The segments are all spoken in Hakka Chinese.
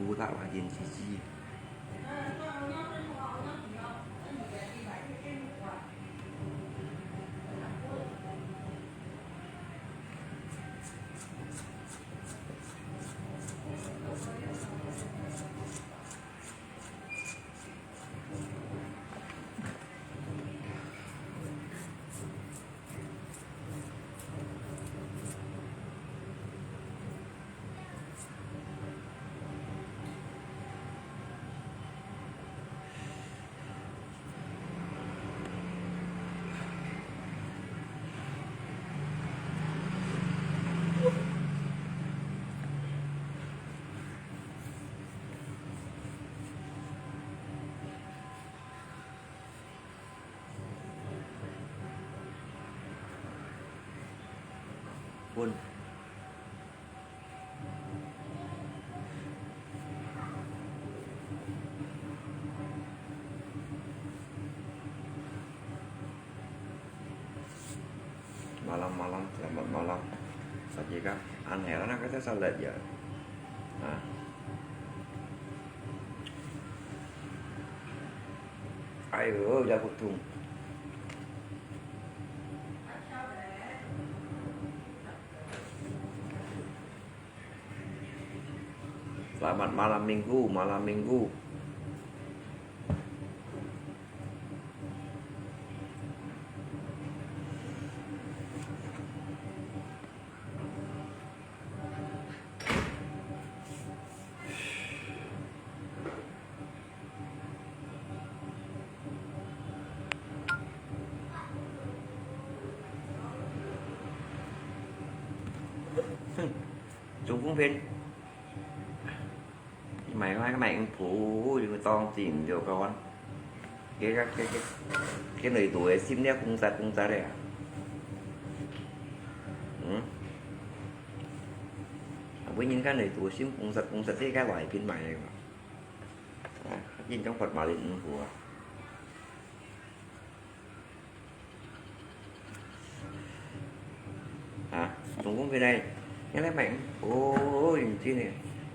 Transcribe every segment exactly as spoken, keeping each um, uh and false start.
舞蹈啊，演戏机。分。Malam, malam, selamat malam. Saja kah, aneh lah nak kata salat ya. Nah. Ayo, jago tung. Selamat malam minggu, malam minggu. Hıh, Trung Phong phiên. Mày mai mày phủ, tông chỉnh điều con. Cái, cái, cái, cái, cái này tuổi sim nè cũng già, cũng già đấy à. Ừ. Với những cái này tuổi sim cũng già, cũng già thế cái loại phiên mày này mà. À, nhìn trong Phật mà lên phủ à. Hả? Trung Phong phiên này, nghe nói mày, ôi, gì này,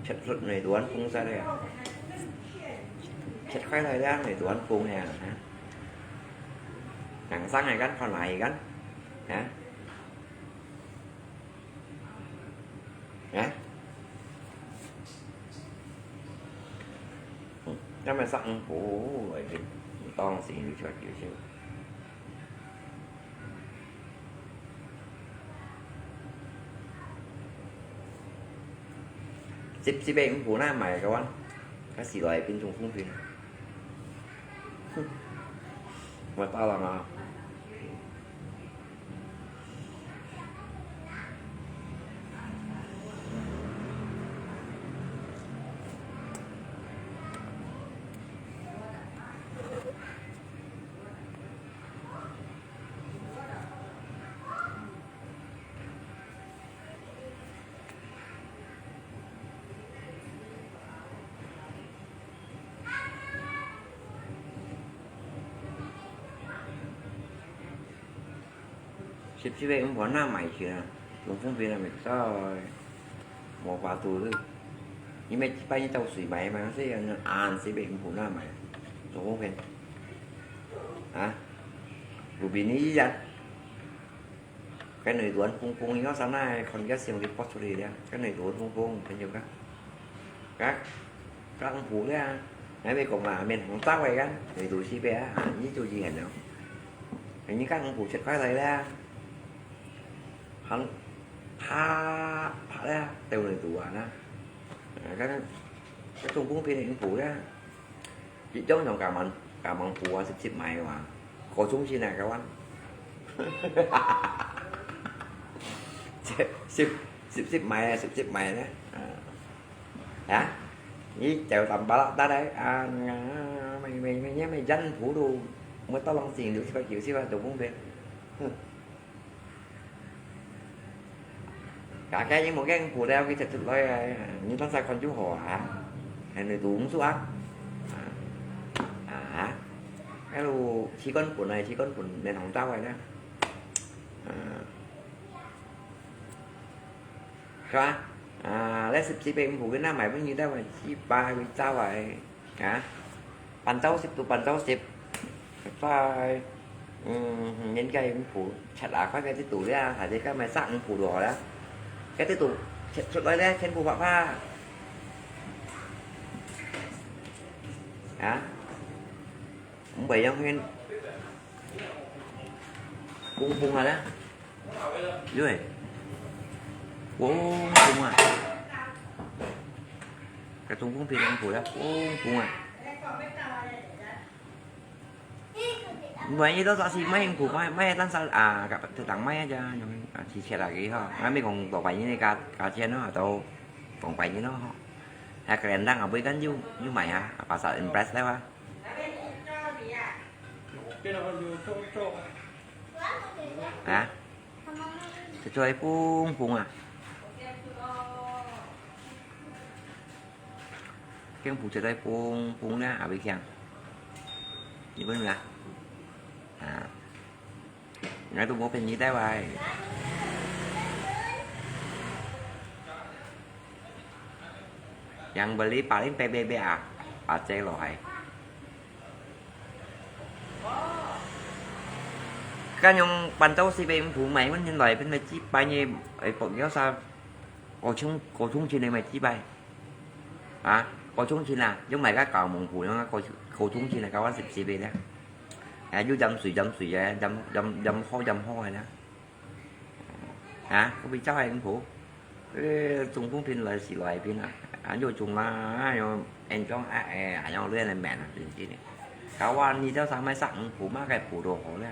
chật luật này đoán không ra đây à? Chật khoai này ra này đoán không nè, hả? Nắng sáng này gắn, còn lại gắn, hả? Hả? Cái mà sắc, ôi, tông xịn, chật, chật, chật. Sip sip em phủ na mày các bạn. Cái gì loại bên Trung Phong phiên. Mà tao là mà. Sip sip em phủ na mày kìa. Trung Phong phiên là mày sao. Mò khóa tù thôi. Nhưng mà chỉ bao nhiêu tàu suy mày mà nó sẽ ăn sip em phủ na mày. Trung Phong phiên. Hả? Của Bình Ý vậy. Cái này đoán phung phung thì nó sao này, còn cái xiềng thì post đi đấy. Cái này đoán phung phung, thấy chưa các? Các, các ông phủ đấy à. Nãy bây giờ mà mình không tao vậy các. Này tụi si bé à, như tụi gì hẳn đâu. Hình như các ông phủ sẽ khoái lại đấy à. Hẳn, phá, phá đấy à, tiêu này tụi à, nè. À, các, các Trung Quốc phiên thì ông phủ đấy à. Chỉ chống trong cả món, cả món phủ à, sip sip mày mà. Có chúng chi này các bạn. Sip, sip, sip sip mày, sip sip mày đấy. À. Hả? Ý chèo tầm ba lắc ta đấy. À, mày, mày, mày nhé, mày dân phủ đồ. Mới tao lòng xỉn được, sip sip, sip sip, đồ cũng về. Hừ. Cả cái những một cái phủ đeo cái thật sự lôi, à, như tao sai con chú họ hả? Hay người tù cũng xúc ác. À, à, cái đồ chỉ con phủ này, chỉ con phủ này không tao rồi đó. À. Hả? 啊，這十四杯五步个，那買分你帶回去吧，回家來啊，半晝食都半晝食，拜拜。嗯，人家五步，切啊，快个這肚了，下隻个買三五步就好了，个這肚切出來了，全部白白。啊，毋會樣形，公公啊啦。 對，公公啊，該中風病人過了，公公啊。萬一到時買幸福，買買單上啊，个特當買啊，就用啊，提前來个吼，啊，毋係講六百元个價價錢咯，都五百元咯吼。啊，个人當啊，買單又又買啊，啊，pasal impress了啊。啊？ 切出來紅紅啊！驚步切出來紅紅啦，阿偉強。你問啦？啊，𠊎都無騙你个喂。 Yang beli paling P B B啊，啊，這落來。該用半晝四杯五步買，阮原來變到幾百年，哎，不要啥，高中高中前个買幾百，啊，高中前啊，用買个搞蒙古，用个高高中前个搞完十四杯咧，哎，又飲水飲水个，飲飲飲好飲好个咧。 啊，可比較幸福。呃，中風病來是來病啊，啊，又中啦，又嚴重啊，哎，哎，又亂了命啊，真正个。搞完你叫啥買三五步嘛，該步都好了。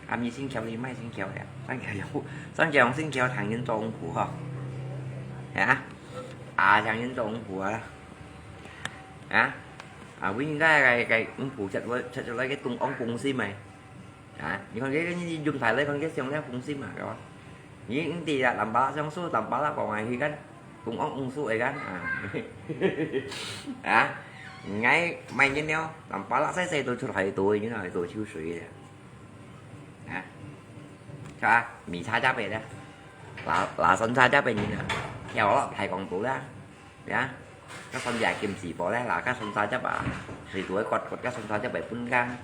啊，你心橋你賣心橋了，三橋用，三橋用心橋談人做五步吼。啊，啊，談人做五步啊。啊，啊，我應該該該五步出來，出來个東安公司咩？ 啊，你看這个你用大來看，這像這風神嘛，對吧？你你知啊，南巴拉上樹，南巴拉講啊，佢kan，講講樹个kan，啊。啊，𠊎買飲料，南巴拉細細都出海島，你看海島抽水个。啊，係吧？米茶加杯咧，拉拉山茶加杯你啊，跳落太空島啦。 呀，該算也金字波咧，啦，該算三隻啊，水都會刮刮，該算三隻會分間，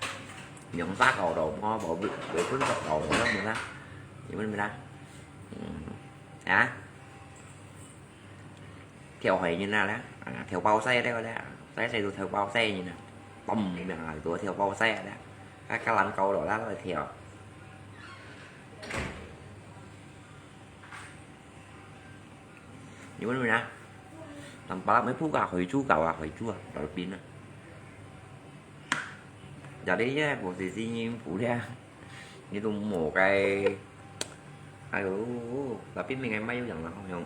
兩隻搞到，我無會分割到，我都無啦，你問咩啦？嗯，啊，跳海人啊咧，啊，跳包西咧咧，西西都跳包西人啊，嘣，命啊，都跳包西啊咧，該該人搞到啦，來跳。 你問問啊，南巴拉乜鋪个海珠搞啊，海珠啊，來邊啊。Jadi呢，無事先應付咧，你都無該，哎喲，tapi明明買有人啦，好像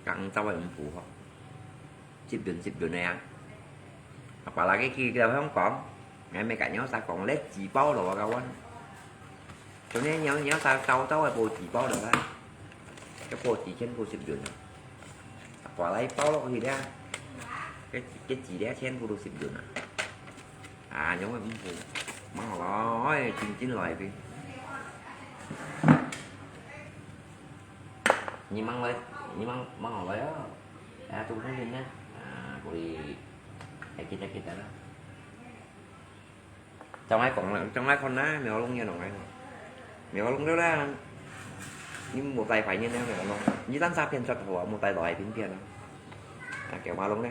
廣州个應付吼。 十元十元个啊。Apalagi去到香港，𠊎乜甲你啥講，你紙包落啊，kawan。昨天你你啥招招个報紙包落啊，个報紙全部十元啊。Apalagi包落去咧，个个紙咧全部都十元啊。啊，因為毋好，mang來，真真來个。你mang來，你mang mang來啊。 啊，中風病啊，啊，可以，哎，kita kita啦。將來講啦，將來看啦，苗龍也弄來。苗龍了啦，你無帶牌呢，苗龍，你單啥騙出頭啊，無帶來騙騙啊。啊，給馬龍呢？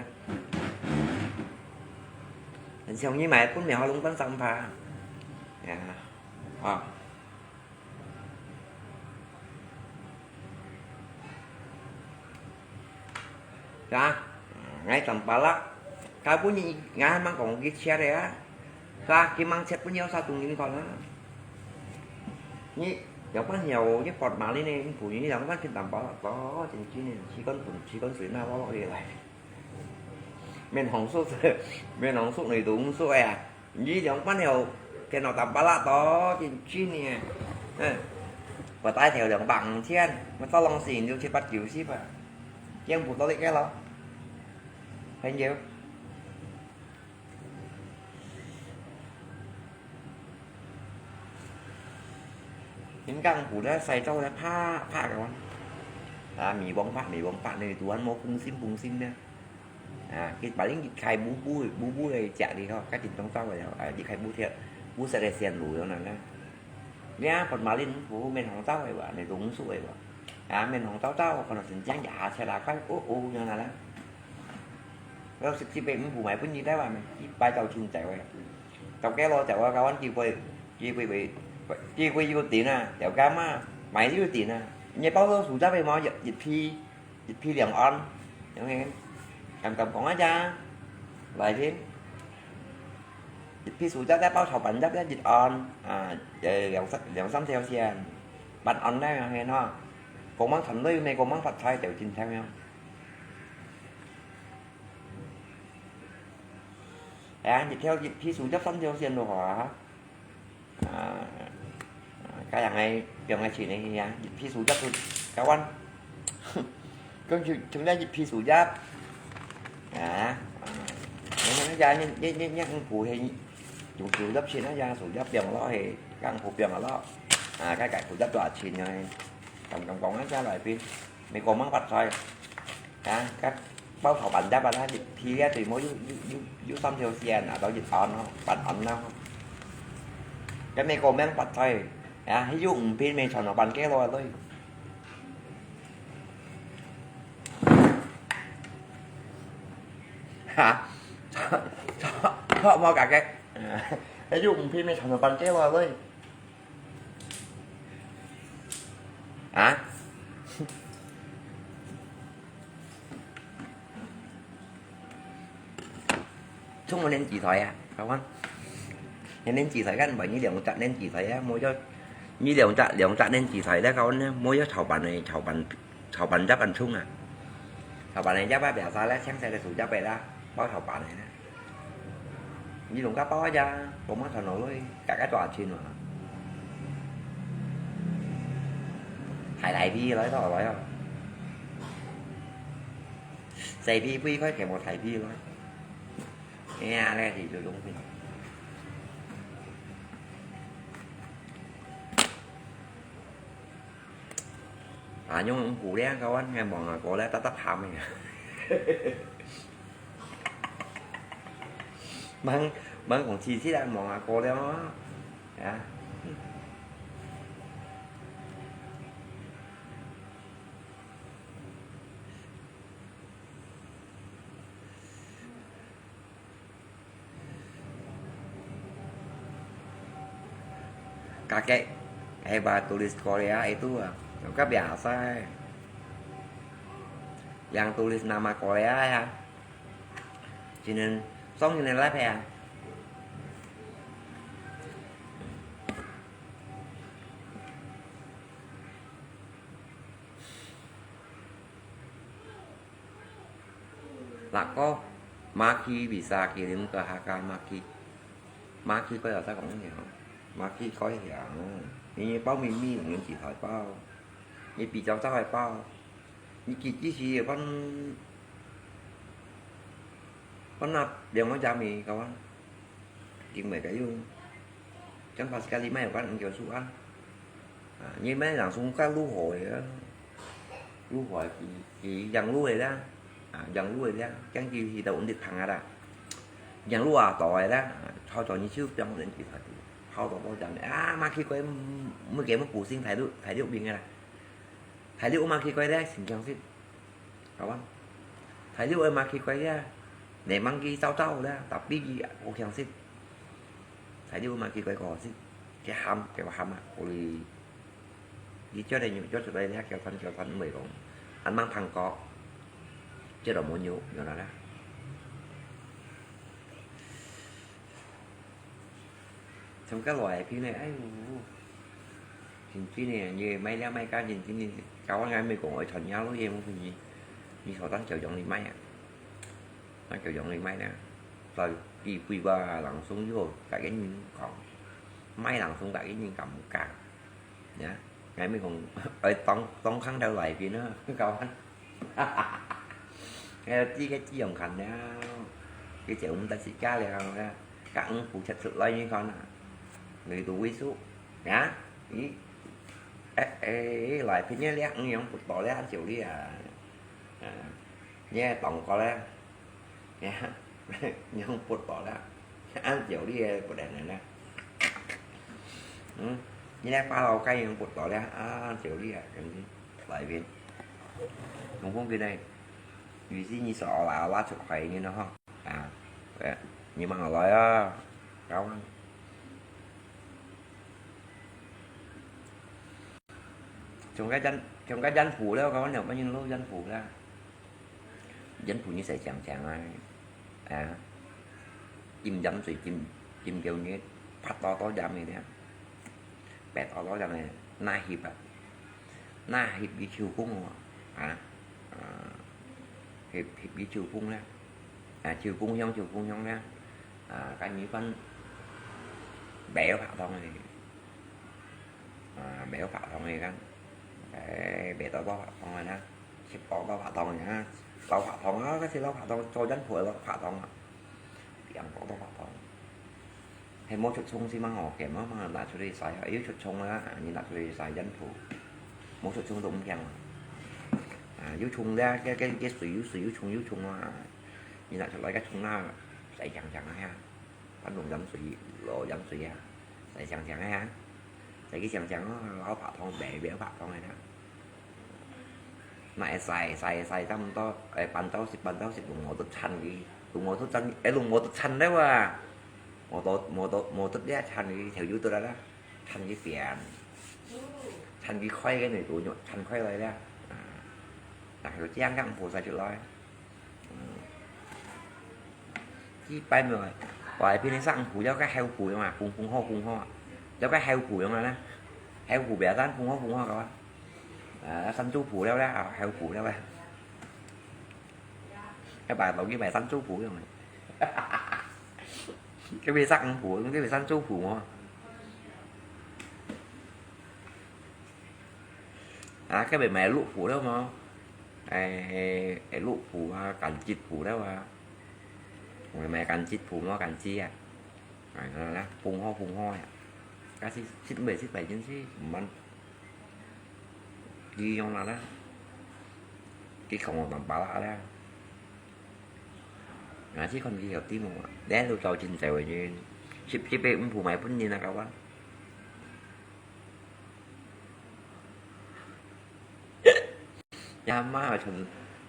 很像你買分苗龍單三趴。呀，啊。 Ka, ngai tampalak. Ka bunyi ngai mang kong ki chat ya. Ka ki mang chat bunyi sa tung in kon ha. Ni, yang pan hiau, ni pot mali ni, bunyi ni yang pan kin tampalak. To, cincin ni, si kon pun, si kon sui na lo lo ye lai. Min hong su, min hong su ni dung su ya. Nyi liang pan hiau, khen lo tampalak to, cincin ni. Eh, 不带条两百五千，我早浪是六七八九十吧。Yang bu to lik ke lo. Hên nhiều. Những căn phủ đó xài trâu là phá, phá rồi. 啊，美光發，美光發，你都還無更新，更新呢。啊，佢把你一開步步，步步个食哩吼，較緊張走个了，啊，一開步跳，步色个線路了呢。你啊，本馬林步面紅走个哇，你都毋輸个哇。啊，面紅走走，可能真正也下車啦，快，哦，哦，樣啦啦。我十七八五步買分你台灣，一百到千走个。到該路走啊，台灣機會，機會會，機會有定啊，條街嘛，買有定啊。你包到手指个嘛，一，一批。 一批兩岸，有無？敢敢講啊？來聽，一批手指仔包炒飯汁仔一岸，啊，呃，兩三，兩三條線，半岸咧，係喏。講吂賺鐳，毋係講吂發財就真聽樣。哎呀，一條，一批手指三條線咯，哈。 啊，該樣个，樣个錢个啊，一批手指都交完。講就，就那一批手指。啊，啊，你看那家，你，你，你，你，五步係，用手指錢那家，手指放落去，五步放落。啊，該，該手指多少錢个？敢，敢講啊，加來比，美國吂發財。啊，該 包炒飯汁啊，一批啊，對無？有，有，有，有三條線啊，到一岸咯，半岸咯。該美國吂發財，啊，佢有五批，無賺到半個咯，對。哈，錯，錯，錯，無價格。佢有五批，無賺到半個咯，對。 啊？充滿年紀菜啊，各位。你年紀菜，看，你兩隻年紀菜啊，無要，你兩隻，兩隻年紀菜咧，各位呢，無要炒飯个，炒飯，炒飯汁恁充啊。炒飯个汁啊，biasa咧，青色个素汁个啦，包炒飯个啦。 你弄个包啊，都吂賺落去，大概多少錢啊？大大批來到來啊！細批飛開，全部大批來。哎呀，那是這種。啊，用古咧，各位，望下過咧，得得喊个。 吂，吂講自私啦，望下過了啊。啊。Kakek, hebat turis Korea itu ah. Suka biasa. Yang tulis nama Korea ya. Sini, song sini live ya. Lako, maki bisa kirim ke H K maki. Maki kau rasa kong ya. Maki kau ya. Ini bao mimi, ini cik hai bao. Ini pi jauh jauh hai bao. Ini kiki si pan, pan na, dia mau jami kawan. King mai kayu. Cang pas sekali mai kan engkau suan. 啊，你買人送个愈好个啊，愈好个佢，佢養愈个啦，啊，養愈个啦，這樣佢，佢就穩定行啊啦。養愈啊，大个啦，啊，好多人就變成佢，好多保障个啊，嘛奇怪，每個乜補性大陸，大陸病个啦，大陸嘛奇怪咧，神經質。 好啊。大陸个嘛奇怪呀，你吂佢燥燥啦，tapi佢好聽食。大陸个嘛奇怪个好食，佢鹹，佢話鹹啊，可以。佢做个肉做出來，你看叫酸叫酸，毋會講，還吂聽過，這都無肉，有哪啦？ 像該來片呢，哎喲，真真呢，你買了買家真真呢，搞到𠊎毋係講愛傳銷咯，也毋係，你坐單就用你買啊，那就用你買啦，在機會吧，人送又好，大家人講，買人送大家人敢毋敢？ 呀，𠊎毋係講，愛當，當空頭來片啊，搞啊。𠊎知个知用看了，佢就毋得自家了，呀，甲五步七出來你看啊，你都會輸，呀，咦？哎，哎，來，別人這樣用不到了，就你啊，啊，你也當過了，你也用不到了，按照你也不能了。嗯，你來把老蓋用不到了，啊，就你啊，用你來邊。用風機呢，於是你說，哦，拉，拉出來，你呢，哈，啊，哎，你們來啊，搞啊。 像該煙，像該煙壺了，講了，乜用老煙壺啦。煙壺你洗淨淨啊，啊，浸鹽水，浸，浸夠你，拍多多鹽个了，拍多多鹽个，拿翕啊，拿翕佢手工哦，啊，啊，翕，翕佢手工了，啊，手工香，手工香了，啊，該米飯，白白湯个。 啊，無白糖个啦，哎，無倒倒白糖个啦，食飽倒白糖个啦，倒白糖啊，該時倒白糖，做人婆倒白糖啊，變倒倒白糖。係無出蔥先蠻好个，慢慢拿出來曬啊，有出蔥啦，啊，你拿出來曬人婆，無出蔥都毋驚啊。啊，有蔥啦，該，該，該水有水，有蔥有蔥啊，你拿出來該蔥啊，曬淨淨啊。 啊，用鹽水，落鹽水啊，洗淨淨个啊，洗佢淨淨哦，老白糖，白，白白糖个啦。那會洗，洗，洗差毋多，哎，半晝食，半晝食，用磨刀硫佢，用磨刀硫，哎，用磨刀硫了啊，磨刀，磨刀，磨刀了硫佢，就有得了啦，硫佢扁，硫佢開个呢，都硫開來了，啊，然後這樣這樣剝下出來。 嗯。幾擺無啊，外邊个衫褲，了該厚褲樣啊，風，風好，風好啊，了該厚褲樣啊呢，厚褲別衫，風好，風好个啊，啊，衫褲褲了咧，啊，厚褲了咧，該擺落去買衫褲褲樣啊，該買衫褲，該買衫褲褲哦。 啊，該邊買綠褲了無？哎，哎，綠褲啊，柑桔褲了啊。我買柑桔褲無？柑桔啊。哎，來，來，豐好，豐好呀。該係，係，毋係，係，擺進去，毋慢。佢用啦啦。佢講我當巴拉啦。啊，係看佢有啲無啊？你都做真濟个人，十，十個五鋪買分人啊，搞啊。 呀媽，歕，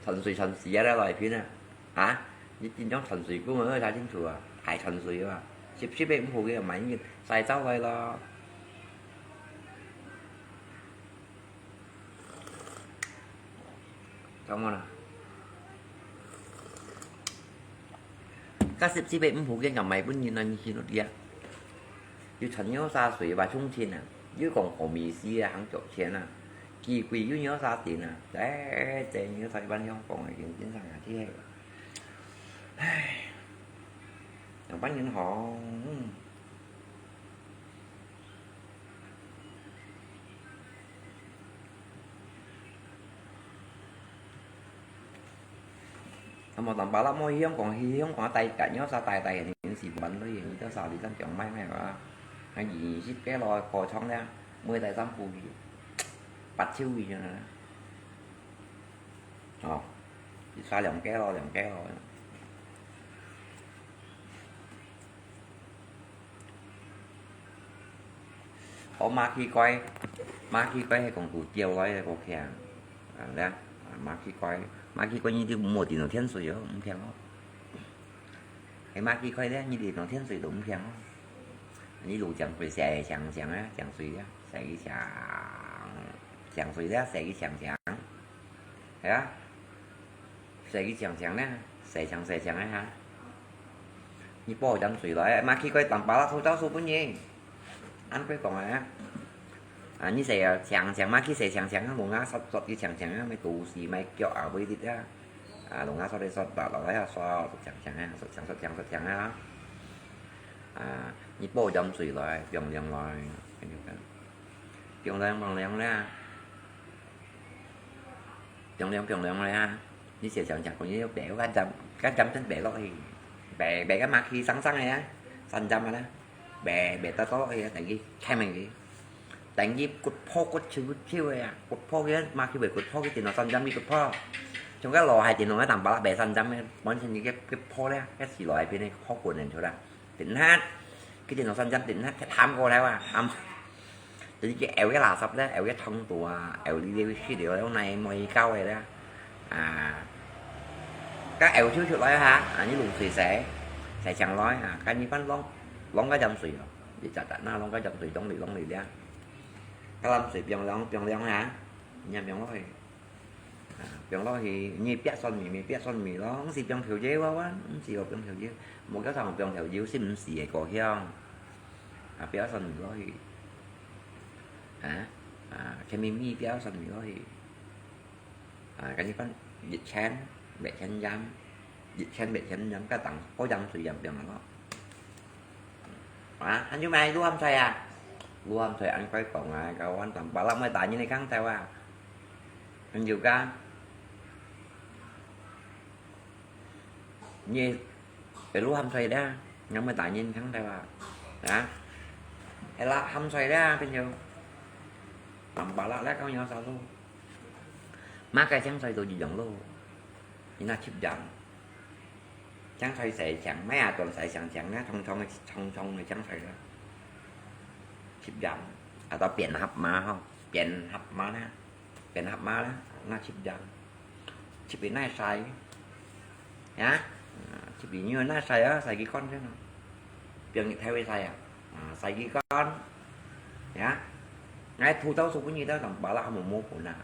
歕水歕死啊，來片啊！啊？你真正歕水，講啊，查清楚啊，還歕水啊！十，十個五鋪个，買人，晒燥來咯。做麼啦？ 該十，十個五鋪个，買分人啊，你去到底啊？又歕尿沙水吧，沖錢啊，又講好味緒啊，行腳錢啊，幾貴又尿沙錢啊，哎，這尿沙一般香港个，真，真正啊，這个，唉，兩班人好，嗯。 那麼當巴拉莫去香港，去香港大，大，你要啥大大个，你是玩的，你到啥地方講賣賣啊？還二十個咯，過長了，每台三部去，八九位就啦。哦，你刷兩個咯，兩個咯。 哦，馬屁怪，馬屁怪係講古調來个，過強。啊，咧，啊，馬屁怪，馬屁怪你就莫電腦添水哦，毋強哦。係馬屁怪咧，你電腦添水都毋強哦。你滷醬水洗淨淨啊，醬水啊，洗淨，醬水咧，洗淨淨。 係啊，洗佢淨淨呢，洗淨洗淨个哈。你煲鹽水來，嘛去過當巴拉土豆酥分你。恁樣講啊，啊，你洗啊淨淨，嘛去洗淨淨啊，弄啊刷刷佢淨淨啊，咪肚屎咪腳啊，會滴啊。啊，弄啊刷一刷，打落來啊，刷刷淨淨啊，刷淨刷淨刷淨啊。啊，你煲鹽水來，放涼來，放涼放涼啦。 冰涼冰涼个啊，你洗淨淨，講你白个鹽，該鹽真白落去，白白个嘛去生生个啊，生鹽个啦，白白得落去啊，等於開門去。等佢骨泡骨抽骨抽个啊，骨泡个，嘛去買骨泡个電腦三針个骨泡。像該老海電腦个淡薄仔賣三針个，完全一个骨泡咧，該是老海片个泡滚个出來。電腦，佢電腦三針電腦，佢貪過來啊，貪。就是佢漚个垃圾咧，漚个湯肚啊，漚哩哩个去了，用來賣膠个咧。啊，該漚抽出來哈，啊，你用水洗，洗淨來啊，該你翻挵，挵个鹽水哦，一隻隻那挵个鹽水，挵哩挵哩咧。 該鹽水放涼，放涼啊，你放落去。啊，放落去，你煏蒜米，煏蒜米咯，毋使放調料啊，毋使哦，放調料。無叫人放調料，係毋係个過香？啊，煏蒜米落去。啊，啊，甜咪咪煏蒜米落去。 啊，跟住放一錢，一錢鹽，一錢，一錢鹽，該當好鹽水鹽放落。啊，還有咩？滷鹹菜啊？滷鹹菜恁快講啊，該碗淡薄仔愛打人个空頭啊。還有个，你會滷鹹菜咧，你愛打人空頭啊？啊？係啦，鹹菜咧，朋友。淡薄仔咧，講有啥路？ 麼个青菜都一樣咯，你拿熝鹽。青菜洗淨，莫啊，全洗淨淨啊，長長个，長長个青菜啦。熝鹽，啊，到扁合碼吼，扁合碼啦，扁合碼啦，拿熝鹽，熝佢哪洗，啊，啊，熝佢哪洗啊，洗佢乾淨咯，放入去洗啊，啊，洗佢乾，啊，𠊎土豆叔分你兜淡薄仔無無分啊。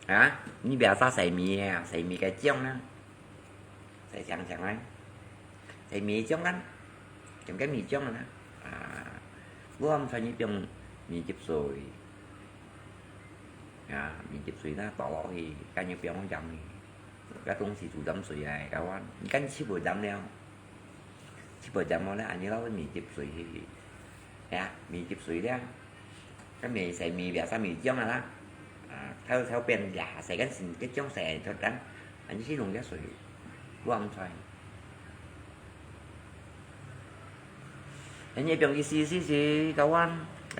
啊，你biasa洗米啊，洗米个漿啊，洗淨淨啊，洗米漿啊，浸个米漿啊，啊，滷鹹菜你放米汁水，啊，米汁水呢倒落去，跟住放鹽去，該東西煮淡水啊，該碗，你跟熝無鹽了。 熝無鹽無咧，恁樣落去米汁水去，呀，米汁水咧，該米洗米biasa米漿啊啦，啊，偷偷變呀，洗乾淨，該漿洗出來，恁樣先弄个水，滷鹹菜。恁樣放佢洗洗洗，該碗，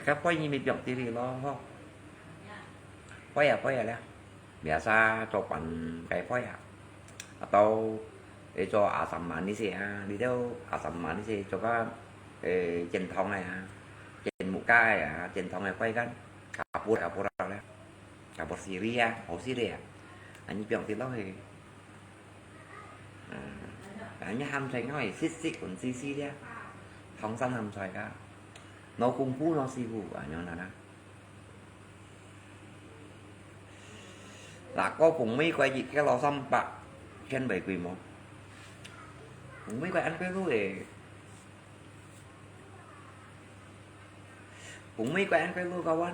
該杯你咪放入去咯，吼。杯啊，杯啊咧。 Biasa做粄个粄啊，atau做asam manis啊，你兜asam manis做个，誒，煎湯个啊，煎木瓜个啊，煎湯个粄乾，kapur，kapur咧，kapur sirih啊，好sirih啊，恁樣放啲落去。嗯，恁樣鹹菜愛細細分細細咧，唐山鹹菜个，老功夫老師傅啊，恁樣啦。 Lako phung mi kuai一kilo三百，千倍貴無？Phung mi kuai恁貴路誒。Phung mi kuai恁貴路，kawan。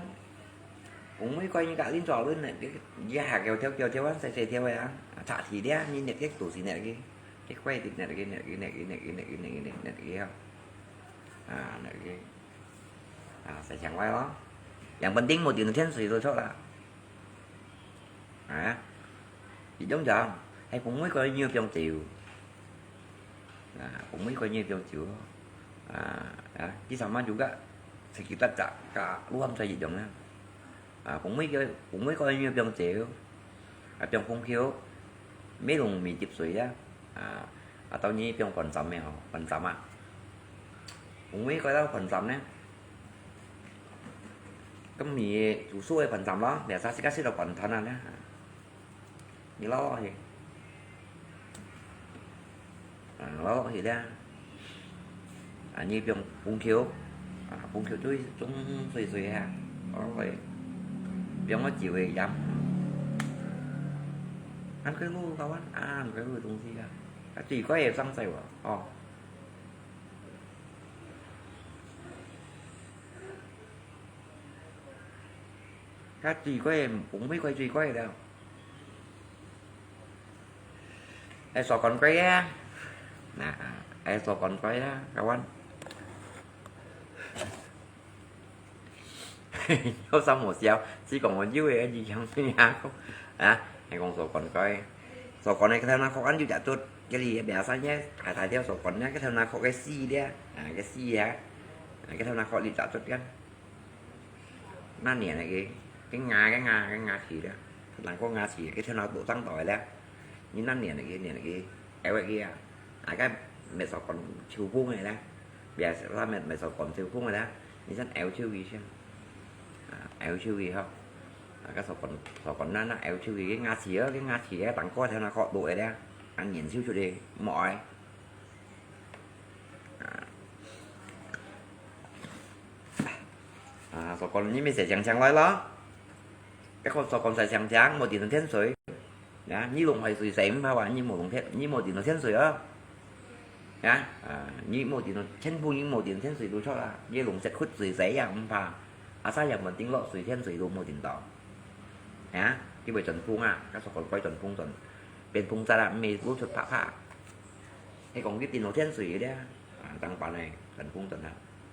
Phung mi kuai你隔鄰左鄰呢，你，你下條條條條，細細條个啊，拆起咧，你捏个都係捏个，你kuai的捏个，捏个，捏个，捏个，捏个，捏个，捏个，啊，捏个。 啊，洗淨來咯。Yang penting無丟天水就著啦。啊，一種講，係phung mi kuai你愛放酒。啊，phung mi kuai你愛放酒。啊，啊，佢sama juga sekitar cak ka luam sa一種啦。 啊，phung mi kuai，phung mi kuai你愛放酒，啊，放紅豆，莫用米汁水啊，啊，atau你放番棗个吼，番棗啊。Phung mi kuai到番棗呢，該米煮熟个番棗咯，biasa自家食到番棗啊呢。 你落落去。啊，落落去咧。啊，你放紅豆，啊，紅豆水沖水水啊，落落去。放個酒个鹽。恁个路，kawan，啊，恁个路个東西啊。啊，最貴个上菜哦，哦。 該最貴，phung mi kuai最貴了。愛鎖管貴啊，那，愛鎖管貴啦，kawan。有啥無笑？只講我有个，你講咩啊？啊，還講鎖管貴，鎖管个，該頭那殼恁有隻卒，該裡biasanya大大條鎖管呢，該頭那殼个絲咧，啊，个絲啊，啊，該頭那殼裡隻卒个。那年个，个牙个牙个牙齒咧，人个牙齒，个天头都長大咧，你那年个年个，哎喂个啊，啊个metode講秋風个咧，biasa metode講秋風个咧，你先愛秋个先，啊愛秋个吼，啊个所講所講那那愛秋个个牙齒哦，个牙齒个當高天頭高大个咧，啊年秋出去，莫愛。 啊，所講你乜洗淨淨來咯。一個所講洗淨淨，莫滴到天水。啊，你弄壞水洗毋好啊，你莫弄天，你莫滴到天水哦。啊，啊，你莫滴到天風，你莫滴到天水都著啦。你弄石窟水洗也毋怕，啊，沙也莫滴落水，天水都莫滴到。啊，佢會轉風啊，該所講該轉風轉，變風災啦，毋係露出啪啪。 係講佢滴到天水个咧，啊，當板个，跟風等下。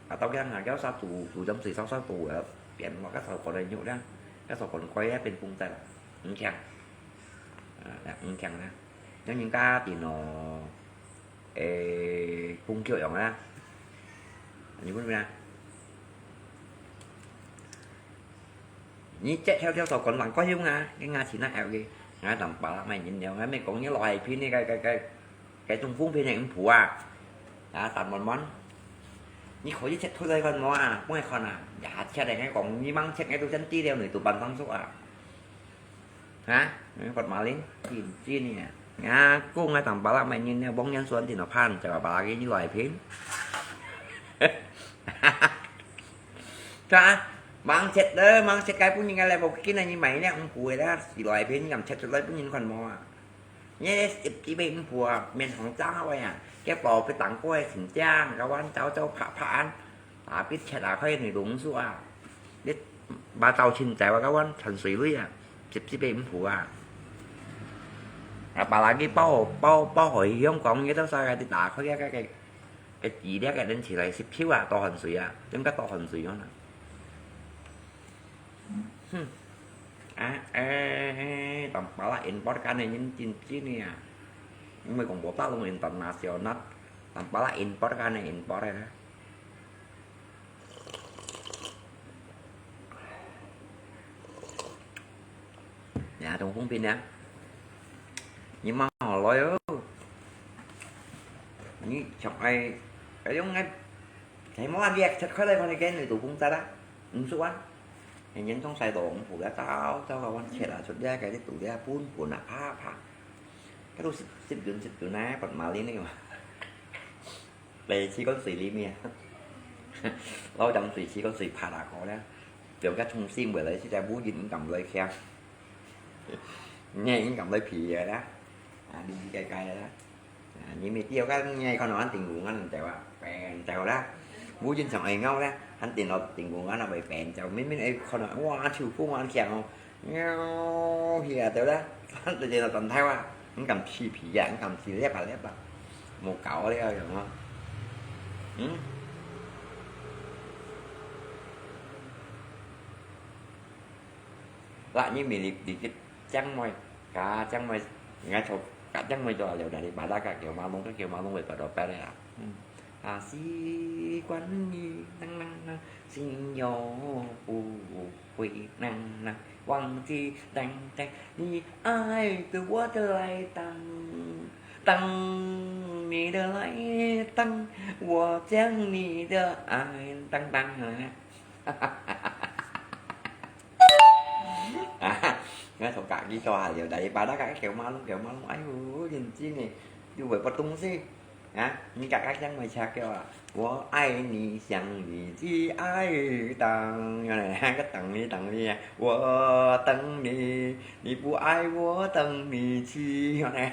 啊，到該下，該沙肚，肚針水燒燒肚啊，變落該手骨个肉咧，該手骨个骨咧變風災啦，毋強。啊，毋強咧。像人家電腦，誒，風球樣啊，你問咩啊？你接跳跳手骨啷个用啊？你牙齒那拗个，啊，當巴拉買人了，啊，乜講你老係騙你个个个。 該種風評个毋好啊，啊，陳滿滿，你可以切出來看無啊？幫你看啊，也切个，𠊎講你吂切，𠊎都先知了，你都半生熟啊。哈？你發馬鈴，真真个啊。啊，講啊，當巴拉買人呢，望眼酸定了盼，就話巴拉个你來騙。是啊，吂切了，吂切該本人个來，無見啊，你買了，毋好个啦，是來騙，你敢切出來本人看無啊？ 你十幾倍毋好啊，面紅炸好个啊，該包被當過个清淨，該碗糟糟拍拍，啊，別切啊，可以你弄熟啊。你把刀清走啊，該碗摻水類啊，十幾倍毋好啊。啊，把那個包包包好香港，你到時候你打開个个个个紙咧，个拎起來十抽啊，多汗水啊，應該多汗水樣啊。 哼，啊，誒，當巴拉import kan呢，人真真个啊。因為講無大陸international，當巴拉import kan呢，import个啦。呀，東風邊呀，你莫好來哦。你像愛，愛用愛，睇無啊，你切開來看你見你都風災啦。 毋識啊，現今種曬到紅布了，早早个阮切啊，出了該啲肚了，本本啊，啪啪，該都十十斤十斤啊，發馬鈴个嘛。來試看水裡面，老張水試看水拍啊過了，就該重新回來，實在無人敢來徛，你人敢來皮个啦，啊，你該該啦。 啊，你乜知个，𠊎看到恁定古眼走啊，變走啦。無人想愛咬啦，恁定到定古眼啊，會變走。明明愛看到，哇，手風恁強哦，喵，去啊，走啦。恁定到轉頭啊，你敢起皮啊，你敢起粒啊粒啊，無搞了樣哦。嗯？啦，你咪離離開 Chiang Mai，ka Chiang Mai，應該從ka Chiang Mai做了，dari Badak ka Kiau Malung，ka Kiau Malung會過到別个啊。嗯，啊，習慣你，啷啷啷，心有不会，啷啷，忘记，啷啷，你爱的我的来当，当你的来当，我将你的爱当当。 啊，𠊎從家己做下了，但係巴達个Kiau Malung，Kiau Malung，哎喲，認真个，又會發東西。啊，你家家講會吃叫啊，我愛你像你最愛的糖，原來个等你等你啊，我等你，你不愛我等你去，原來。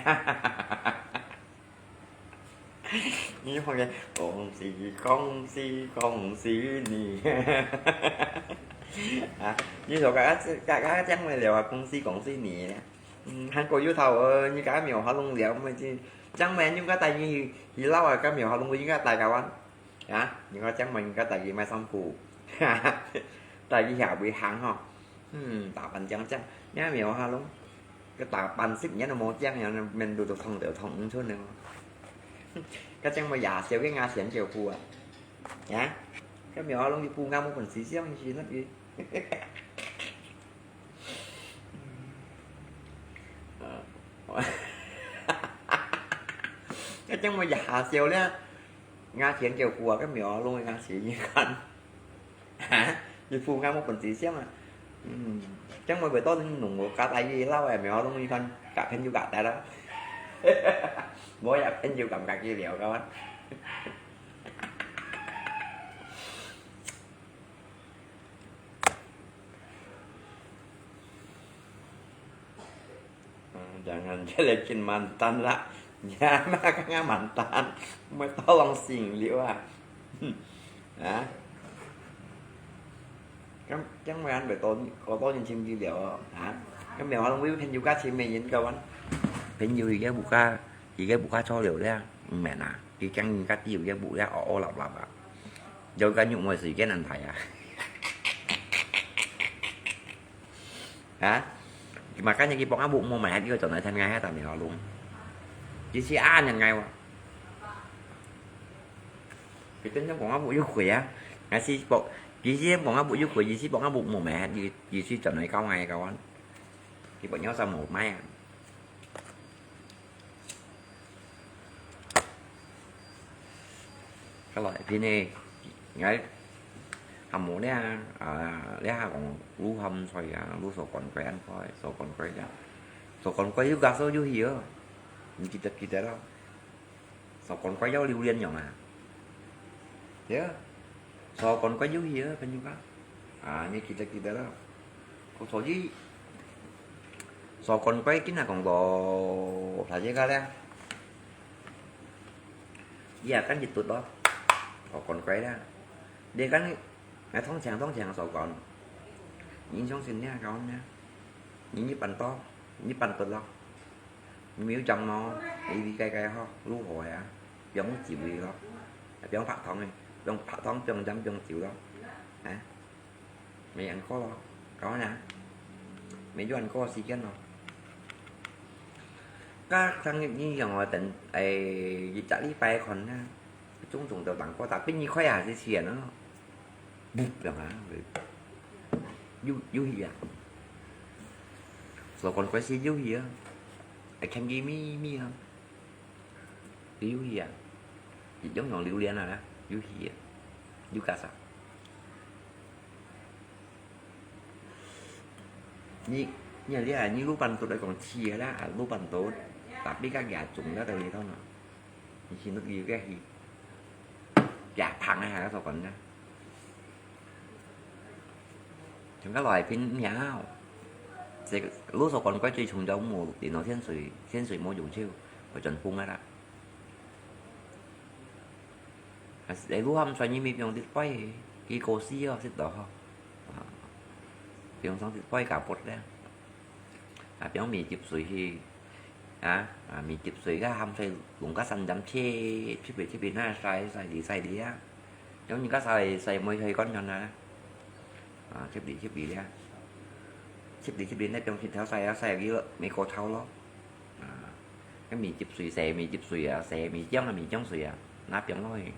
你看个，恭喜恭喜恭喜你！啊，你說个，个个講話了啊，恭喜恭喜你！嗯，還過有頭哦，你个廟下弄了，麼个，講話人家帶你去，去老啊，个廟下弄人家帶个玩，啊，人家講話人家帶你買衫褲，帶你下位行吼。 嗯，打扮靚靚，你還無下弄，个打扮十年都無靚樣，面都都燙到燙毋出了。个靚妹也笑个牙線就苦啊，呀，个無下弄，你不啱我本事笑，你是那个，這正會一下笑咧，牙籤就苦啊，該苗啊，弄个牙籤一看。哈？你苦啊，無本事想啊。嗯，正會會到你弄个，加大一撈啊，苗啊，弄一看，加片就加大啦。無呀，片就感覺佢了，各位。 嗯，jangan jelek-jelek mantan lah. Ya, makanya mantan. Mau tolong sing liu ah. Ha? Kan, kan mày ăn phải tốn, có tốn nhân chim đi liu ah. Ha? Kan mèo ăn với phèn juga chim mày nhân kawan. Phèn juga buka, juga buka cho liu liu. Mẹ na, cái căng nhân cắt đi juga bu liu, ô ô lặp lặp ah. Dâu cá nhục mọi sự cái năn thái à. Hả? Mà cái này cái bóng áo bụng mua mày hạt yêu chọn lại thân ngay hả, tao mày họ luôn. Chỉ si an nhận ngay mà. Cái tên trong bóng áo bụng yêu quỷ á. Ngay si bóng, chỉ si bóng áo bụng yêu quỷ, chỉ si bóng áo bụng mua mày hạt, chỉ si chọn lại cao ngay cao anh. Cái bọn nhau sao một máy à. Cái loại pin này, ngay, hàm mũ nè, à, nè, hàm mũ, lu hâm xoay à, lu sổ còn quay ăn coi, sổ còn quay à. Sổ còn quay yuk gà sổ yuk hì ơ. Mình chỉ tật kỳ tế đó. Sổ còn quay yau liu liên nhỏng à. Thế à. Sổ còn quay yuk hì ơ, phen yuk gà. À, như kỳ tế kỳ tế đó. Có sổ gì? Sổ còn quay kín là còn có, thả dây gà đấy. Iya, kan jitut lo. Sổ còn quay đó. Dia kan, ngai thong chang, thong chang sổ còn. Nhìn trong xin nha, kawan nha. Nhìn như bàn to, như bàn tut lo. Miu chang no, đi đi cái cái ho, lu hỏi à. Biang chiu đi lo. Biang phạt thong đi. Biang phạt thong, biang chăm, biang chiu lo. Hả? Mày ăn có lo. Có nè. Mày vô ăn có si kiến lo. Các thằng như rằng là tỉnh, ấy, dịch trả lý bay còn nè. Chúng chúng tao tặng có, tapi như khói à, si xiên nó. Bụp, rồi hả? Yuk, yuk hì à? Sổ còn quay si yuk hì à? I can give me, me hả? Yuk hì à? Chỉ giống như liu liên à, yuk hì à? Yuk gà sao? Nhi, nhi lia, nhi lu bàn tut lại còn chia la, lu bàn tut. Tapi các gà chúng đó, tại vì thôi mà. Nhi xin được gì cái gì? Gà phẳng hay hả, sổ còn nha. Chúng các loại pin nhau. Sẽ, lu sổ còn quay truy chúng cháu mù, thì nó thiên水, thiên水 mô dùng chiêu, phải chuẩn phung đó. Để lu hâm xoay như mi piong tít quay, kì cô si ho, xếp đó ho. À, piong sang tít quay cả bột đấy. À, piong mì chụp sủi hi. À, à, mì chụp sủi gà hâm xoay lùng gà săn dăm chê, chê bì, chê bì na xoay, xoay đi, xoay đi á. Giống như gà xoay, xoay môi hơi con nhọn à. À, chê bì, chê bì đi á. Chê bì, chê bì na piong thịt tháo xoay á, xoay kì lợ, mì cô tháo lo. À, cái mì chụp sủi xé, mì chụp sủi à, xé mì chiang là mì chiang sủi à. Ná piong lo hi.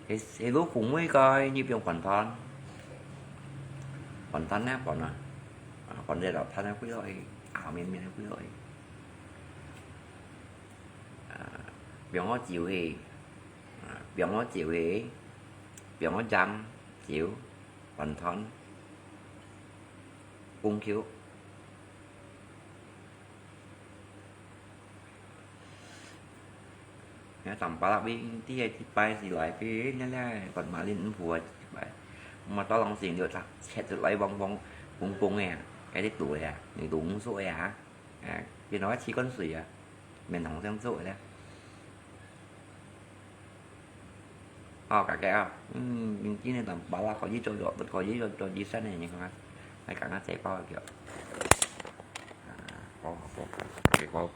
He, he lu khủng mui coi, như piong khoản thon. Khoản thon nè, khoản à. À, khoản dây đỏ thon nè, quý lỗi. Ảo miên miên, quý lỗi. À, piong ó chiu hi. À, piong ó chiu hi. Piong ó chăm, chiu. Khoản thon. Cung khiếu. Nè, tăm pá lạp đi, tí ai tí pai xì lai phi, nè, nè, còn mà lên phủ à, tí pai. Mà tao lòng xỉn được, chẹt được lấy bong bong, bong bong nè, cái đấy tủ nè, người tủ cũng sội à. À, cái nó chỉ con sủi à, mình không xem sội nè. Ơ, kà kè ơ. Ừm, mình chỉ nên tăm pá lạp, khỏi dí cho dọ, khỏi dí cho, cho dí sân này, nhưng mà, ngay cả nó chạy bao kiểu. À, bao, bao, bao, bao.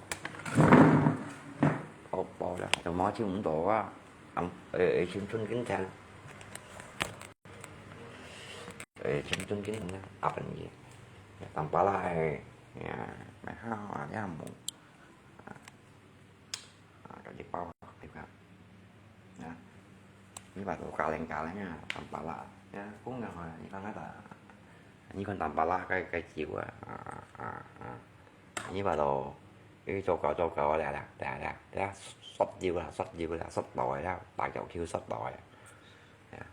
Bao, bao đó. Tụi nó chứ cũng đổ á. Tăm, ê, ê, chim chun kính thang. Ê, chim chun kính thang. Áp anh gì? Tăm pá lạp, ê, ê, mày hao, à, cái hầm mũ. À, cái dây bao, cái hầm. Nè. 你話到加零加零啊，淡白啦。呀，講个話，你看該个，你看淡白啦，該，該酒啊，啊，啊，啊。你話到，佢做搞做搞啊，啦啦啦啦啦，摔酒啦，摔酒啦，摔到个啦，打腳球摔到个。呀，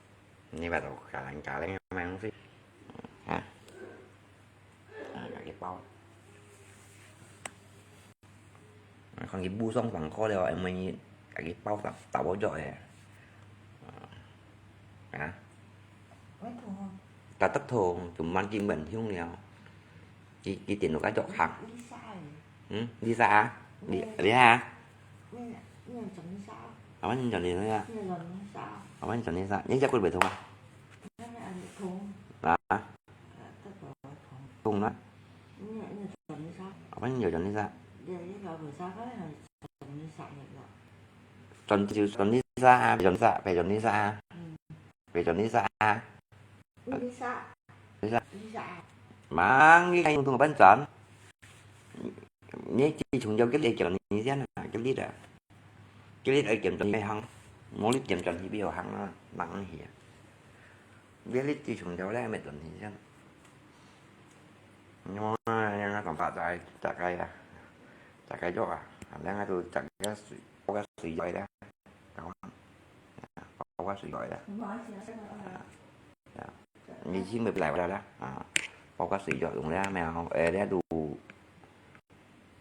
你話到加零加零，買東西，啊，啊，自己包。 看佢無上廣告了，因為佢包打，打包咗个。啊？打得通，就慢慢用了。佢，佢電腦該做行。Lisa个。嗯，Lisa啊？Li-，Lisa啊？你，你叫Lisa啊？啊，我叫Lisa啊。你叫Lisa啊？啊，我叫Lisa。你隻骨未痛啊？啊？痛啦。啊，我叫Lisa。John Lisa，John Lisa，John Lisa，John Lisa啊，John Lisa啊。Lisa。Lisa。Mang，你用同我搬轉。你自從有个你叫你先啊，个你啊，个你愛叫你行，無你叫你去邊行啊，人去啊。 你，你自從有了，乜轉去先。你莫，你講白在，大概啊，大概肉啊，啊，兩個都大概水，包个水來了，然後，包个水來了。啊，啊，你先莫來了啦，啊，包个水就用了，沒有，哎，了都，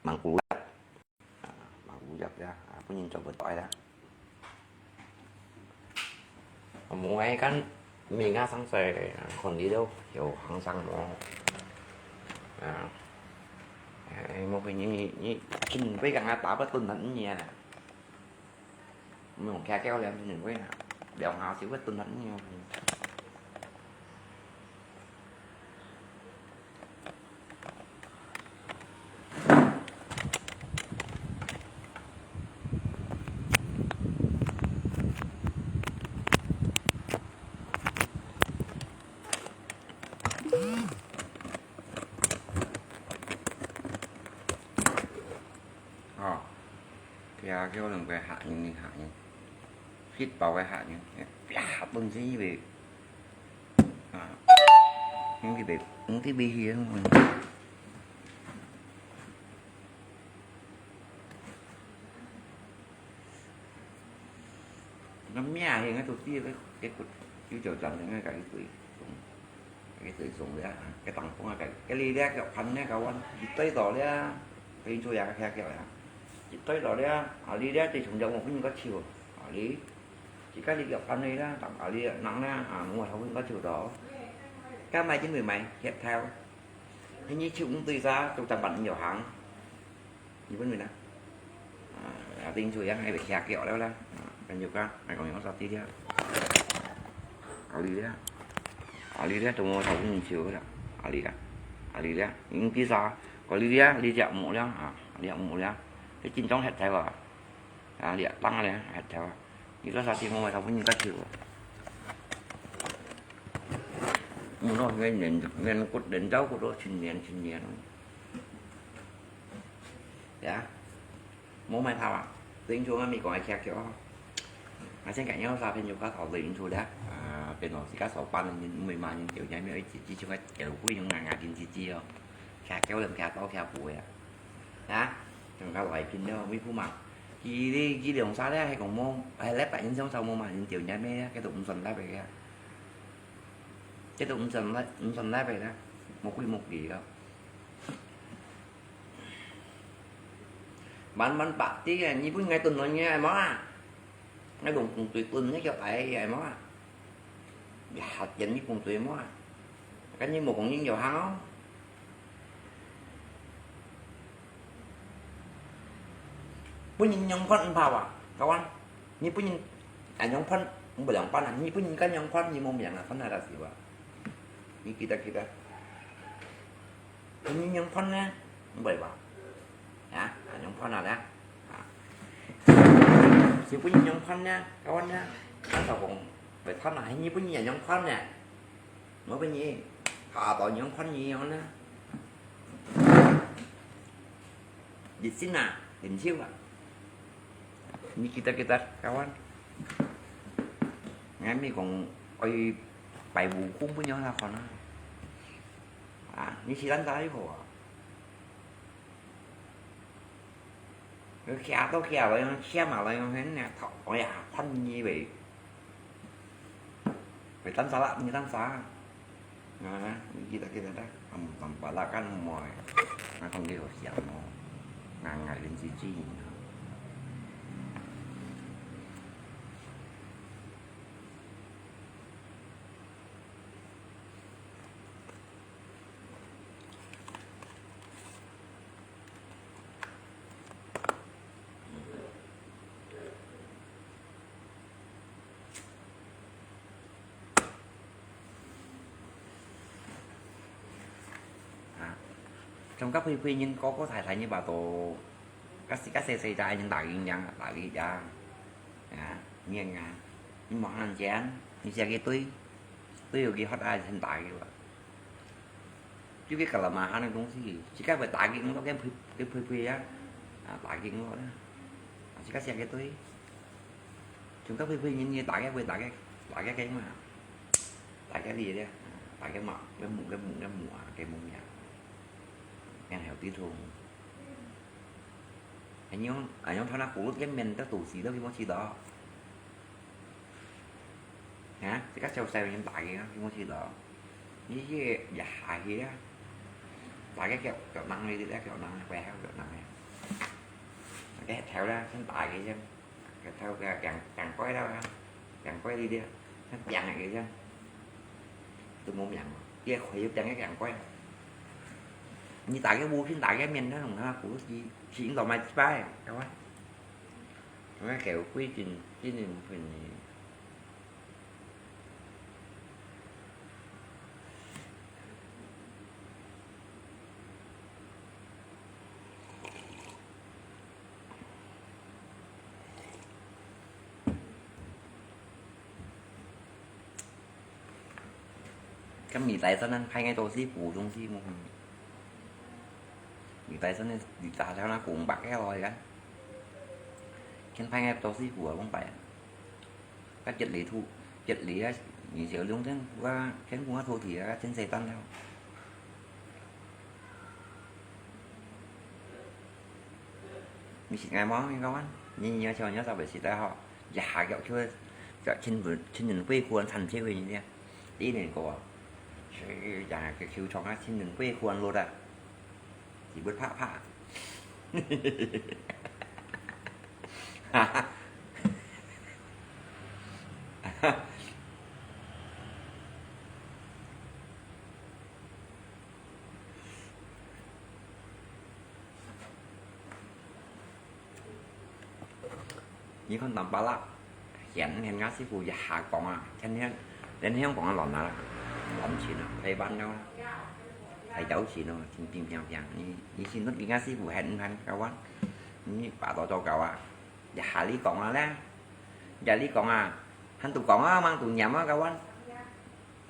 蠻古。 啊，蠻古入啦，啊，本人做毋到啦。無愛看，明啊，上世，看你兜有行上無？啊，哎，莫非你，你，你，你會講啊，打不頓很熱啊？ 毋用徛腳了，真正會啊，兩下就會蹲下去哦。哦，徛腳兩個客人，客人。 食飽个客人，啪，頓死去，啊，毋知飛，毋知飛去啊。該命个，該都知个，該，該骨，有條長个，該，該骨。 該水送了，該當風啊，該，該你這腳盤呢，該碗，一堆到了，對出也徛腳了，一堆到了，啊，你這對從前我分你个手，啊，你，自家你腳盤呢啦，當啊，你人呢，啊，我頭分你个手到，該買進去買，協調，你手毋對啥，就當板你就行。 你問問啊。啊，啊，頂住樣，還會徛腳了啦。啊，跟住講，還講用啥地了？啊，你了。啊，你了，同我頭先笑了。啊，你了。啊，你了，你比啥？啊，你了，你隻目了，啊，你目了。你緊張忒大啊。啊，你當了，忒大啊。你做啥地方，我頭先你个笑啊。嗯，喏，連，連，連骨，連招骨都青年，青年。 呀，無買頭啊，等於說我咪講愛徛腳哦。啊，先講要啥朋友較好的因素了，啊，變成自家手辦的人，毋會嘛人就也沒有一起，就像个酒會用啊，啊，緊擠擠哦，徛腳人徛到徛步的啊，啊，用較來拼了，微步嘛。佢，佢兩三日還講無，哎，禮拜日上晝無嘛人就也沒啊，該都毋算禮拜个啊，該都毋算禮，毋算禮拜啦，無規無矩个。 慢慢白啲个，日本个燉卵个，係無啊？該用公水燉，該叫大个，係無啊？呀，見日本水無啊？該你無講應有行哦。本人仰般毋怕啊，kawan？你本人，啊，仰般，毋會仰般啊？你本人敢仰般，你無命啊，反正就是話。你記得，記得。 本人仰般呢？毋會吧？啊，仰般啊，啊。是本人仰般呢？kawan呢？咱就講，會貪啊，你本人也仰般呢？我本人，下到仰般你樣呢？你信啊，你笑啊。你記得，記得，kawan。𠊎毋係講愛擺武功分人家看啊。啊，你試單儕又好啊？你徛都徛來，徛嘛來，恁樣頭，哎呀，趁你喂。 Phải tán xá lạ, như tán xá. Đó, đó, ghi lại, ghi lại đó. Ừm, tầm bả lạ cán mồi. Nó không đi vào siang nó. Ngà ngại đến gì chi. Hả? Trong các phi phi nhưng có có thải thải như bà tổ các sĩ các xe xe ra nhưng đá ghi nhang, đá ghi đá. Hả? Nghiêng ngả. Nhưng mà ăn chén, nhưng xe kia tui. Tui rồi kia hót ai chân đá ghi vậy. Chứ cái cà mà ăn cái東西, chỉ các phải đá ghi nó cái phi cái phi phi á. À, đá ghi nó đó. À, chỉ các xe kia tui. Chúng các phi phi nhìn như đá cái với đá cái, đá cái cái mà. Đá cái gì đấy? Đá cái mỏ, cái mũ, cái mũ, cái mũ, cái mũ nhà. Em hiểu tí thôi. Anh nhớ, anh nhớ thằng nào cũng cái men đó tủ xí đó, cái món gì đó. Hả? Thì các sầu sầu những đá cái, cái món gì đó. Như vậy, dạ hại gì đó. Đá cái kiểu, kiểu năng đi, cái kiểu năng, quẹt kiểu năng này. Cái theo đó, cái đá cái chứ. Cái thâu cái kẹng, kẹng quay đó, kẹng quay đi đi. Nó kẹng này kìa. Tôi muốn nhận. Kia khỏi yêu kẹng cái kẹng quay. Như tại cái bu phim tại cái miền đó, nó cũng chỉ, chỉ tỏ mày bái, đâu á. Nó kéo quy trình, quy trình mình Cái mì tay sao nên phải ngay tô sư phụ, trong sư mù. Mì tay sao nên đi trả cho nó cũng bạc cái rồi á. Khen phải ngay tô sư phụ không phải. Các chất lý thu, chất lý á, mì xíu lung thêm qua khen qua thu thì á, trên xe tăng theo. Mì xịt ngai mong, các bạn. Nhìn nhớ cho nhớ sao phải xịt tay họ. Dạ, kiểu, kiểu, kiểu, trên, trên những quê khuôn thành thế quê như thế. Tí này của, dạ, cái kiểu trong á, trên những quê khuôn luôn à. Chỉ bớt phạ phạ. Ni kon tam pala, hian hian ngã sư phụ ya hà kong à, hian hian, hian hian kong à lon à, lon chín à, Thái Văn đâu, Thái giáo chín à, chín chín piang piang, ni, ni xin nút ngã sư phụ hian hian kawan, ni ba to to kawan, ya hà li kong à leh, ya li kong à, han tu kong à, mang tu nhắm à kawan,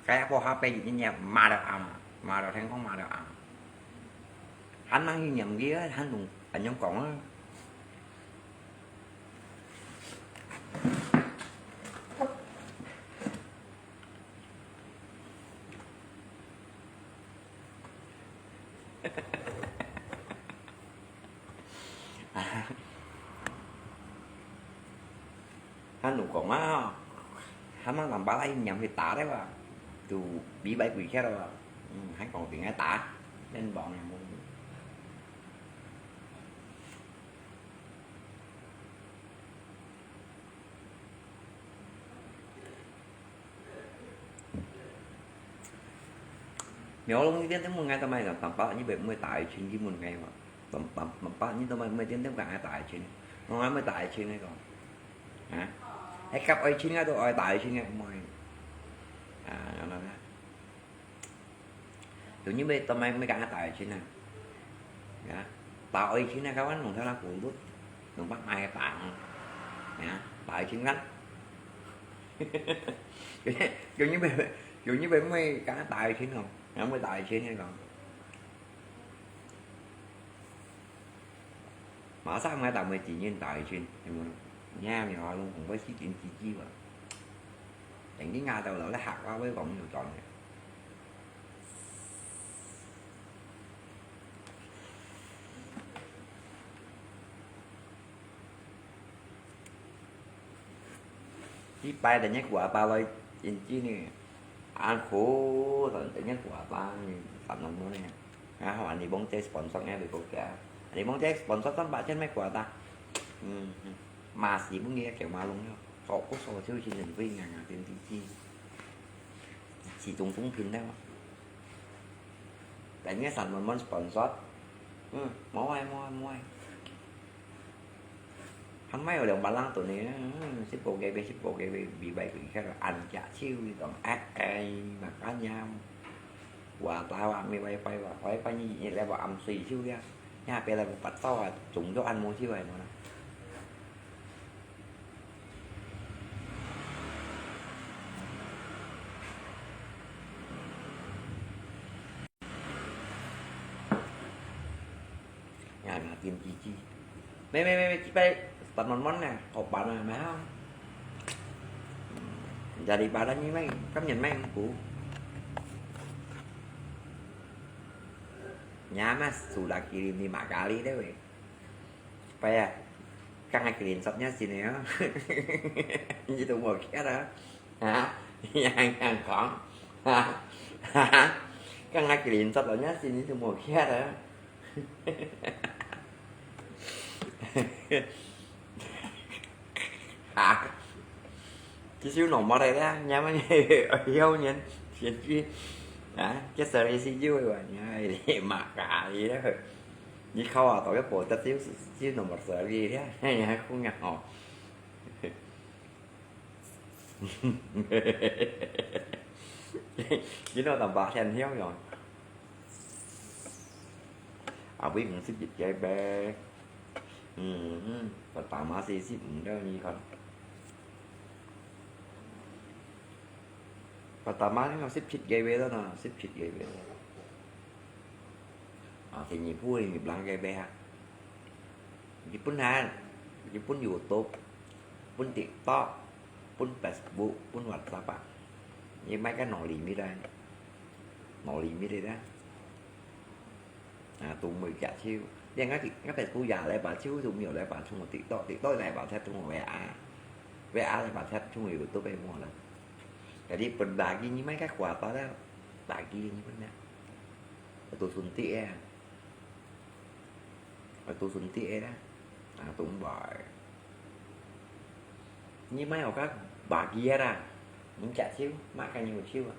cái bộ hà pe gì nhẹ, mà được à, mà được thành công mà được à. Hán nang hi ngiàm kia, hán tùng, anh nhông cổng á. Hán tùng cổng á, hán mang tàng bá lai ngiàm hi tá đấy ba. Tù bí bái quỷ khét rồi ba. Ừ, hán cổng tỉnh ai tá. Nên bọn này mông. Nếu lúc tiên tiên muốn ngay tao mày là tao bảo như vậy mới tải chuyến đi muốn ngay mà. Tao, tao, tao bảo như tao mày mới tiên tiên cả hai tải chuyến. Nó ngay mới tải chuyến ngay còn. Hả? Hay cặp ai chuyến ngay tao ai tải chuyến ngay mày. À, nó nói. Tụi như bây tao mày mới cả tải chuyến à. Hả? Tao ai chuyến ngay các bạn nông thôn là cũng đút. Nông bắc mai tao. Hả? Tải chuyến ngắn. Kiểu như bây, kiểu như bây mới cả tải chuyến không? Nó mới tải chuyến hay còn. Mà sao ngay tao mới chỉ nhìn tải chuyến. Nha, mình họ luôn cũng có xí kiến chỉ chi mà. 正經牙頭摎你客話會講有道理。這擺等下我阿爸來印尼呢，恁苦，等下我阿爸呢，三萬蚊呢。啊，好，恁呢幫這sponsor呢，你講个，恁呢幫這sponsor三百千咩我阿爸。嗯，嗯。 Masih pun dia kêu malung yo. Sok ko so chiu chin den pui ngang ngang tin ti chi. Si tung tung pin da. Tại nghe sản phẩm mon sponsor. Hmm, mua ai, mua ai, mua ai. Hăn mai ở đồng Ba Lăng tụi này, hmm, ship bộ ghế về, ship bộ ghế về, bị vậy cũng khác là ăn chả chiu đi tổng ác ai mà cá nham. Wa ta wa mi wifi wa wifi ni ni le wa am sui chiu ya. Nya pe la wa pat tau wa chung do an mo chiu ai mo na. Nya nya tim chi chi. Mei mei mei mei chi pai stat mon mon na, kok ban na mei hao. Jadi badan ni mei, kam nyen mei ku. Nya mas sudah kirim lima kali deh weh. Supaya kang kirim satnya sini ya. Itu mau kiat ah. Ha? Yang yang kong. Ha? Ha? Kang kirim satnya sini itu mau kiat ah. Hả? Chứ xíu nổ mò đây đó, nhà mà hiếu nhìn, xin chứ. Hả? Chứ sao đi xin chứ rồi, nhà đi mà cả đi đó. Như khâu à, tao cái bộ tao xíu, xíu nổ mò sợ đi đó, nhà không ngặt hò. Chứ nó tao bà khen hiếu rồi. À, quý cũng xíp dịch chạy bè. Ừ, và tao mà xí xíp cũng đâu như con. Và tao mà nó xíp dịch chạy bè đó nè, xíp dịch chạy bè. À, thì nhị phu thì nhị blang chạy bè hả? Nhị pun hả? Nhị pun YouTube, pun TikTok, pun Facebook, pun WhatsApp à? Nhị mấy cái nọ lì mi đây. Nọ lì mi đây đó. À, tụi mười chả chiu. Nên ngay thì, ngay tại tụi già lại bà chiu, tụi nhiều lại bà chung một TikTok, TikTok lại bà thét chung một VA. VA lại bà thét chung một YouTube mua lắm. Cái đi bật bà ghi như mấy cái khóa tao đó. Bà ghi như mấy nè. Tụi xuân tía. Tụi xuân tía đó. À, tụi bòi. Như mấy học các bà ghi đó. Những chả chiu, má cái nhiều chiu à.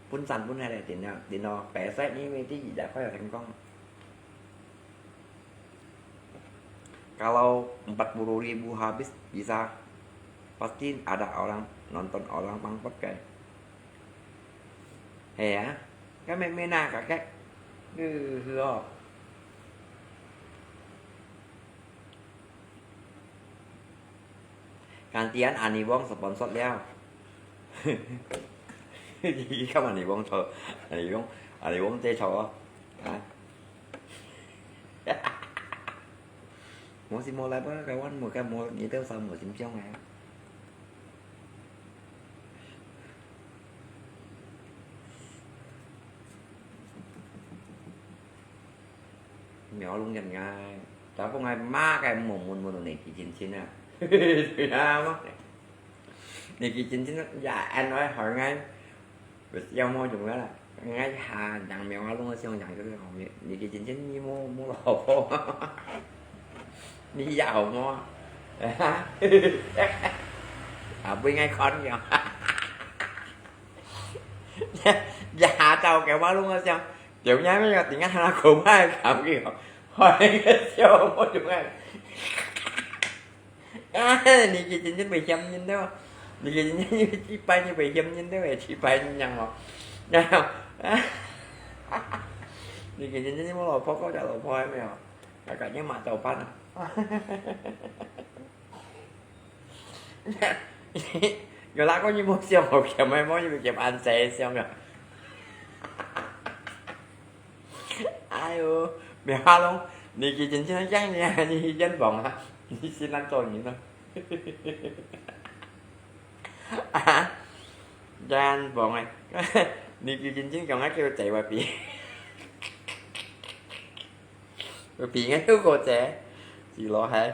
Pun san pun hai leh, di no, di no, pè sai ni mi ti ji da khoi thành công. Kalau empat puluh ribu habis, bisa pasti ada orang nonton orang Bangkok kan. He ya, kan me me na ka ke. Hư hư oh. Gantian Ani Wong sponsor liao. Ikam Ani Wong cho, Ani Wong, Ani Wong tê cho. Ha? Mo si mo lai ba, kai wan mo kai mo, ni teo sa mo sim siong ai. Mèo lung nhân ngai. Cháu không ai má cái mồm mùn mùn này chỉ chín chín à. Thì ra mất. Này chỉ chín chín dạ anh nói hỏi ngay. Bữa sau mua dùng đó là ngay hà dặn mèo lung ở sau dặn cái hồng này. Này chỉ chín chín như mua mua lò phô. Đi dạo mua. À, bữa ngay con kìa. Dạ tao kéo bao lung ở sau. Kiểu nhá, mấy cái tiếng Anh nó cũng hay cảm kiểu. Hỏi cái siêu một chúng này. À, đi kia chính chính bị chăm nhìn đó. Đi kia chính chính chỉ bay như bị chăm nhìn đó, chỉ bay như nhằng mà. Đi kia chính chính mua lò phô, có trả lò phô hay mèo. Cả cả những mà tàu pan à. Người ta có như một siêu một kiểu may mắn như kiểu ăn xe siêu nhỉ. Ai ơ, mẹ hoa long, 你去真正讲你啊，你去远方啊，你是难做人啊。啊，真棒哎！你比真正強啊，叫仔會比，會比个又過仔，是咯嘿。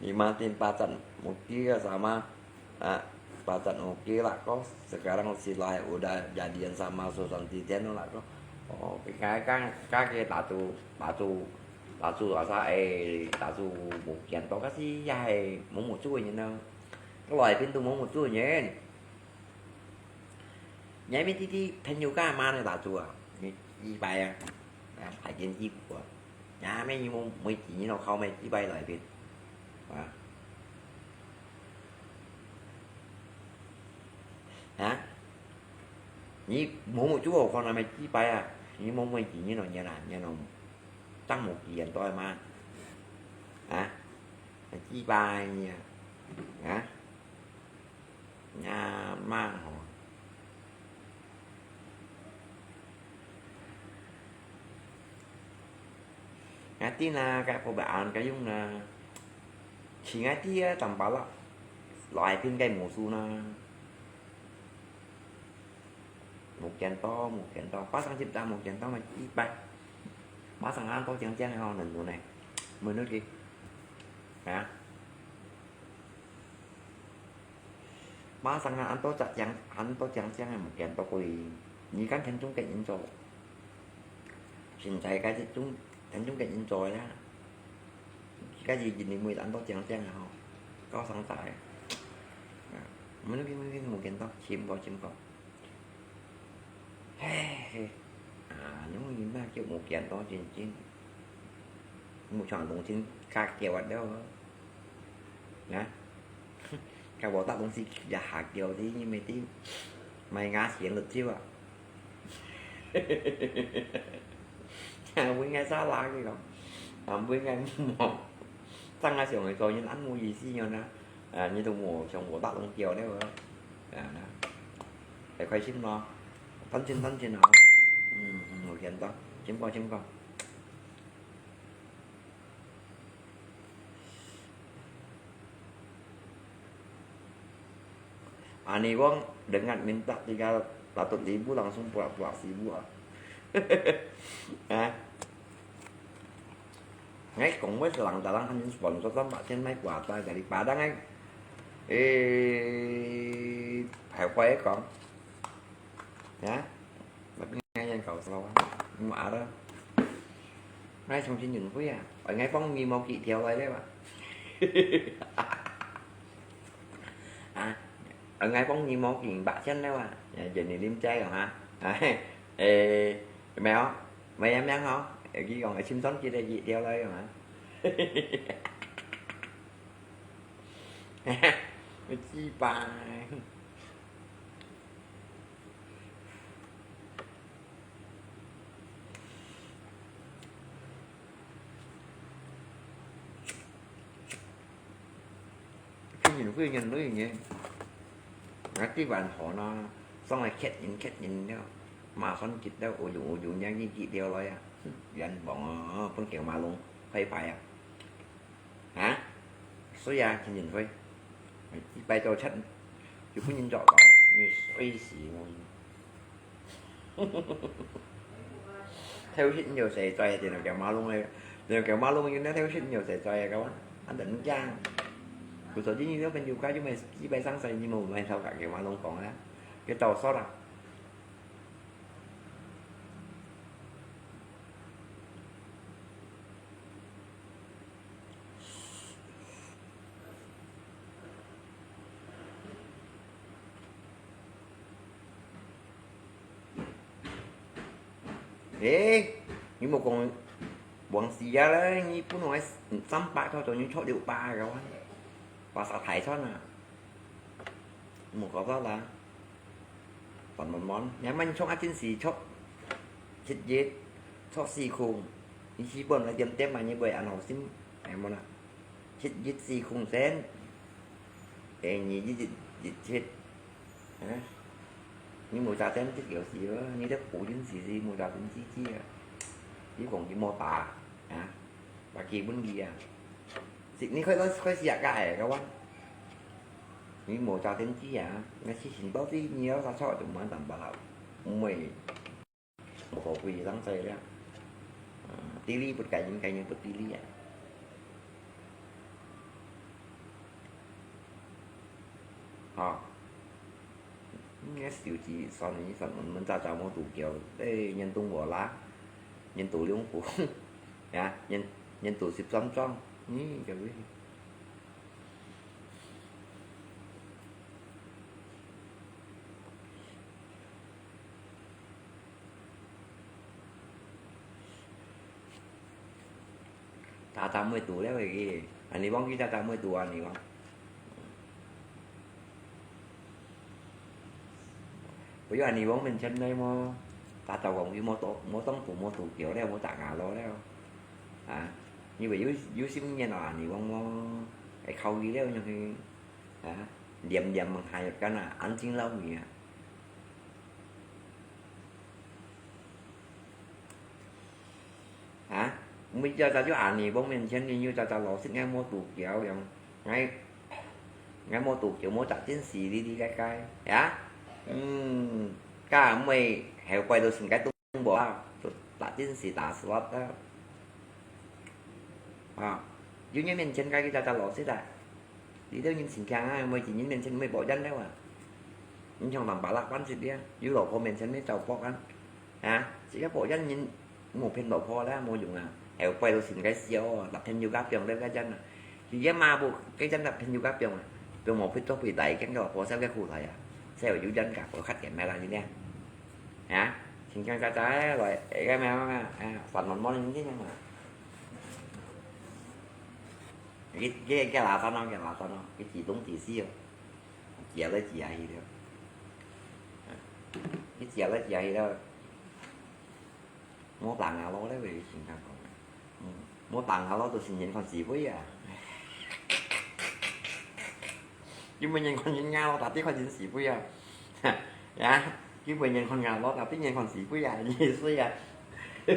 你makin pacat muki sama, ah, pacat muki lah ko. Sekarang si lahir udah jadian sama Susan Titian lah ko. Oh, kakak, kakak tak tahu, tak tahu, tak tahu asal eh, tak tahu mukian to kasi ya eh, mumucu ni na. Kalau ai pintu mumucu ni. Nhảy咩弟弟朋友个嘛呢打住啊，你一百啊，啊，海边一股啊，呀，咩你莫每几年都靠咩一百来遍，啊，啊，你莫莫做我看那咩一百啊，你莫每几年都年啊，年都当无几年都嘛，啊，一百呀，啊。 Nyaman ho. Ngati na, kak pobaan kayung na. Chingai tia tampala. Lai pin kai musu na. Mukian to, mukian to. Pasang cipta mukian to, mai ipai. Masang an to ciang ciang ho, nen tu ne. Menurut ki. Ya. Masang an to cak ciang, an to ciang ciang em kian to kui. Ni kan 田中 ke inco. Sin cai kai 田中 田中 ke inco ya. Kai ji jin ni mui an to ciang ciang ho. Kau sang cai. Mungkin mungkin mungkin to chim ko chim ko. He he. Ah, nung ni ma kiu mungkin to jin jin. Mu chang dong jin ka kiu wat deo. Nè? Cái bộ tao cũng xí là hạt kiều đi nhưng mà tí mày ngã xiên được chứ à. Với ngay xa lá cái đó. À, với ngay mỏ. Tăng ngay xiên người coi nhưng ăn mua gì xí nhau nè. À, như tụi mỏ xong bộ tao cũng kiều đấy mà. À, nè. Để khoai chim nó. Tấn chim tấn chim nó. Ừ, ừ, một kiện đó. Chim coi chim coi. Ani wong dengan minta tiga ratus ribu langsung pura-pura sibuk ah. Ah. Ngai kong wei selang dalang han sponsor tam bak chen mai kuata dari Padang ai. Eh, hai kuai kong. Ya. Bak ngai yang kau selawan. Mu ada. Ngai chong chin yun hui ah. Oi ngai pong mi mau ki tiao lai le ba. À, ở ngay bóng nhìn mô kiện bạc xanh đấy mà. Giờ nhìn lim trái rồi hả? Ê, mèo, mày em nhắn hả? Ê, cái con ở chim sống kia đây dị đeo đây rồi hả? Chi bài. Khi nhìn, khi nhìn nó như vậy, nó cái bàn họ nó, xong rồi khét nhìn, khét nhìn đó, mà son chịt đó, ôi dụ, ôi dụ, nhá, cái chị đeo lại à, gắn bóng, à, phân kiểu mà luôn, phải phải à. Hả? Số ya thì nhìn thôi. Mày chỉ bay cho chết. Chú cứ nhìn trọ đó. Như suy xỉ mà. Theo xích nhiều sẻ xoay thì nó kéo máu luôn rồi. Nó kéo máu luôn nhưng nó theo xích nhiều sẻ xoay các bạn. Anh tỉnh Trang. Của số chín như nó bên dù cá chúng mày chỉ bay sáng sớm nhưng mà mày sao cả kéo máu luôn còn á. Cái tàu sót à. Ê, 你莫講往時啊咧，你本來三百塊，做你出六百个哇，話實太慘啊！莫搞到啦，慢慢慢，你慢慢出啊，真是出，七月出四空，你基本來點點嘛，你會安好心，哎，無啦。 七一四空先，誒，二一一一七，啊，你無啥先，這條事咯，你這古人時事無啥先知知啊。你講佢無打，啊，把基本佢啊，是你開到開始啊，該個啊。你無揸電池啊，該事情到底你愛啥錯就毋會辦法啦，毋會，無可貴當在了。啊，地理不該人，該人不地理啊。吼，你个手機算你算，你早早無拄著，誒，人都無啦，人都兩副，呀，人，人都十三張，嗯，各位。 早早會拄了个，恁呢望佢早早會拄恁呢望。不要恁呢望面前來麼，早早講佢無當，無當拄，無拄著了，無打牙路了。啊，因為有，有心眼啊，恁呢望麼，會靠佢了，樣去，啊，念念望下又幹啊，安靜老命啊。 啊，每朝早就恁呢，望面前人又早早老實，𠊎無拄著樣，𠊎，𠊎無拄著，無搭電視哩哩該該，呀？嗯，該妹後擺都成該東無啊，就搭電視打slot啊。啊，有人面前該佢早早老實啊。 這兜人真驚啊，每日人面前會保證了啊。你像林伯樂關係啊，有老婆面前會走博啊。啊，自家保證人無騙老婆啦，無用啊。後擺都成該笑哦，搭朋友家放了該陣啊。佢也嘛無，該陣搭朋友家放啊，放無會做會大，驚个老婆受个苦來啊。所以有陣家婆較見面啦，你聽。啊，真驚家家來，哎，該咩啊，啊，煩惱莫你聽啊。 佢，佢，佢拉山咯，佢拉山咯，佢自動自死哦。自來自去了。佢自來自去了。無打牙路了，佢先生講。嗯，無打牙路就成人看是非啊。又無人看人牙路，到底看人是非啊。呀，又無人看牙路，到底人看是非啊，意思啊。 哎，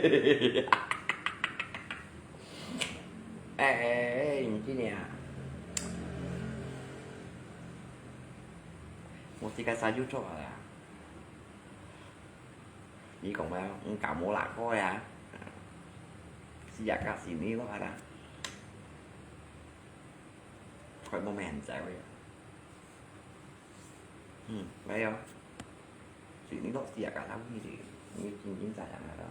哎，哎，毋知呢啊。我自家生就做好了。你講嘛，你搞無哪個呀？是啊，搞死你咯，啊啦。快莫咩很在位啊。 嗯，係哦。所以你老師也教他問題，你真正知影啊啦。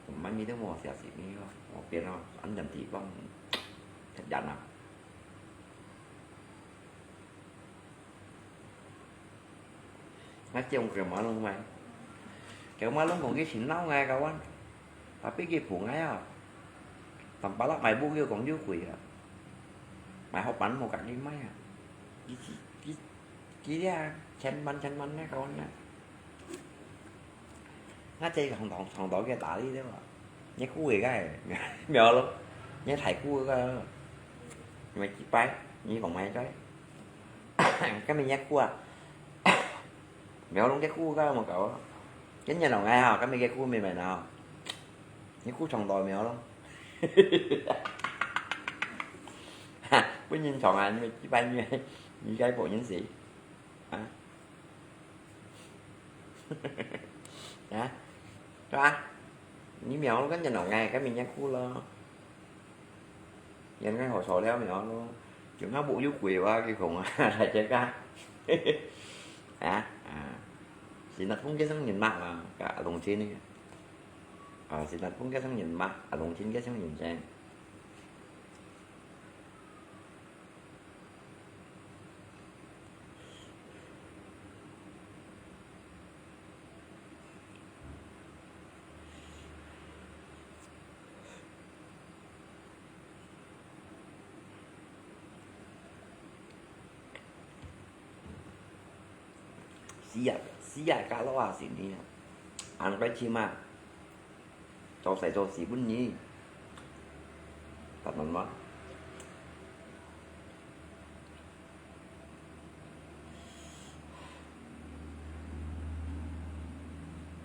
慢慢你都無消息，你哦，我變到安全地方，太遠啦。 𠊎講佢嘛攏咩？佢嘛攏講佢尋老𠊎个話，tapi佢分𠊎啊，tanpa lak買屋又講又貴啊，買好板無家己買啊，佢佢佢佢啊，千萬千萬个講啊。 𠊎這長途長途个打理對無？你顧佢个，苗咯，你太顧个，你幾擺，你講買个，今日你顧啊，苗咯，你顧个無搞，今日老𠊎吼，今日个顧明明啊，你顧長途苗咯，本人長啊，你幾擺你你該無人死。 啊？啊？對吧？你苗跟人講哎，跟明天哭咯。人家好吵了苗咯，就那不有鬼哇，去恐啊，大家啊。啊？啊。是那空间上人骂嘛，个龙亲呢？啊，是那空间上人骂，啊，龙亲个上人生。 死啊，死啊，家老啊，是你啊，安排去嘛。 做事做事本人，得人嘛。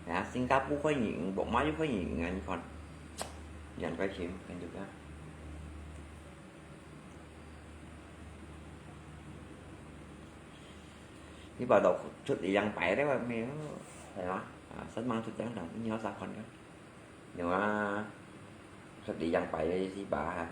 啊，新加坡歡迎，博馬又歡迎啊，你看，兩塊錢，跟這個。你把老出一两百的话没有，系嘛？啊，三万出两张，你要啥款的？有啊，出一两百的是吧？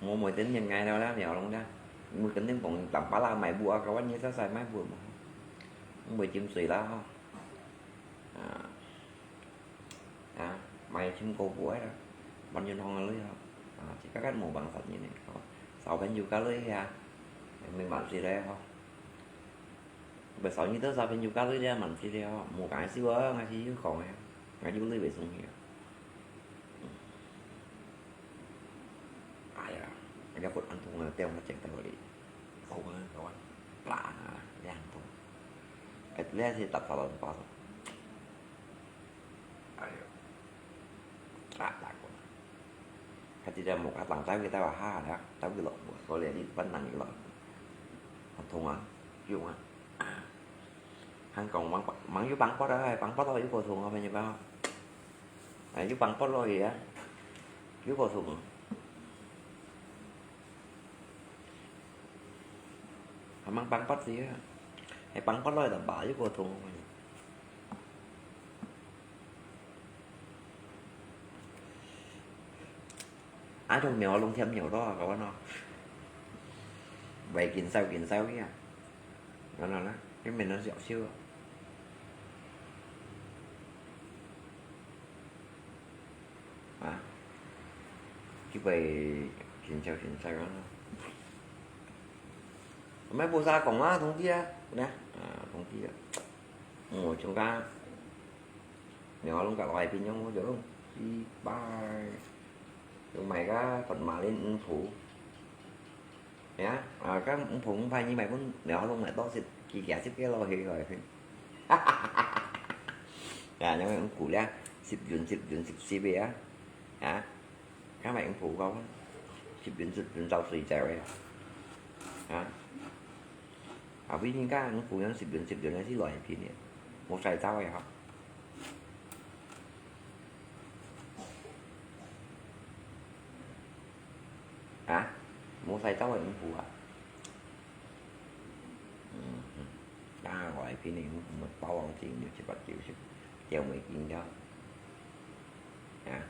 我每天年ngày了了了弄了，每天天讲打巴拉买布啊，kawan你在在买布嘛，我没金水了哈。啊，啊，买金狗布啊，完全红了了，啊，这个看没办法呢，小朋友家里啊，没买水了哈。 Besau nyi tơ sa phen yu ka lui dia man chi dia, mu kai si wa ngai si yu kong ya, ngai yu lui bei sung ya. Ai ya, ngai khut an thung na teo na cheng teo li. Khut na kawan, pla na, ya an thung. Et le si tap sa lon pa. Ai ya. Kha tak ko. Kha ti da mo kha tang tai wi tai wa ha da, tai wi lo mo, ko le ni pan nang lo. An thung a, yu a. Hàn Quốc măng, măng yu pang pot a, pang pot lo yu ko thung a, phen yu ka. A, yu pang pot lo yu a. Yu ko thung. Hàn măng pang pot ti a. Hai pang pot lo da ba yu ko thung. Ai, trong nèo lông thiam nèo đó, các bạn nó. Vậy kín sao, kín sao kìa. Nó, nó, nó. Cái mình nó dẻo siêu. À. Cái vậy kín sao, kín sao đó. Mấy bộ da cổng á, thông tia. Nè. À, thông tia. Ồ, chúng ta. Nếu không cả loại pin nhông, có chỗ không? Đi ba. Chúng mày có phần mà lên ứng phủ. Nhá. À, các ứng phủ không phải như mày cũng, nếu không mày to xịt, kỳ kéo xịt cái lo thì rồi. À, nếu ứng phủ lẽ, xịt dùn, xịt dùn, xịt xịt bia. Hả? Các mày ứng phủ không? Xịt dùn, xịt dùn, rau xì chèo vậy. Hả? À, ví dụ các ứng phủ nó xịt dùn, xịt dùn, nó xịt loại pin nè. Một xài tao vậy hả? Hả? Mua sai táo hay mua phù à? Ừ. Đa gọi phi này mua bao ăn tiền nhiều chứ bắt chịu chứ. Chèo mấy tiền đó. Hả?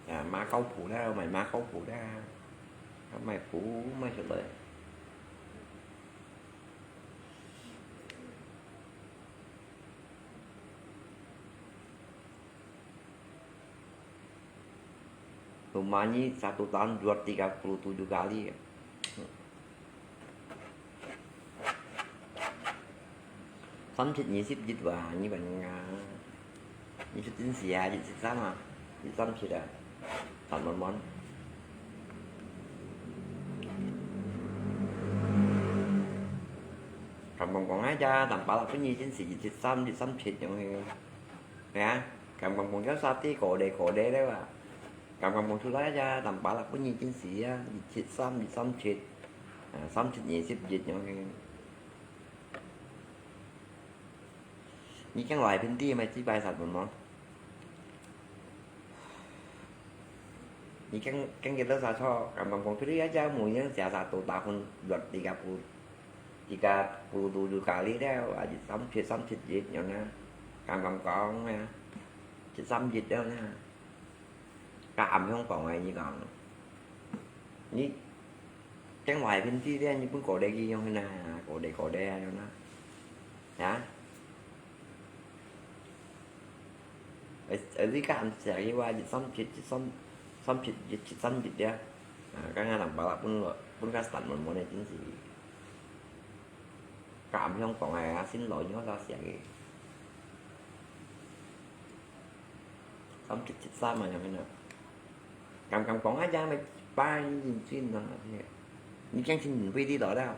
À, mã khẩu phủ đó, mày mã khẩu phủ đó. Mày phủ, mày sửa lời. Rumah ni satu tahun dua tiga puluh tujuh kali. Samchit ni sip jit wa, ni ban nga. Ni sip jin sia, jit sip sama. Jit samchit a. Tan mon mon. Kan bang kong aja, tan pala pun ni jin si jit sip sam, jit samchit yong he. Ya, kan bang kong jauh sati kode kode le wa. Kan bang kong sulai aja, tan pala pun ni jin sia, jit sip sam, jit samchit. À, samchit ni sip jit yong he. Ni keng lai pin ti mai chi bai sat mon mon. Ni keng, keng jit sa cho, kan bang kong pili aja mu yang sia sa tu tahun dua tiga puluh, tiga puluh tujuh kali deh, wa jit samchit, samchit jit yong na. Kan bang kong ya. Jit samchit deh na. Ka am hiong kong ai ni kong. Ni, keng lai pin ti deh, ni pun kode ki yong na, kode kode yong na. Ya. Ai, ai, li ka am sia ki wa, jit samchit, jit sam, samchit, jit, jit samchit ya. À, ka nga nang pala pun lo, pun ka stan mon mon ne jin si. Ka am hiong kong ai, a, sin lo ni ho sa sia ki. Samchit jit sam a yong na. Kan bang kong aja mai bai yin chin na. Ni keng chin yin pui ti lo deh.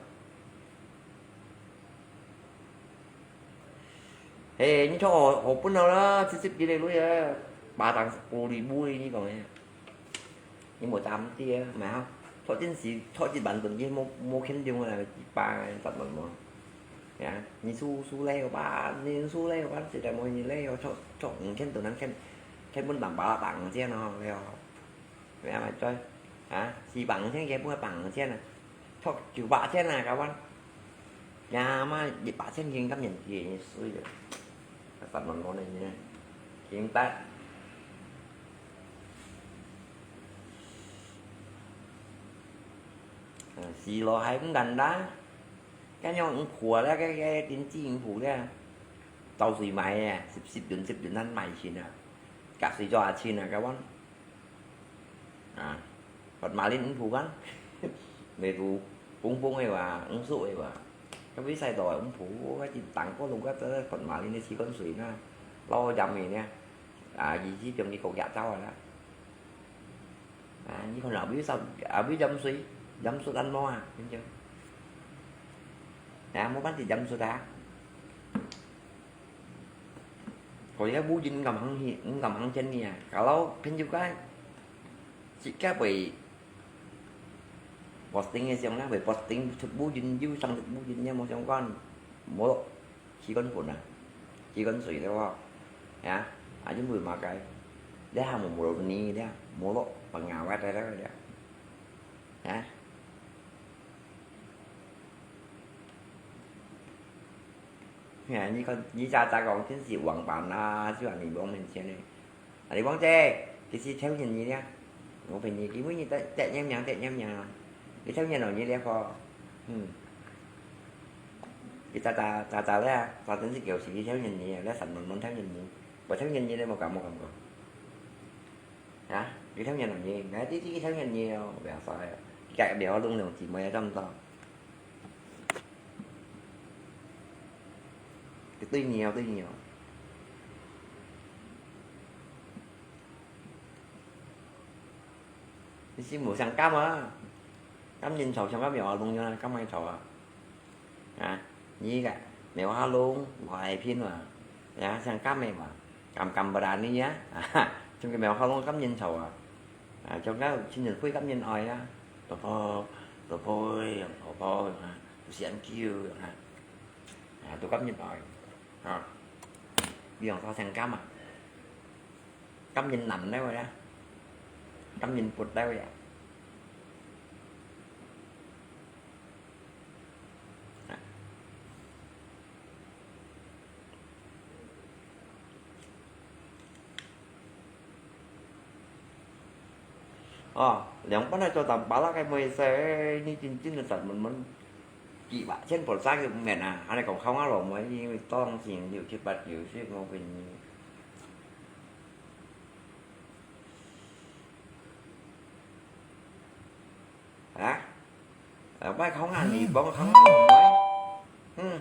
嘿，你著好，好本了啦，七十幾个鐳啊，巴掌十个鐳，你講个。你無膽啲啊，買啊，著真實，著一萬盾，你無，無肯用啊，一百十萬無。呀，你輸，輸了吧，你輸了吧，實在無你了，著，著五千盾，五千，千本當巴掌五千哦，了。 Mẹ mày chơi. Hả? Xì bằng thế kia bữa bằng thế nè. Thôi, chịu bạ thế nè, các bạn. Nhà mà đi bạ thế kia cắm nhìn kia như suy rồi. Các bạn mình nói này nha. Hiện tại. À, xì lò hay cũng đành đá. Cái nhau cũng khua đó, cái, cái tín chỉ cũng phủ đó. Tàu suy mày à, sip sip dùn sip dùn năn mày xin à. Cả suy cho à xin à, các bạn. À, Phật mà linh ứng phủ gắn. Mẹ phủ, phúng phúng ấy và, ứng sụ ấy và. Cái ví sai đòi ứng phủ, cái chín tặng có lùng cái tới Phật mà linh đi xí con suy na. Lo dăm mì nha. À, gì chứ chồng đi cột gạt cháu rồi đó. À, như con lợn biết sao, à, biết dăm suy, dăm suy ăn mò à, biết chưa? À, mua bánh thì dăm suy đã. Có lẽ bố dính ngầm hăng hi, ngầm hăng chân nè. Kalau penjukai, jika bai posting ya siang lah, bai posting bố dính, you sang bố dính ya mau siang kan. Mô, khi con phun à. Khi con suy đó. Ya, aja bui makai. Dia ha mô mô ni dia. Mô lo pangawat dia dia. Ya. Ya, 你看，你家家講真係王八啊，就係你王面前的。啊，你王姐，其實挑人你呀，我陪你，因為你得，得人名，得人名啊。你挑人咯，你這個，嗯。你咋咋，咋咋咧？咋真係叫是你挑人你啊，你神門門挑人你，我挑人你，你無感，無感覺。 Hả? Cái theo nhận là gì? Nãy tí tí theo nhận nhiều, biasa ya. Cái cái biểu luôn luôn chỉ mới trong to. Cái tuy nhiều, tuy nhiều. Cái xin mua sang cam á. Cam nhìn sầu sang cam biểu luôn nhau cam mai sầu á. À, nhi kà, mèo ha lung, hoài phiên mà. Ya, sang cam mèo mà. Cam cam bà đàn đi ya. À, trong cái mèo ha lung cắm nhìn sầu à. À, trong cái xin nhìn khuy cắm nhìn oi á. Tổ phô, tổ phôi, tổ phôi, à, tổ sian kiêu, à. À, tổ cắm nhìn oi. À. Đi lòng sao sang cam à. Cắm nhìn nằm đấy rồi đó. Cắm nhìn pụt đấy rồi đó. Ơ, 兩班來做淡薄仔个妹仔，你真正个實問問，幾百千步生个毋免啊，恁樣講口啞落尾，因為當時有七八九歲，我跟你 Hả? Ờ, bai không ăn thì bóng không ăn rồi. Hmm.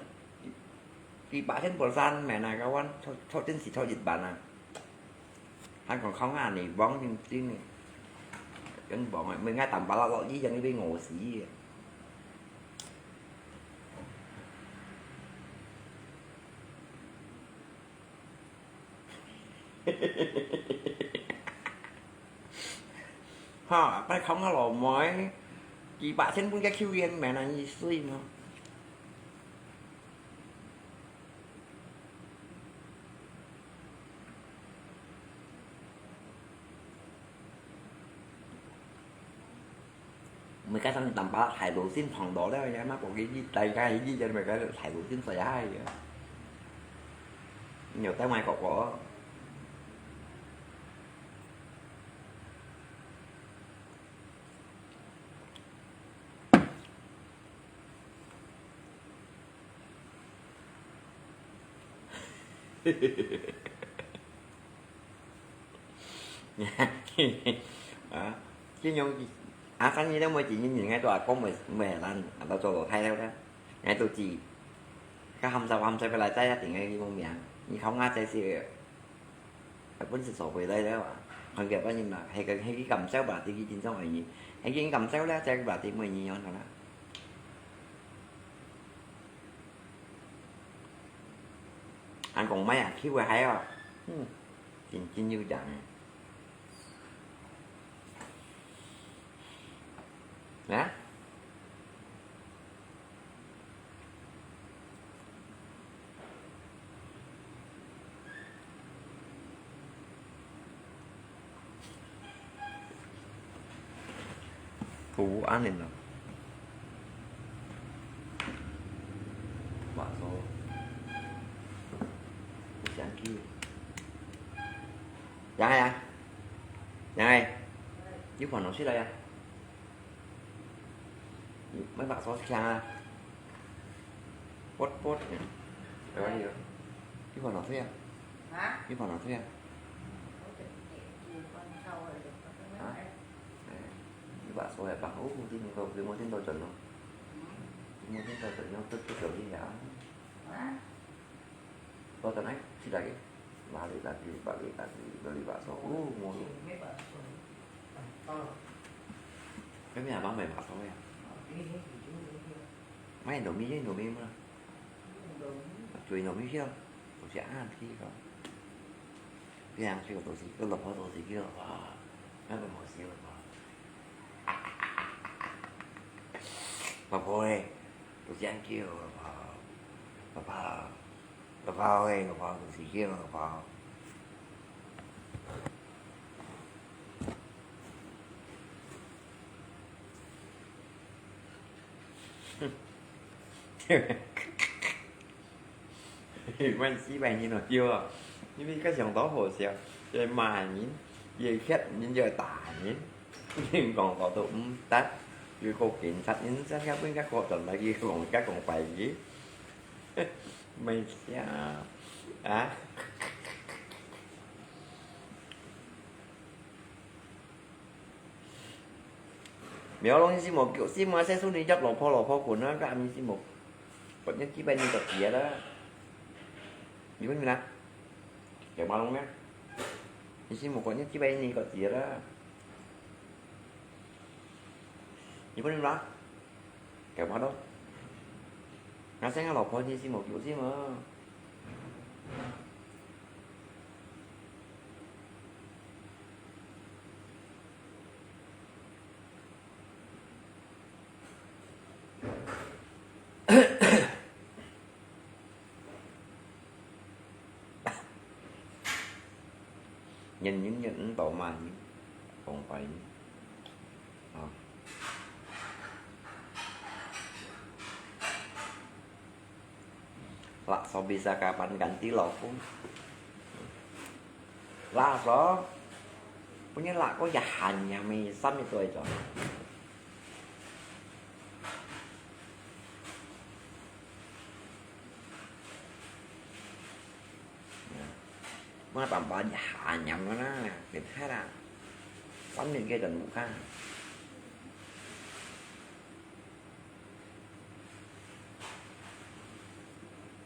Thì bà trên bộ san mẹ này các bạn, cho, cho chính sĩ cho dịch bản à. Anh còn không ăn thì bóng trên trên này. Cái bóng này, mình ngay tầm bà lọ lọ gì cho nó bị ngộ xí. Ha, bai không á lò mòi. Kì bạ sên bún cái khiu yên mẹ nó nhi sui nó. Mười cái thằng tầm bạ thải đồ xin phòng đó đấy, mà có cái gì, tay cái gì cho mười cái thải đồ xin phải hay. Nhiều tay ngoài có có. Chứ nhung, à, sáng nay đó mới chỉ nhìn ngay tụi con mười, mười lần, à, tao cho tụi thay theo đó. Ngay tụi chị, các hâm sao hâm sao phải là trái thì ngay cái mông miệng, như không ngã trái xì. Ai bún sụt sổ về đây đấy mà. Hàng kia bao nhiêu mà, hay cái, hay cái cầm xéo bà tí cái chín sống ấy nhỉ. Hay cái cầm xéo lá, trái bà tí mười nhỉ nhón thằng đó. 人講麼个啊？去會害哦。嗯，真真有影。啊？圖案呢？畫錯。相機。呀呀，呀，你換東西了呀？你買把手枪啊？ Pot pot. Apa dia? Di mana tu ya? Hah? Di mana tu ya? Hah? Eh, di bakso ya, Pak. Oh, di muka, di muka, di muka, di muka, di muka, di muka, di muka. Kau tak naik, sila lagi. Balik lagi, balik lagi, beli bakso. Oh, mau. Kami abang main bakso ya. Mai Indomie je, Indomie mah. Jual Indomie je, tu si ăn thi kau. Biang si kau tu si, kau lepas tu si kau lepas. Nak kau mau si lepas. Lepas eh, tu si ăn kau lepas. Lepas. Lepas eh, lepas tu si kau lepas.關西白人哦，對哦，因為佢想到好笑，就罵人，也嚇人，就打人，人講到都毋得，有個警察，人真正分佢學轉來，佢講，佢講白語，沒笑啊。 苗龍，你是無叫，是無細叔你約老婆，老婆滾啊，該阿咪是無，滾一幾百年个子啦。你問你啦，有毛龍咩？你是無滾一幾百年个子啦？你問你啦，有毛龍？那現在老婆你是無叫是無？ 人人人人都罵人，講白人。啊。 Lah, so bisa kapan ganti laukung? Lah, so. Punya lah, ko ya hanya mi sam itu aja. Mana tambah ya hanya mana? Kita lah. Sam ni kita bukan.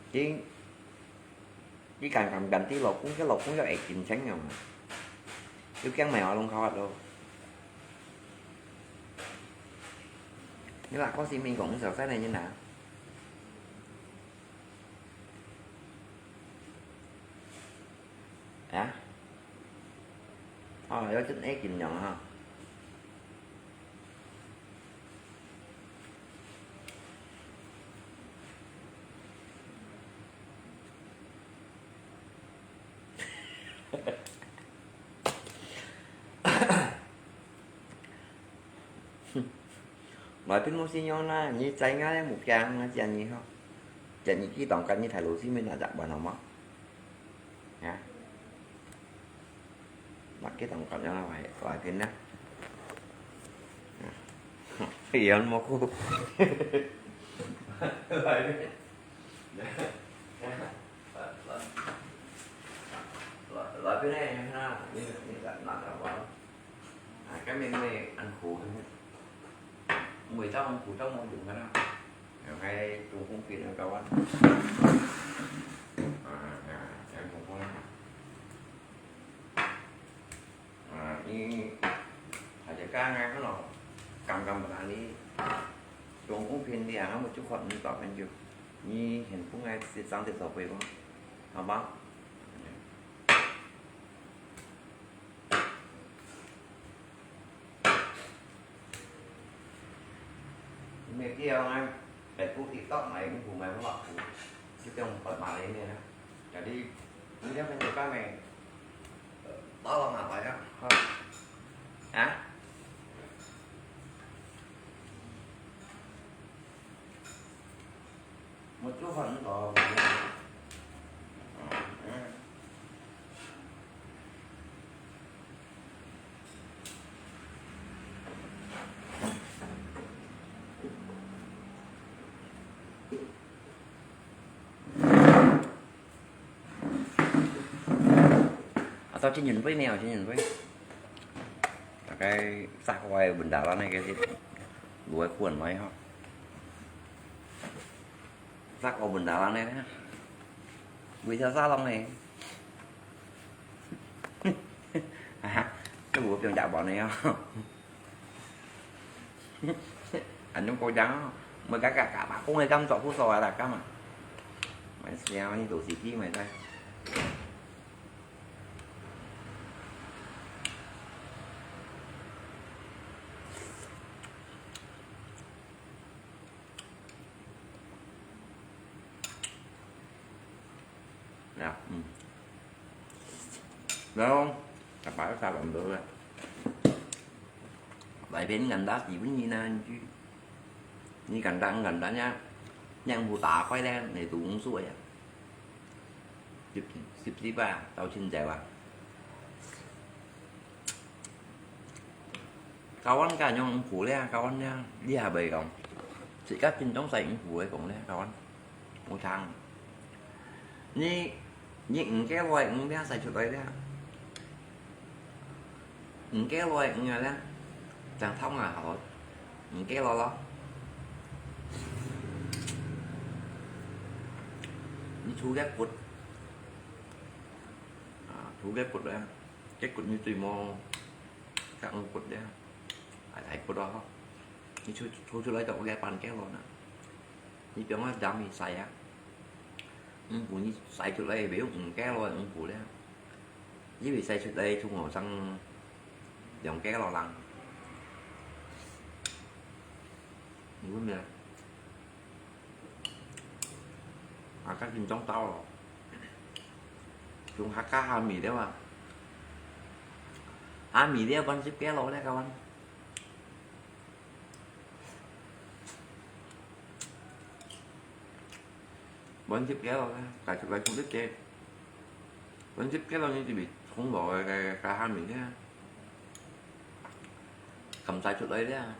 Chính你敢敢敢啲老公，个老公要會緊張个嘛？要驚咪我弄好啊都。你話嗰時面講就真係你拿。啊？哦，有真係緊張哈。 來賓無信用啦，你知𠊎無驚啊，這你吼，這你去當間你睇老師面那隻玩好無？啊？ Laki tong konyol lagi, lagi na. Iyan mo ko. Lagi. Lagi na yan na. Ini, ini tak nak apa. Ah, kami may ang kuha. Mùi tao, mùi tao mùi dùng cái đó. Rồi cái Trung Quốc kia nó cao lắm. À, à, em không có. À, đi. Hay là cái ngay cái nó cầm cầm mà đi. Trung Quốc kia đi à, nó một chút khoản mình tỏ bên dưới. Nhi hiện cũng ngay sẽ sang tiếp sau quay qua. 好嗎？你知道嗎？北部TikTok買五谷買不好，就這種本馬的面啊。Jadi, ini kan menunjukkan nih, eh, tolong apa ya? Hah? Một chút phần đó. Atau cinyun pui nè, cinyun pui. Cái sắc của ai bún đá lăng này cái gì? Đuổi khuẩn nói hả? Sắc của bún đá lăng này nè. Vì sao xa lòng này? Hả? Cái bố piong chả bỏ này hả? Anh Dũng Cô Giang, mười cái cả cả bác cũng hay cắm trọ phút sau là cắm à. Mày xéo như tổ sĩ kia mày đây. Nè, ừ. Đúng không? Chả phải sao làm được rồi. Vậy bên ngành đó chỉ với Nhi Lan chứ. Nhi cắn răng, cắn răng nhá. Nhang bù tá quay đen, này tụ cũng suối à. Sip, sip, sip à, tao chín giờ à. Kawan ka nyong ung phủ le, kawan le, đi hà bầy kong. Chỉ các tin trong sai ung phủ le kong le, kawan. Một tháng. Ni, ni ung ke loi ung le, sai chuột loi le. Ung ke loi ung le. Chẳng thông à hả? Ung ke loi lo. Ni thu ghét cột. À, thu ghét cột le. Cái cột như tùy mò. Các ung cột le. Ai thấy cột đó. Ni thu, thu chuột loi tao ghét bàn ke loi nè. Ni piang á, dám mi sai á. Ung phủ ni sai chuột loi, ví dụ ung ke loi ung phủ le. Ni vì sai chuột loi, chung ngồi sang dòng ke loi lăng. Ni biết mẹ. À, các kinh trong tao rồi. Chúng hạt cá hà mì đấy mà. Hà mì đấy, bánh sip ke loi đấy các bạn. Bánh sip ke loi, cái chụp lại không biết chê. Bánh sip ke loi như chỉ bị không bỏ cái, cái, cái hà mì thế. Cầm sai chuột loi thế à.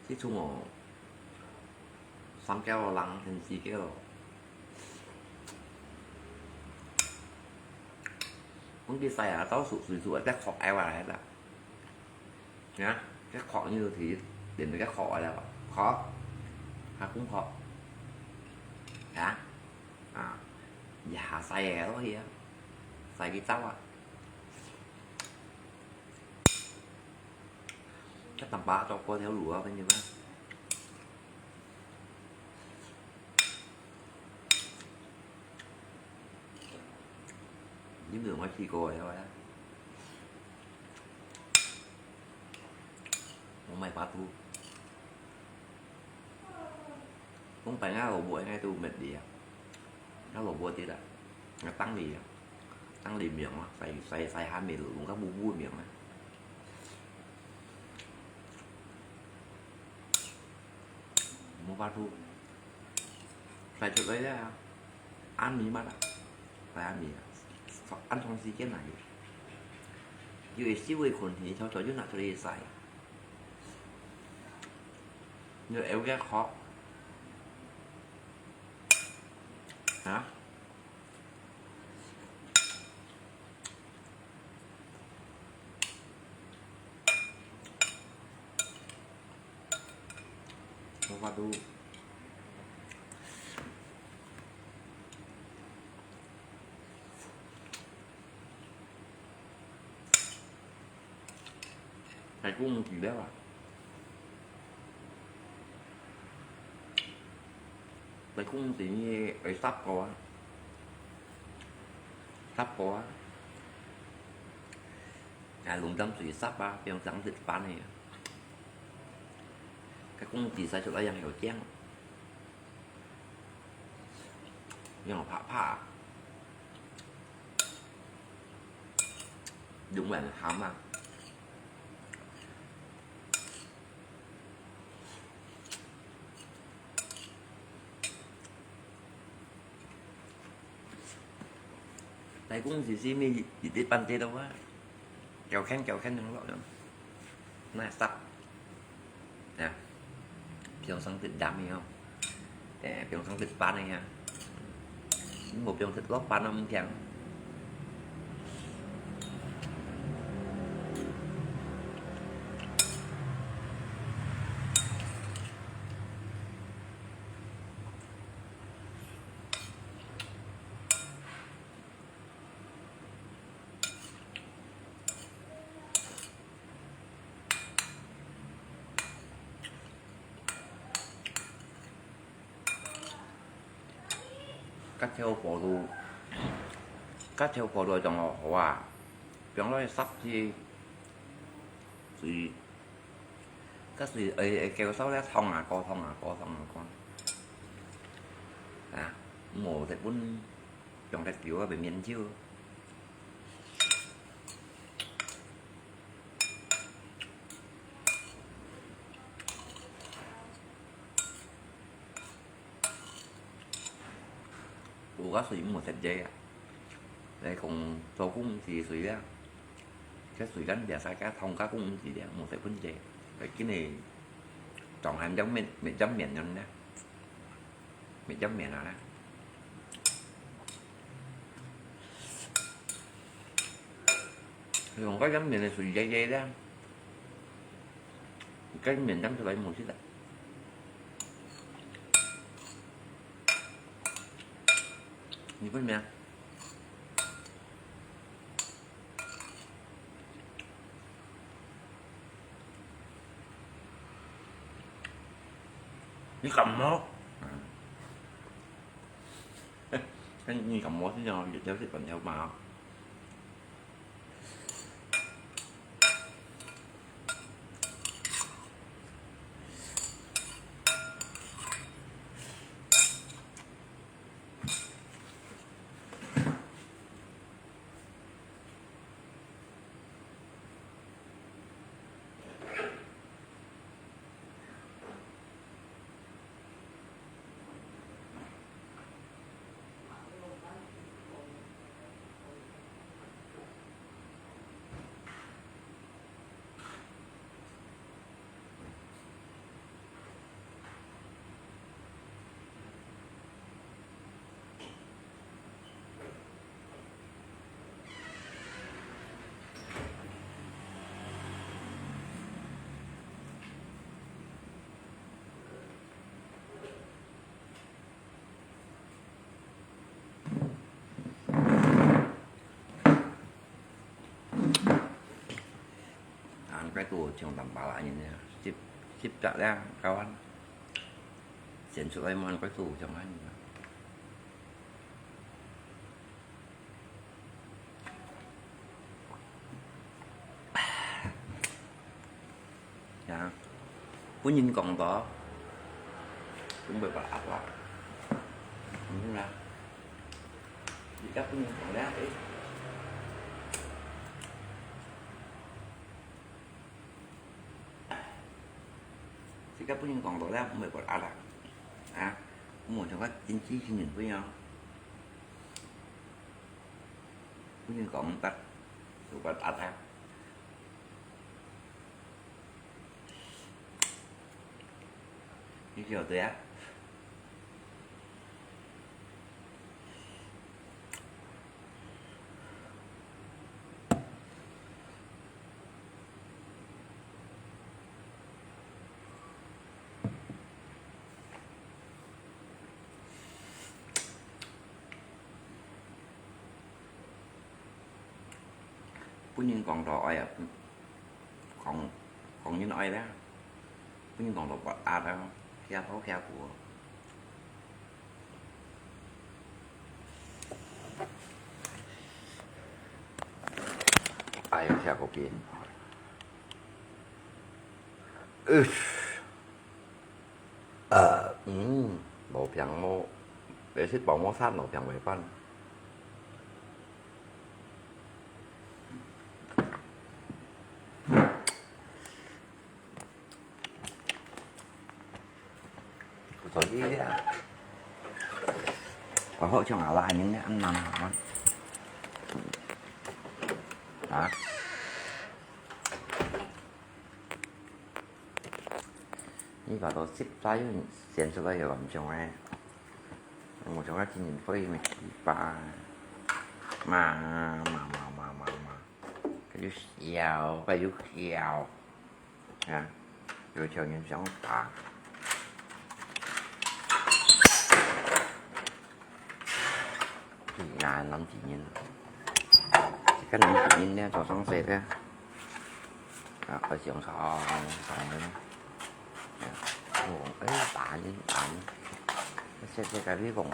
Chứ chung ngồi. Sắm ke loi lăng, thành xì ke loi. Không biết sai à, tao sụt sụt sụt, chắc khó ai vào đấy là. Nhá, cái khó như thì đến với cái khó là khó. Hả, cũng khó. Hả? À, dạ, sai à, đó thì à. Sai cái cháu à. Chắc tầm bạ cho cô theo lúa cái gì mà. Những người ngoài khi cô ấy thôi á. Không may phá thu. Không phải ngã lỗ buổi ngay tụ mệt đi à. Ngã lỗ buổi thì đã. Ngã tăng đi à. Tăng đi miệng mà. Sai, sai, sai hai mươi lỗ, cũng có bu bu miệng mà. Không phá thu. Sai chuột đấy à. Ăn mì mà đã. Phải ăn mì à. Ăn trong gì cái này. Dù là siêu ấy khuẩn thì cho cho yun nạp cho đi sai. Như éo cái khó. Hả? Không có đủ. Cái cũng một tí đấy à. Cái cũng một tí như ấy sắp có. 煠過啊。啊，龍眼水煠啊，變成一般个。該公子使出來樣有靚，樣有拍拍，龍眼鹹啊。 大公子係毋係一粒半隻到啊？攪圈攪圈弄落去，那煠，啊，變成一點个哦，誒，變成一般个啊，無變成落班都毋驚。 該條火路，該條火路當好啊，放落去煠去，水，該水會，會攪燒了，燙啊過，燙啊過，燙啊過。啊，無得分，放得久啊，會面焦。 有个水毋好食濟啊。來講，做工毋係水啊，這水乾淨晒个，燙个工毋係咧，毋好食分濟。來，今日當還將面，面將面樣呢，面將面啊呢。用个將面个水濟濟咧。 該面當出來無食啦。你分咩？你感冒？嗯。你感冒是講，有條是感冒嘛？ 啊，該都像淡薄仔呢，十，十隻了，搞完，選出來嘛，該都像恁呢。 呀，分人講到，準備把握啦。嗯啦，而家分人講了，誒。自家分人講到了，毋會過壓啦。啊，毋好像个經濟新聞會啊，分人講得，就過壓啦。 你曉得啊？分人講到愛啊，講，講人愛啦，分人講到發達啊，吃好吃苦。等一下，我给你。呃，呃，嗯，無平無，也是保姆餐，無平為飯。 所以啊，我好像阿拉人咧，恁難啊。啊？你把到食材選出來又毋像咧，毋像啊，真正可以咪奇葩。嘛嘛嘛嘛嘛嘛，佢就笑，佢就笑。 啊，有條人想打。啊，男仔人，這个男仔人呢，早上洗个，啊，愛上床，上床个。啊，哦，哎，打人，打人，這這个你講，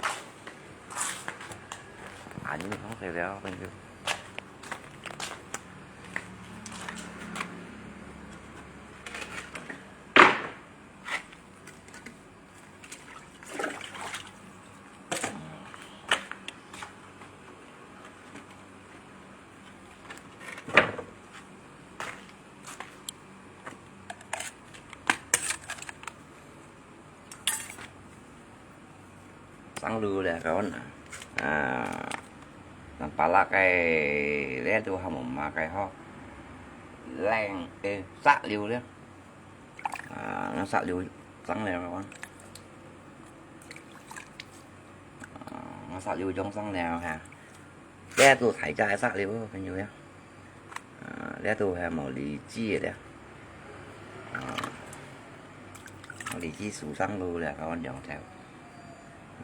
打人上洗了，跟住。 生滷咧，講啊，啊，南巴拉个咧都還無麼个吼，靚个石榴咧，啊，那石榴生了講，啊，那石榴種生了哈。 這都大隻个石榴，朋友呀。啊，這都還無荔枝个咧。啊，無荔枝樹生路咧，講兩條。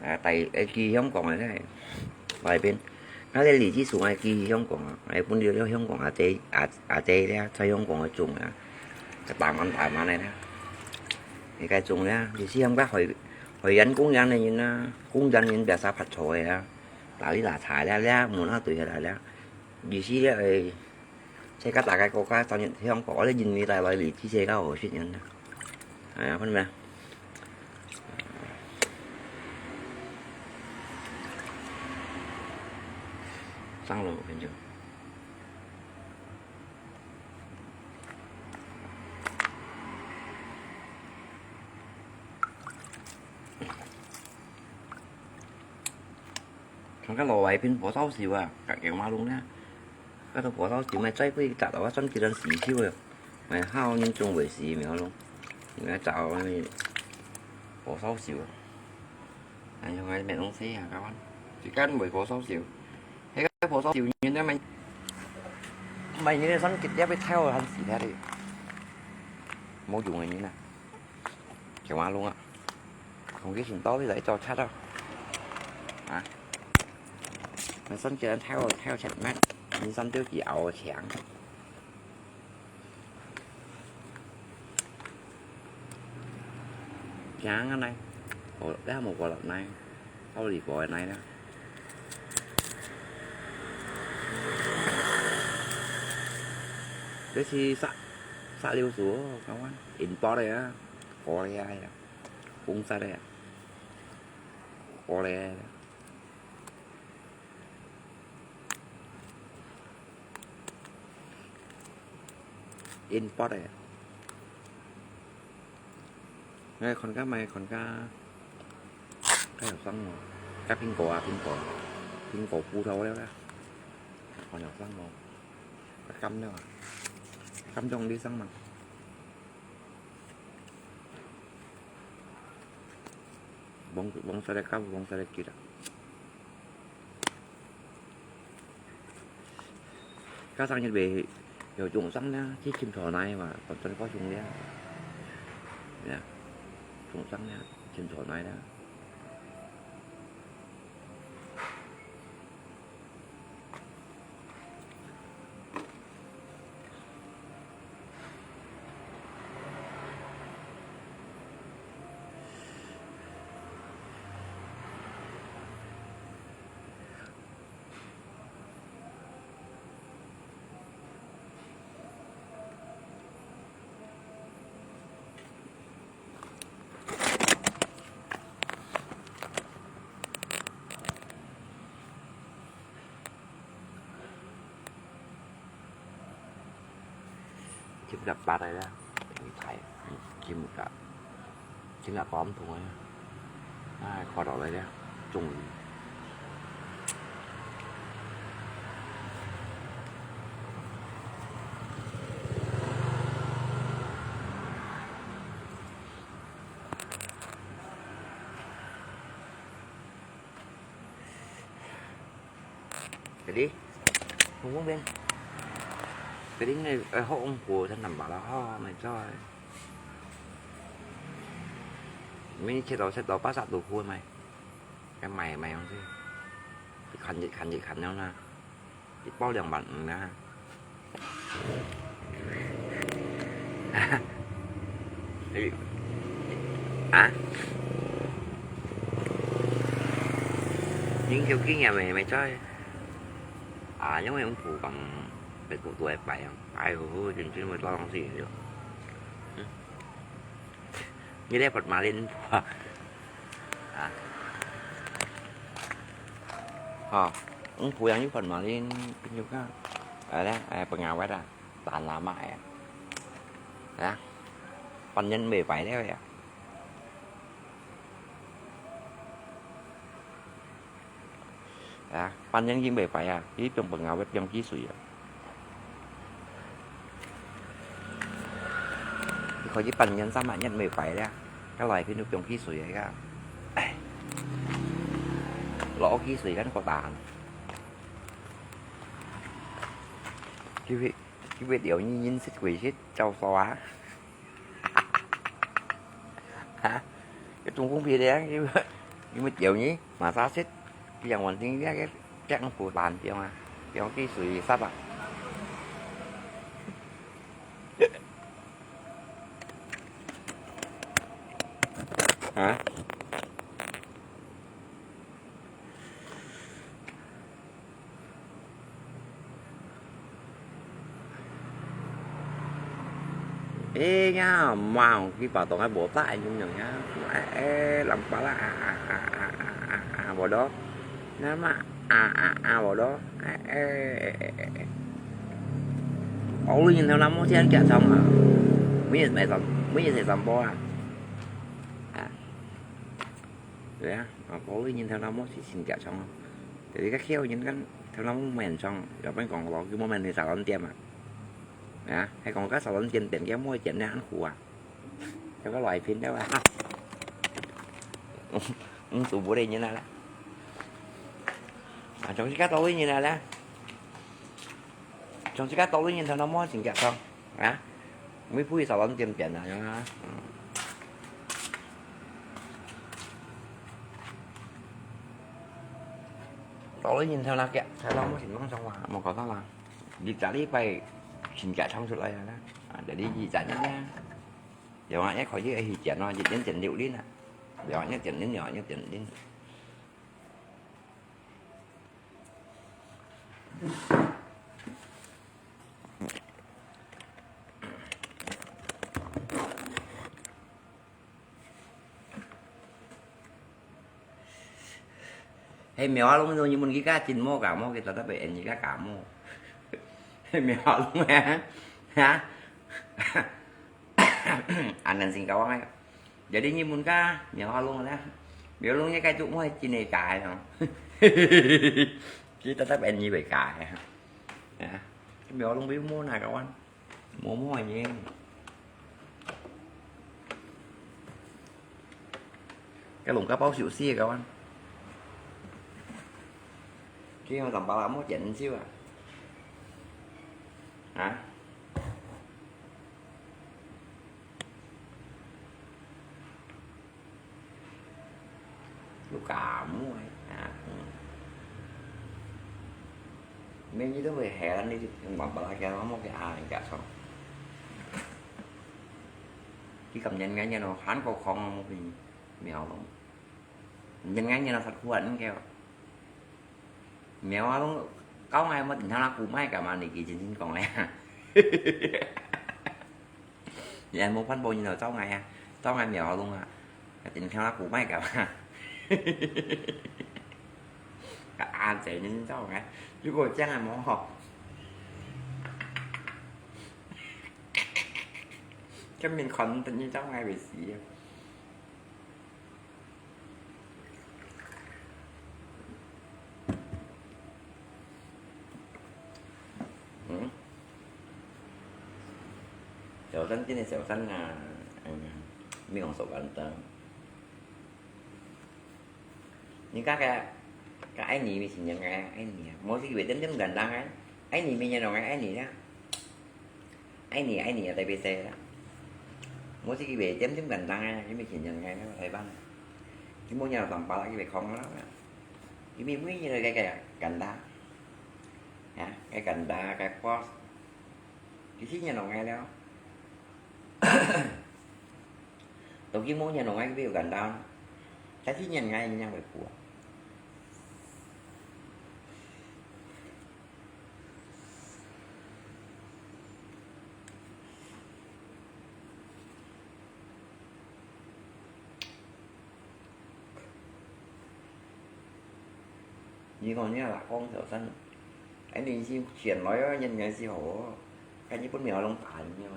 啊，大，誒，寄香港个咧，外邊。啊，這荔枝樹愛寄香港啊，愛分了香港阿姐，阿，阿姐咧，在香港个種啊，就大滿大滿个咧。你該種咧，就是香港海，海洋公園个人啊，公園人比較少拍拖个啊。 打理拿茶了了，門口對下來了。於是了，誒，世界大个國家，當然香港，我咧認為大來里，世界好食人啦。哎呀，看到沒有？上路很久。 看該老外片火燒燒啊，隔壁馬路呢，該都火燒燒咩，再過一隻啊，我算幾多時燒啊，哎，好人總會死，沒有咯，應該找那個火燒燒啊，哎呀，我沒東西啊，該晚，時間會火燒燒，那個火燒燒，人家買，買人家算幾粒个菜，還死掉的，沒用的人啊。 條馬路啊，同佢尋到你來做賊啊！啊！你身體太好，太好食咩？你身體幾好強？強啊來！哦，你還無過來來？好離過來來啦！這是石，石榴樹哦，看看，import个啊！ 過來啊，紅色个啊，過來啊。Import个啊。哎，看下買，看下，還有生無？該蘋果啊，蘋果，蘋果葡萄了啦。看有生無？該柑了啊，柑種你生嘛？ 黃，黃色个柑，黃色个桔啊。加上因為有種生呢，去尋草泥嘛，本身高雄呢。呀，種生呢，尋草泥呢。七十八个啦，平台，嗯，七十八，七十八毋同个，哎，看到了了，終於。Jadi, hông-hông bên. Jadi, người, ờ, hông ông của thân nằm bảo là ho, mày cho. Mình chết đầu, chết đầu, bác sạ tù khui mày. Cái mày, mày không chứ. Khăn gì, khăn gì, khăn nhau nè. Chỉ bao兩萬, ừ, nè. Hả? Những kiểu kinh nghiệm này mày cho. À, giống như ông Phú bằng cái tụ tuổi bảy không? Ai hù hù, chính chính mới lo gì được. Như đấy Phật mà lên Phú. À. Hò, ông Phú yang như Phật mà lên, cái như cái. Ở đây, ai, bằng ngào quét à. Tàn lá mãi à. Hả? Phần nhân mười bảy đấy à. Hả? Phần nhân gì mười bảy à? Cái trong bằng ngào quét trong ký sủi à. Khỏi chỉ phần nhân sao mà nhân mười bảy đấy à. Cái loại cái nước trong ký sủi ấy à. Lỗ ký sủi gắn có tàn. Cái vị, cái vị điều như nhìn xích quỷ xích châu xóa. Hả? Cái Trung Quốc bia đen, cái, cái mít triệu nhí, mà xa xích. Cái dòng hoàn tinh cái, cái, cái ông phù tàn triệu à. Cái ông ký sủi sắp à. Hả? Ê, nhá, màu cái bảo tỏ cái bộ tại nhung nhung nhá. Ê, ê, làm pala à, à, à, à, à, à, à, à, vào đó. Nó mà à, à, à, vào đó. Ê, ê, ê, ê, ê. Ôi, nhìn theo nó mua trên kẹo xong à. Mới nhìn thấy tầm, mới nhìn thấy tầm bò à. À. Đấy á, có lý nhìn theo nó mua thì xin kẹo xong à. Tại vì các khéo nhìn cái theo nó mua mèn xong, rồi bên còn lo cái mua mèn thì xả lón tiêm à. Hả? Hay còn có xà lón tiêm tiêm cái mua chén này ăn khủ à? Cho cái loại phim đó à. Ung tù bố đây như này là. À, trong cái tao như này là. Trong cái tao như thế nó mua chỉnh chặt không? Hả? Mới phui xà lón tiêm chén à, nhá. Tao nhìn theo là kẹo, theo nó mua chỉnh măng xong mà, một có tao là. Đi trả đi phải chỉnh chặt xong rồi lại là. À, để đi gì trả nhá. Giờ mà em khỏi chứ thì chén nó, chén chén điệu đi nè. Giờ nhớ chén đi, nhỏ nhớ chén đi. Hay mèo á lông như mình cái cá chín mô cả mô, cái ta đã bị ăn cái cá mô. Hay mèo á lông hả? Hả? Ăn ăn xin cáo ai. Jadi nyi mun ka, mèo á lông nè. Mèo á lông nè cái tụ mô chín nè cái nó. Chỉ ta đã bị ăn nyi bị cái. Hả? Mèo á lông bị mô nè các bạn. Mua mua nhé. Cái lồng cá báu xỉu xì các bạn. Cái mà tầm ba mua chén xíu à. Hả? Lu cá mua à. Mình như tôi về hè đi, mà bà cái nó mua cái à, cái sao? Cái cảm nhận ngay như nó, hán có không mua cái mèo lắm. Nhận ngay như nó thật khuẩn kẹo. Mèo á lông, cáo ngai mà tỉnh thang là cú mai cả mà nị kỳ chính chính còn lẽ. Vậy mua phân bón như nào cháu ngai à? Cháu ngai mèo á lông à? Cái tỉnh thang là cú mai cả mà. Cả an sẽ nên cháu ngai. Chứ cô chắc là món hộp. 今日看得你張愛會死啊！嗯，小三真的小三啊，嗯，没有手腕的。你看看，看爱你，没情人啊，爱你啊，没事，有点点简单啊，爱你没人懂啊，爱你啊。 爱你，爱你啊，特别说啦。我自己袂点点简单啊，因为天天个台湾啊，基本上上班啊，佢袂空啦。因为每日个个简单，啊，个简单个 boss，几十年落来了。 都基本上落来佢有简单，但是人家人家会苦啊。 你看你阿公小三，哎，你是选来啊，人家是好哦，看你本名弄大你啊。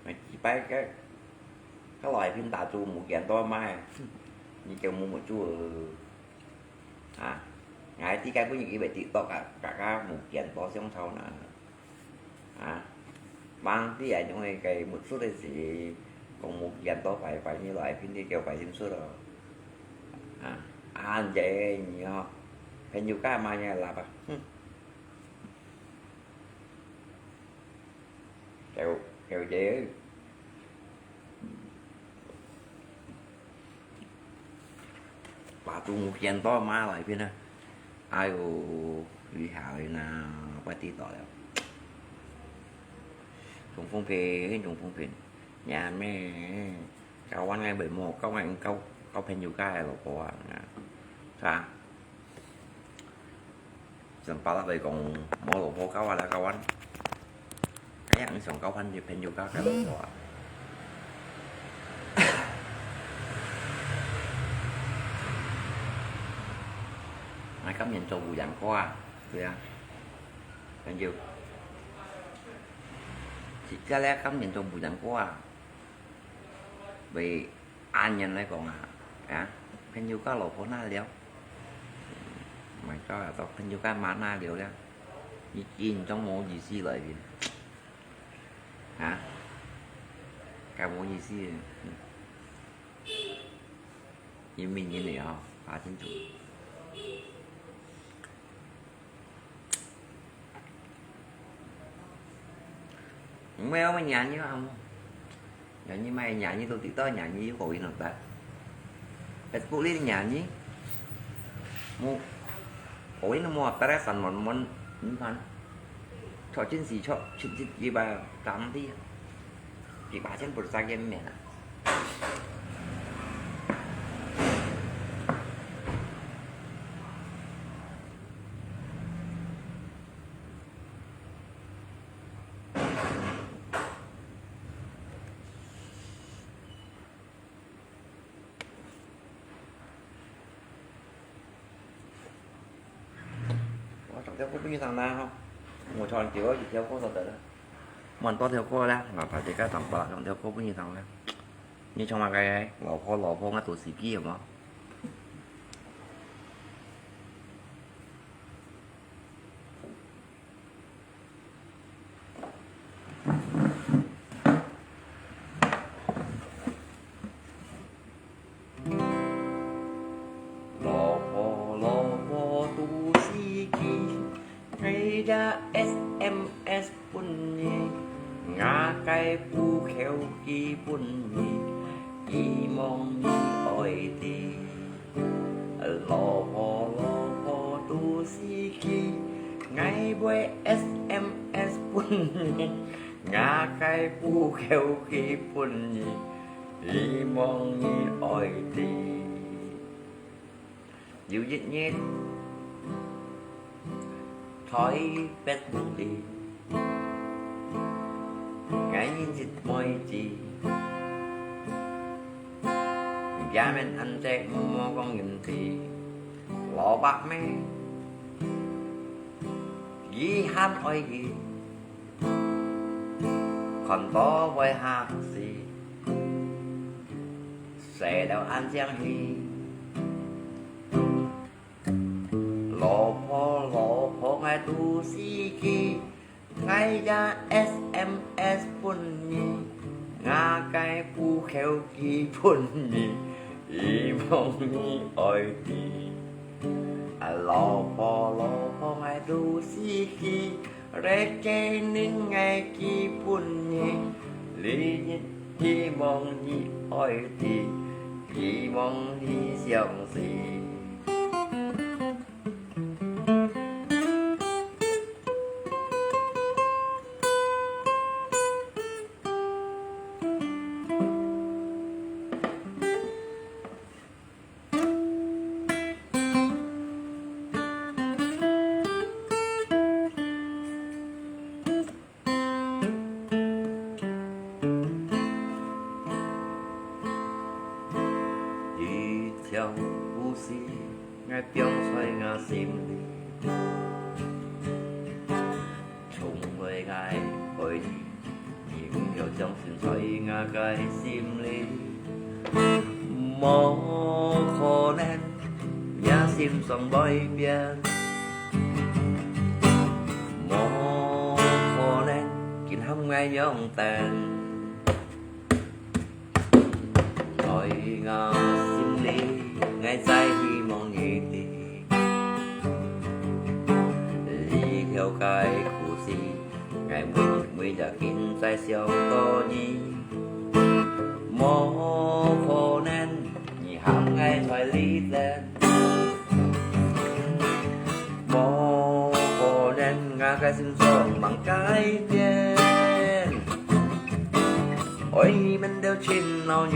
哎，一擺个，个來賓打住無見到嘛，你就無目珠啊！啊，𠊎知該本日以為TikTok啊，大家無見到相吵呢。 啊，忙啲啊，因為該目珠个事，講無見到拜拜，你來拼啲叫拜先出咯。啊，啊，這你哦，朋友幹嘛呀，喇叭，哼。叫，叫這。 把中間到馬來片啊，哎喲，厲害啦，不知道了。中風片，中風片，呀咩？交往个眉毛，交往交，交朋友个老婆啊，是吧？ 想巴拉來講，無老婆交啊，來交啊。哎呀，你想交朋友，朋友交个老婆啊？𠊎甘願做烏蠅哥啊，對啊，朋友。實在咧，甘願做烏蠅哥啊，為 恁樣來講啊，啊，朋友交老婆哪了？毋係交啊，做朋友交馬哪了了？你緊張無意思來面，啊，該無意思，人民人嚟吼，搞清楚。 Mèo mà nyanyi kamu. Nyanyi mà nyanyi tu TikTok nyanyi có in không ta? Facebook đi nyanyi. Mu có in mu ta ra san mon mon ni pan. Cho chin si cho chin chin gì ba tam đi. Thì ba chân bột ra game mẹ nè. 我上條歌分你聽啦，吼。我唱幾多條歌都得了。我很多條歌啦，我把這個唱吧，上條歌分你聽啦。你唱麼个？老婆，老婆，我做司機，有無？ 老婆，老婆，做司機，𠊎打SMS分你，𠊎个部口寄分你，希望你愛知。 老婆，老婆，做司機，𠊎會SMS分你，𠊎个部口寄分你，希望你愛知。有一日，在Facebook裡，𠊎認識妹子。也免恁濟莫講人知，蘿蔔尾，佢還愛佢，看到會嚇死，洗了恁靚去。老婆，老婆，𠊎肚屎飢， 𠊎也S M S分你，𠊎个戶口寄分你，希望你愛知。啊，老婆，老婆，𠊎肚屎飢，這个人𠊎寄分你，你，希望你愛知，希望你相信。 一條故事，𠊎放在𠊎心裡，從來𠊎愛你，你毋曉將心在𠊎个心裡。無可能，若心腸會變。 無可能，今喊𠊎仰等。在𠊎心裡，𠊎再希望你知。這條个故事，𠊎每日每日緊在想到你。無可能，你喊𠊎在這等。 無可能，𠊎个心腸吂改變。愛你變到盡惱你，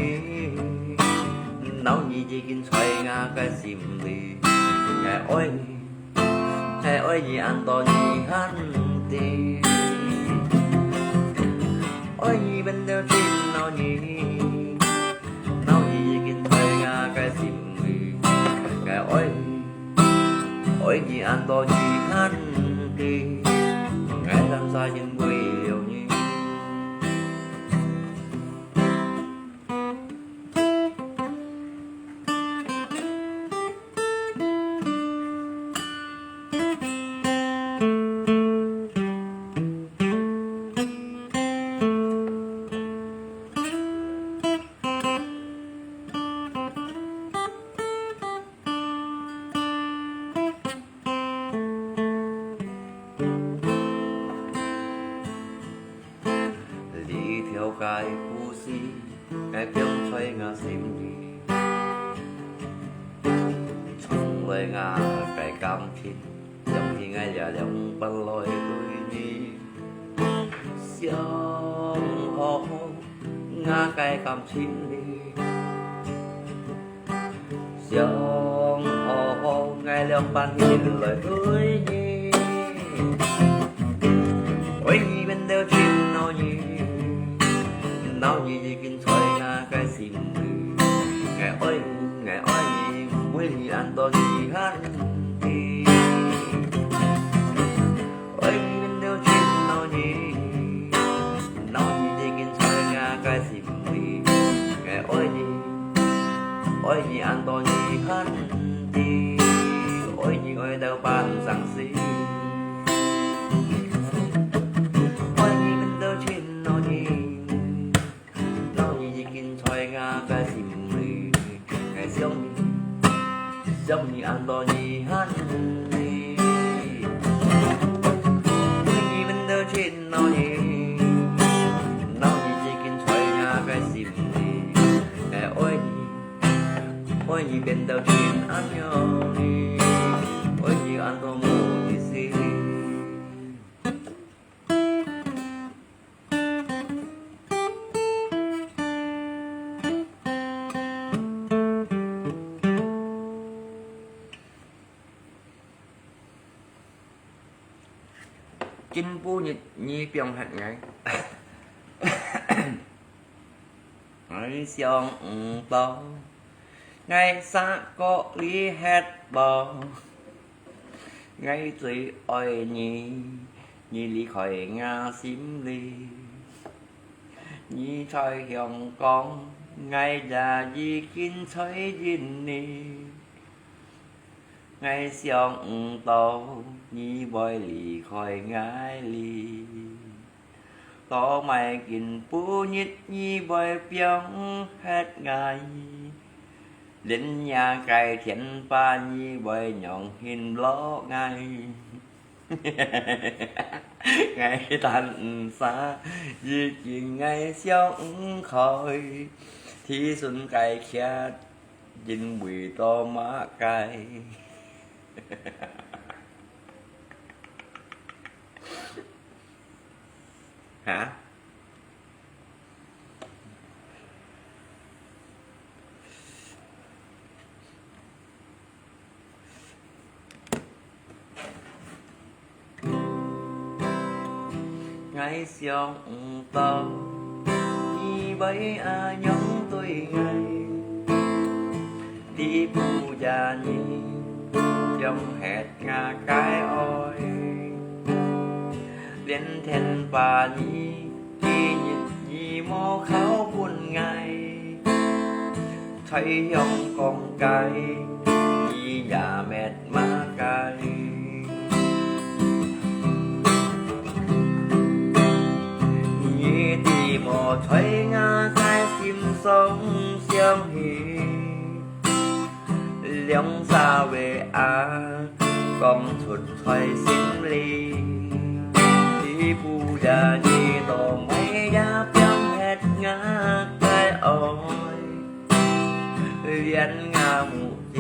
惱你已經在𠊎个心裡。𠊎愛你，𠊎愛你恁多你還知。愛你變到盡惱你， 惱你已經在𠊎个心裡。𠊎愛你，愛你恁多你還知，𠊎單淨因為有你。 這條个故事，𠊎放在𠊎心裡。從來𠊎个感情，想起𠊎也兩半來對你。想好好，𠊎个感情裡。 想好好，𠊎兩半心來對你。愛你變到盡惱你，惱你已經在𠊎个心裡。𠊎愛你，𠊎愛你，為你恁多你還知。愛你變到盡惱你，惱你已經在𠊎个心裡。𠊎愛你， 愛你恁多你還知，愛你愛到半生死。愛你變到盡惱你，惱你已經在𠊎个心裡。𠊎想你，想你恁多你還知。 愛你變到盡惱你，惱你已經在𠊎个心裡。𠊎愛你，愛你變到盡恁樣你，愛你恁多無意思。 進步日日放忒𠊎。𠊎想毋到， 𠊎煞過你忒無，𠊎最愛你，你離開𠊎心裡。你在香港，𠊎也已經在印尼。 𠊎想毋到你會離開𠊎哩，到麼个今晡日你會放忒𠊎，連這个電話你會仰形落𠊎。𠊎單儕已經𠊎想毋開，提醒該刻 因為到麼个？哈？𠊎想毋到你會恁樣對𠊎，你晡夜你放忒𠊎个愛，連電話你今日你無敲分𠊎。 在香港个，你也搣麼个？你知無，在𠊎个心上想你，兩儕話啊，講出在心裡。你晡夜你到麼个放忒𠊎个愛？ 連𠊎目汁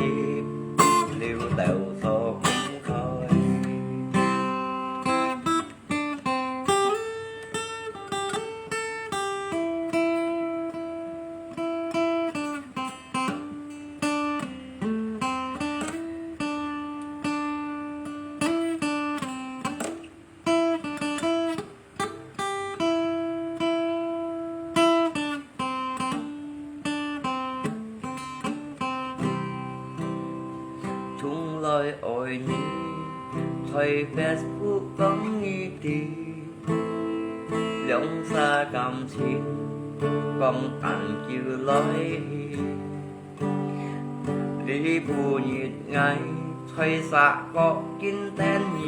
流到錯毋開。 從來愛你，在Facebook講你知，兩儕感情講恁久來去。 你晡日𠊎在沙角緊等你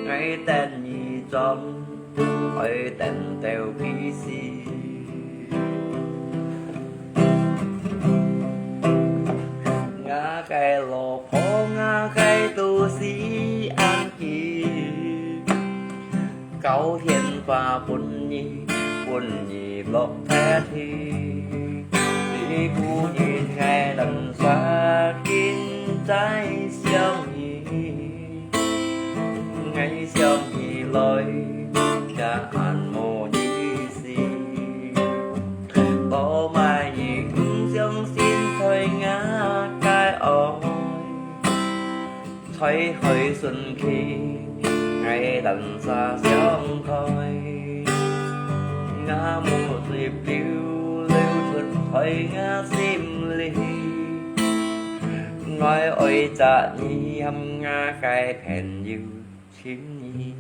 ，𠊎等你總愛等到幾時？𠊎个老婆，𠊎个肚屎恁飢， 交電話分你，分你落忒去。你晡日𠊎等儕緊在想你，𠊎想起來也恁無意思。到麼个毋相信在𠊎个愛， 在海脣區，𠊎等儕相開。𠊎目汁流，流出在𠊎心裡，𠊎愛惜你，喊𠊎个朋友尋你。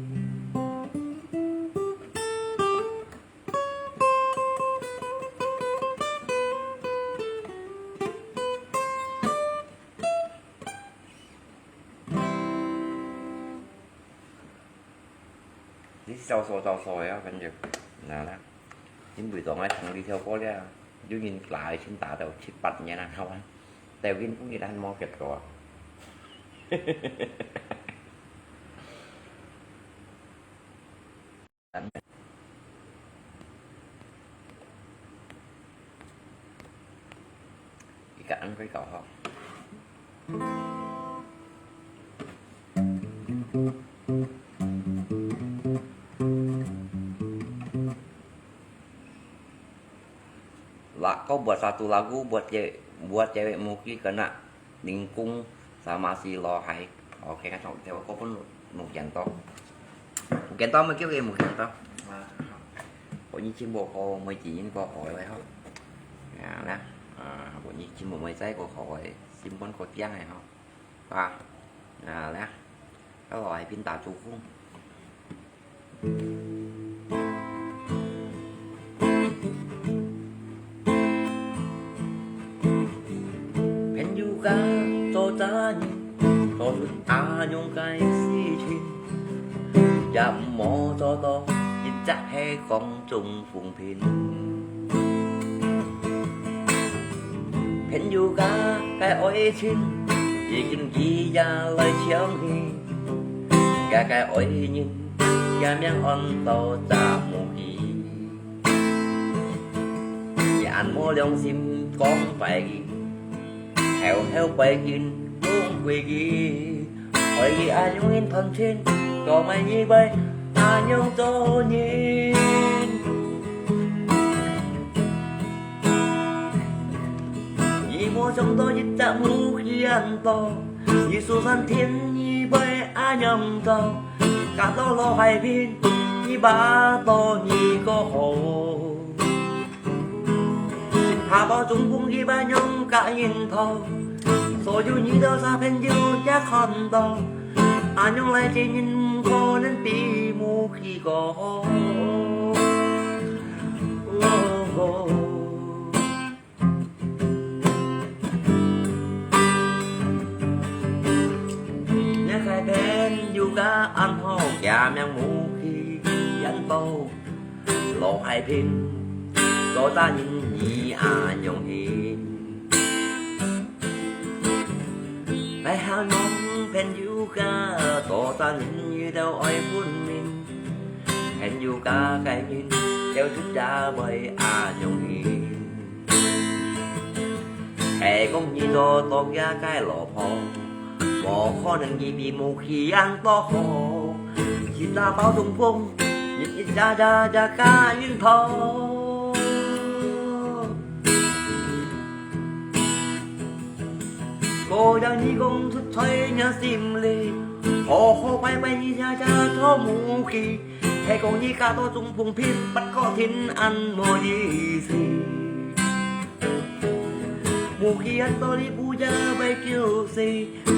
你招手招手个啊，反正，那啦，因為當愛唱這條歌了，有人拉去打到七八年了，好啊，但係今晡日還無結果啊。一個安徽搞好。Lah, ko buat satu lagu buat cewek, buat cewek Muki kena lingkung sama si Lohai. OK，該唱，這個分目前到，目前到，無叫佢目前到。啊，好。我以前無好，每一年過好个吼。啊，來。啊，文藝節目乜再過好个，新聞過靚个吼。啊，啊，來，摎老海濱打招呼。 朋友啊，做啥人做出恁樣个事情？也毋好做到一隻係講中風病。朋友啊，个愛情已經佢也來搶去，佢个愛人也命安到隻無去。 你恁無良心講壞佢，後後背佢講歸佢，害佢恁樣人斷情，做麼你會恁樣做人？你無想到一隻無去恁多，你就算天你會恁樣做，嫁到老海濱，你把到你過好。 怕到中風佢會仰結人頭，所有你兜小朋友也看到，恁樣來接人毋可能比無去過好。哦，若个朋友个恁好，佢命無去恁多。 老海濱，做啥人你恁樣形？𠊎還望朋友家，做啥人你兜愛分明？朋友家个人，有時也會恁樣形。 係講你做到佢个老婆，無可能佢比無去恁多好。一隻包中風，一隻隻隻結人頭。故所你講出在若心裡，好好拜拜你隻隻做無去。 係講你嫁到中風病，不過天安無意思。無去恁多你不也會救死，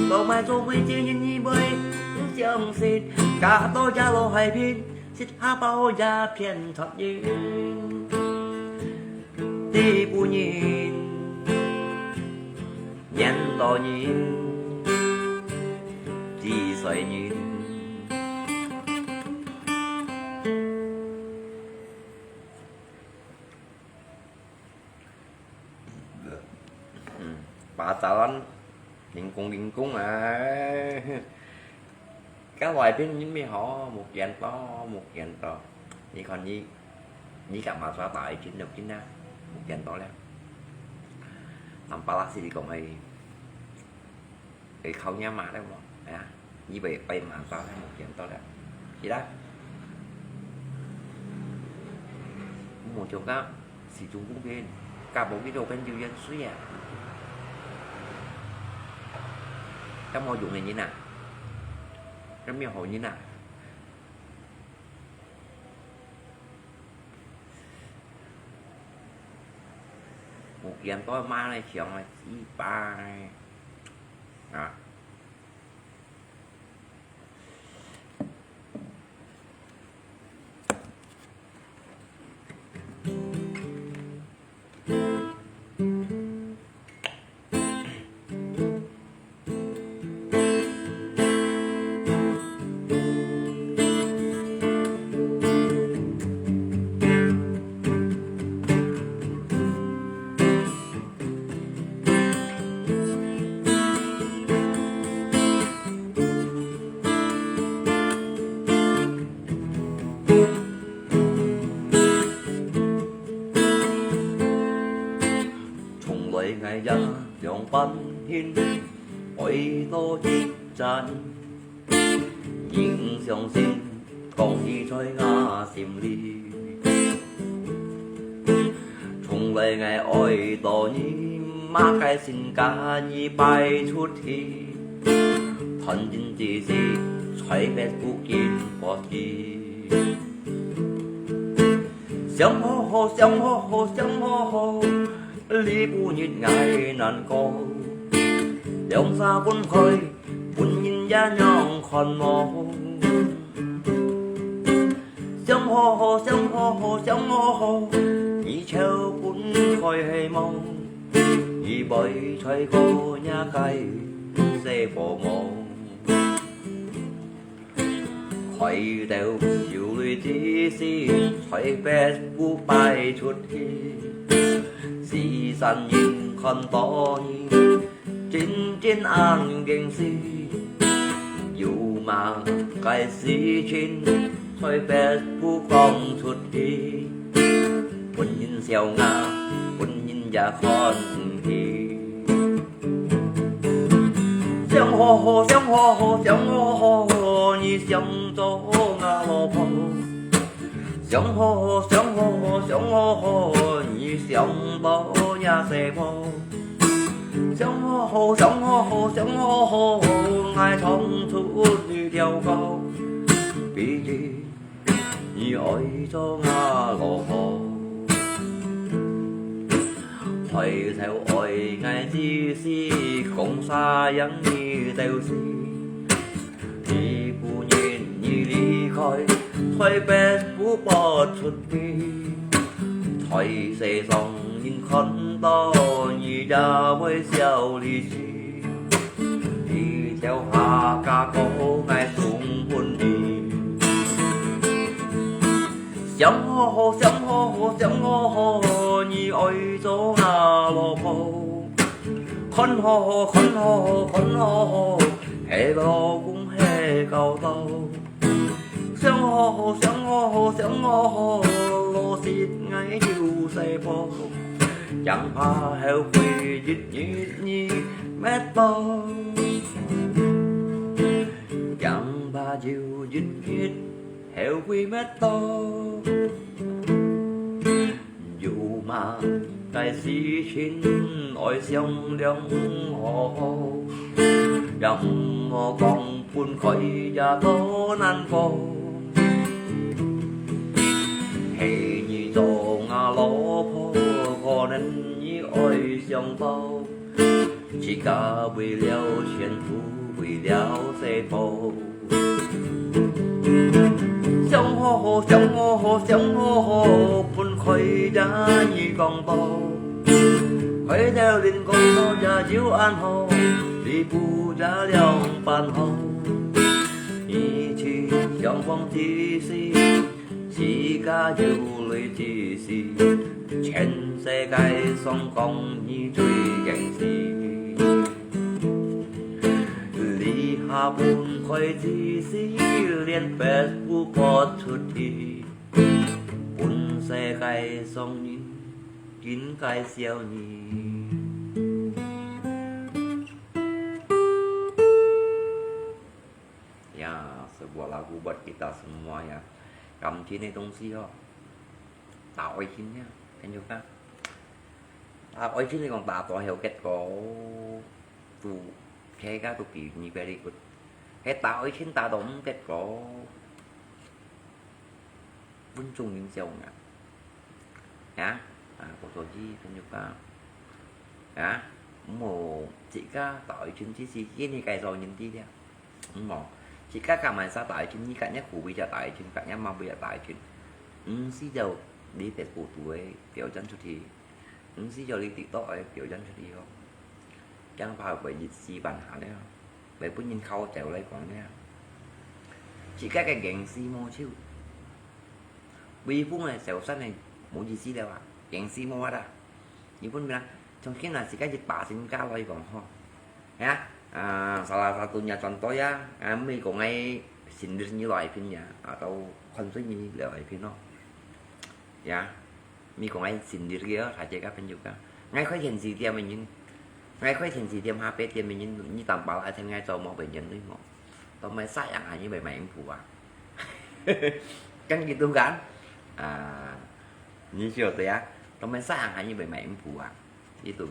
做麼做麼這人你會毋相信，嫁到這老海濱，食下飽也騙出人。 知本人，緣到人，知衰人。嗯，巴扎蘭，零工零工啊。 該外邊人乜好，目前到，目前到。你看你，你敢馬上打一針就緊啊，目前到了。南巴拉斯你講个，會考驗嘛，對無？哎呀，你會，會馬上，目前到了。是啦。無像个 時鐘公平，甲無幾多分就淹水啊！敢無用个人啊？敢有好人啊？有見到媽來想啊，雞巴啊！ 從來𠊎也兩般心，愛到一站，你毋相信，講起在𠊎心裡。從來𠊎愛到你，麼个身價你擺出去，斷真自私，在別個肩膊裡。想好好，想好好，想好好，這晡日𠊎難過，兩儕分開，分人也仰看無？想好好，想好好，想好好，你就分開係無？你會再過若个細婆無？ 開頭有類之事，在Facebook擺出去，四散人看到你，真真恁驚喜。有麼个事情，在Facebook講出去，分人笑𠊎，分人也看毋起。 想好好，想好好，想好好，你想做𠊎老婆。想好好，想好好，想好好，你想做若細婆。想好好，想好好，想好好，𠊎唱出你條歌，比起 你愛做𠊎老婆。開頭愛𠊎之時，講啥樣你都是。這晡日你離開，在Facebook播出去，在世上人看到你也會笑你死。 一條客家歌𠊎送分你。想好好，想好好，想好好，你愛做𠊎老婆。看好好，看好好，看好好，係老公係教導。 想好好，想好好，想好好，老實𠊎有細婆，驚怕後悔一日你搣到，驚怕有一日後悔搣到。 有麼个事情愛商量好好，也毋好講分開也多難過。係你做𠊎老婆，可能你愛想到，自家為了前途，為了細婆。 想好好，想好好，想好好，分開也已講到。開頭人講到也有恁好，離譜也兩半好。你去想講之時，自家有類之事，全世界上講你最驚喜。 這下分開之時，連Facebook播出去，分世界上人緊介紹你。Ya, sebuah lagu buat kita semua ya. Cảm情个東西哦，打愛情呀，朋友看。 啊，愛情你講打斷後結果，都，大家都比你very good。係打愛情打到毋結果，分眾人笑𠊎。啊，啊，我所以朋友講，啊，毋好自家打愛情之時，因為介紹人知了。 嗯無，自家敢會使打愛情，你敢也苦為隻打愛情，敢也慢為隻打愛情。毋使就你Facebook肚个表現出去，毋使就你TikTok个表現出去哦。驚怕會一時半下了，會分人敲走來講了。自家个驚死無手，威風个小三个無意思了啊，驚死無法啦。你分咩啦？從今啊，自家一把身家來講吼， Ya, ah, salah satunya contoh ya, ah, mi講𠊎sindir你來片呀，atau看衰你來片咯。Ya, mi講𠊎sindir佢哦，大家个朋友个。𠊎開電視店个人，𠊎開電視店、咖啡店个人，你當把拉聽𠊎做麼个人對無？都買啥樣啊，你買買唔苦啊？Kan gitu kan? Ah, 你曉得啊，都買啥樣啊，你買買唔苦啊？Itu.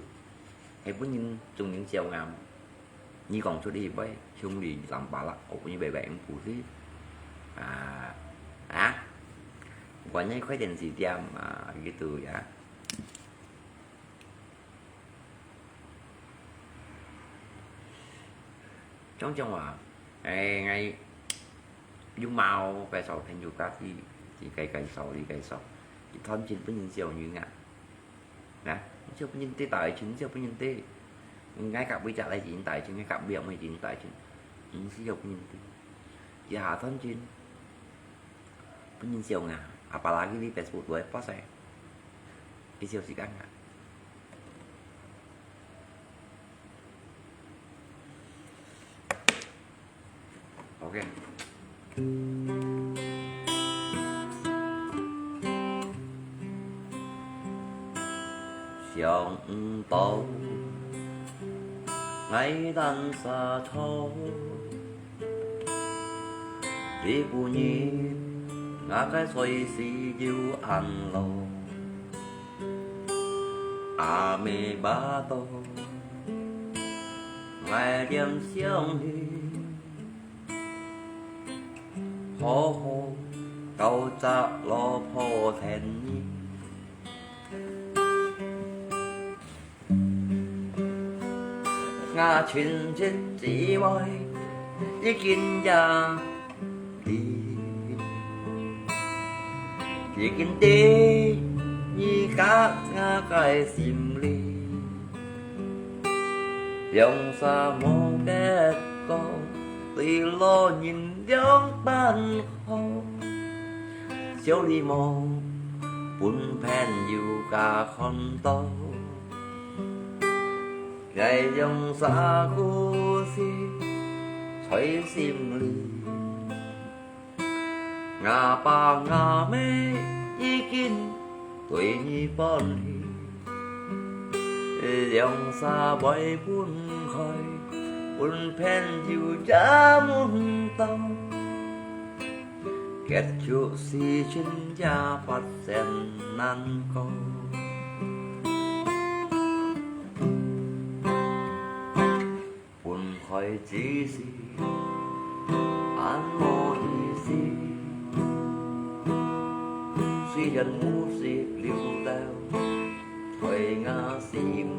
係分人眾人笑𠊎。你講出去會，兄弟，你當把啦，我分你白白唔苦去。啊，啊，我那開電視店啊，gitu ya。像像話，欸，𠊎有某个小朋友家己，自家个手，你个手，一段情分人笑人啊。啊，笑分人知大情，笑分人知。𠊎隔壁隻來人大情，𠊎隔壁妹人大情，毋係笑分人知。一下段情，分人笑啊，apalagi你Facebook會發生，一小時間啊。 OK。想毋到，𠊎單儕錯，這晡日，𠊎个歲數又恁老。 阿姆巴肚，𠊎念想你，好好交隻老婆跈你。𠊎親戚姊妹已經也 知，已經知你甲𠊎个心裡，兩儕無結果，對老人兩般好，笑你無分朋友甲看到，𠊎兩儕故事在心裡。 吾爸吾姆已經對你搬去，兩儕會分開，分朋友也問到，結局事情也發生難過。 分開之時，恁無意思。雖然無息溜到在吾心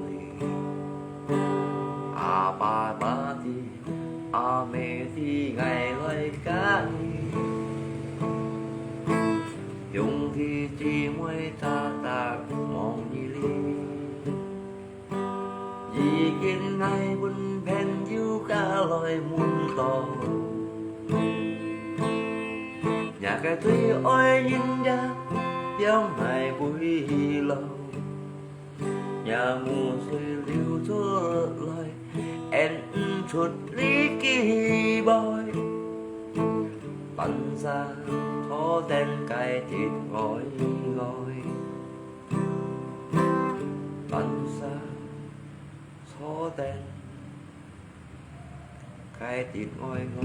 裡，阿爸爸知，阿姆知𠊎來甲你，兄弟姊妹大大望你哩。 已經愛分朋友甲來問到，若个最愛人也放𠊎背籟，若目水流出來，演毋出你機會，單儕坐等該日哀哀。 單儕坐等該日哀哀。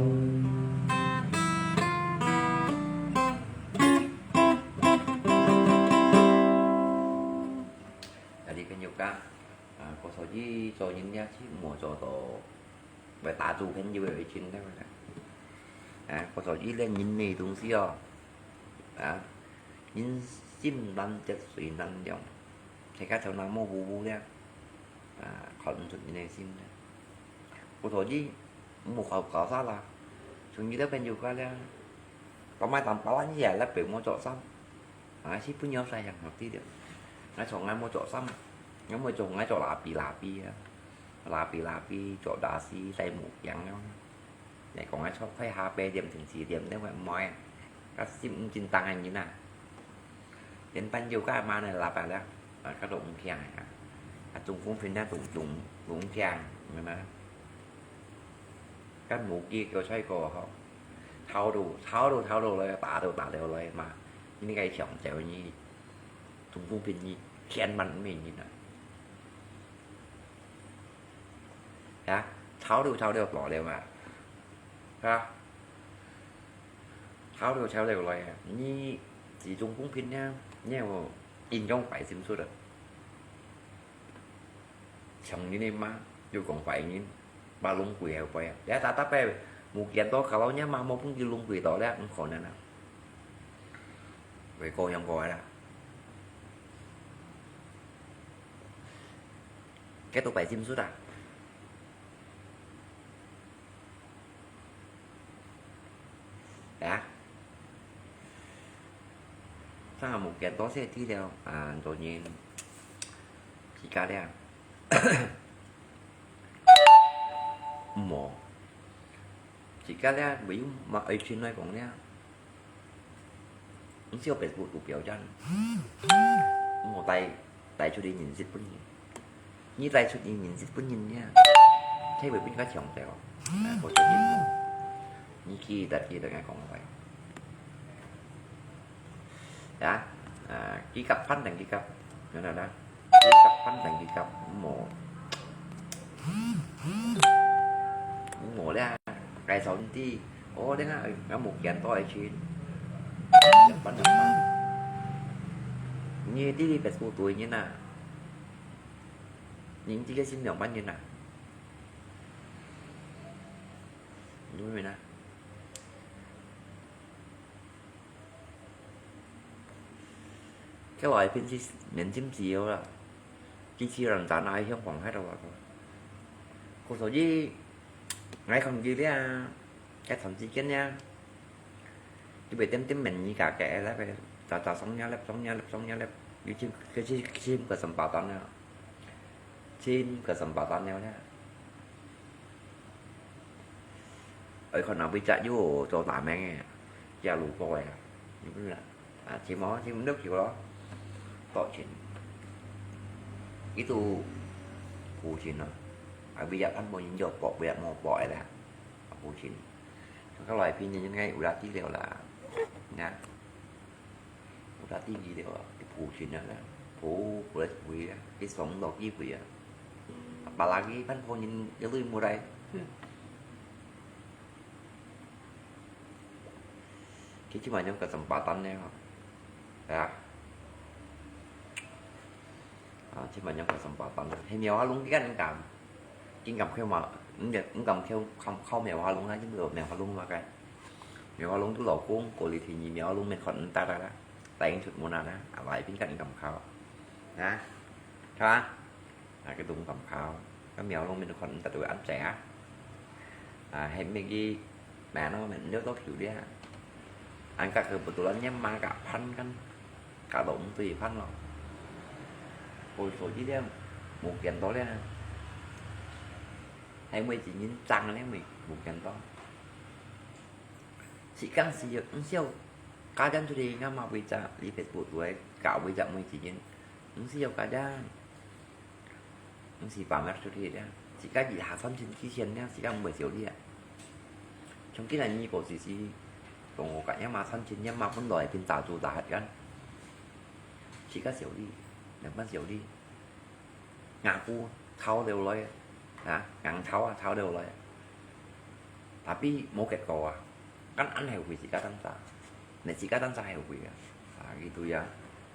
Jadi朋友講，啊，過去做人也係無做到，會打住朋友个情了啦。啊，過去這人个東西哦，啊，人心難測水難量。 大家頭腦模糊糊了，啊，看毋出人个心了。過去無搞搞啥啦，像你兜朋友講了，當買當巴蘭也來陪我著衫，啊，係分樣晒樣好啲了。𠊎從來無著衫，𠊎無著，𠊎著拉比拉比啊，拉比拉比，著拉絲，戴目鏡啊。 你講个著，開下八點定四點，你會毋會啊？該心毋正當个人啊！連朋友甲嘛呢，老闆了，啊，該都毋聽啊！啊，總公平了，總總總聽，明白嗎？該無幾个菜个吼，吵到吵到吵到來，打到打到來嘛，應該想走呢，總公平呢，千萬毋免啊！ 呀，吵了吵了大了嘛，啊，吵了吵了來啊，你始終公平呀，你有應用擺心出的。像你的嘛，又講壞人，把弄鬼還壞啊，你打打敗，無見到kalau你嘛，無分佢弄鬼到了，毋可能啊。會過樣過來啦。 該都擺心出啊。啊，上下無見多謝資料啊，當然，自家咧，無，自家咧，唯有嘛愛情來講咧，你只有Facebook有表演，無帶帶出去認識本人。 你帶出你認識本人呀，體會比較強調。啊，我最近，你記得記得𠊎講个話。啊，啊，記得，反正記得，明白啦？記得，反正記得，無，無啦，介紹你知，哦，你看，𠊎無見到个親，反正，你知你Facebook對人啊。 人知个心兩萬人啊。你明白啊？該來平時面前只有啦，機器人打那一向放開的話，故所以，𠊎看佢咧，該長時間咧， 佢會點點問你个，个，个，早早上下粒，上下粒，上下粒，又尋，佢去尋kesempatan了，尋kesempatan了呢。愛看哪位隻又做大名个，假如講个，你不知道啊？尋哦，尋毋到球咯，多尋。Itu苦尋啊，啊，為一般無人有報，為一無報个啦，苦尋。 佢來平時應該有啦，知了啦，啊，有啦，知佢了啦，佢苦尋了啦，苦苦來苦啊，佢上到機會啊，apalagi番婆人一類無來，佢起碼有kesempatan呢，係啊。 啊，這滿樣个kesempatan，係苗下龍佢敢敢，佢敢去嘛？你敢，你敢去靠，靠苗下龍啊？因為苗下龍嘛个，苗下龍都老公，過了天意，苗下龍免看你打打啦，帶你出門啊啦，啊，來賓敢敢靠，啊，係吧？啊，佢都毋敢靠，該苗下龍免看你打都會恁濟啊，啊，係咩个？ Mẹ nó mẹ nó có kiểu đi ha. Anh cả kebetulan nhé mà cả phân kan. Cả đống tùy phân lo. Ôi số chứ đi. Một kiện đó đi ha. Hai mươi chín nghìn tăng đấy mày. Một kiện đó. Chỉ cần sử dụng siêu. Cá nhân tôi đi ngắm mà bây giờ đi Facebook tuổi. Cả bây giờ mười chín nghìn. Siêu cá nhân. 毋係百米出去咧，自家以下三千、四千咧，自家毋會少哩啊。從今日你過時時，講我个一萬三千、一萬本來平打做打核กัน，自家少哩，兩萬少哩，牙箍抽了來啊，啊，硬抽啊，抽了來。Tapi無結果啊， Kan恁後悔自家當初，你自家當初後悔啊！啊，佢對啊，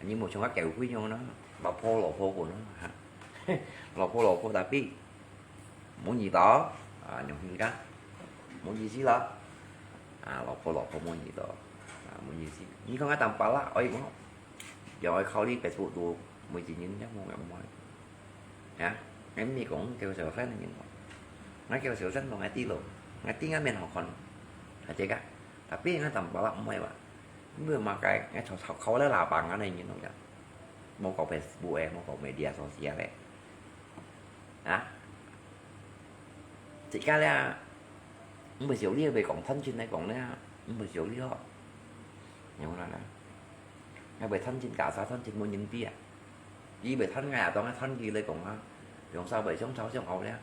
你無像个狗屁樣咯，老婆老婆个咯，哈，老婆老婆tapi無耳朵，啊，用心个，無意思咯，啊，老婆老婆無耳朵，啊，無意思。你講个當巴拉，哎，無，又愛考慮Facebook度，每一日也無个無。 啊，𠊎毋係講叫小三个人哦，𠊎叫小三同𠊎知咯，𠊎知𠊎面好看，係這个，tapi𠊎當巴拉毋係哇，因為嘛該𠊎吵吵吵了喇叭啊，那人咯，無搞Facebook个，無搞media sosial个，啊，自家咧，毋係小李會講，趁錢來講咧，毋係小李哦，有啦啦，𠊎會趁錢，假設趁錢無人知啊。 佢會趁𠊎啊，當𠊎趁佢來講啊，用手會相吵相拗咧，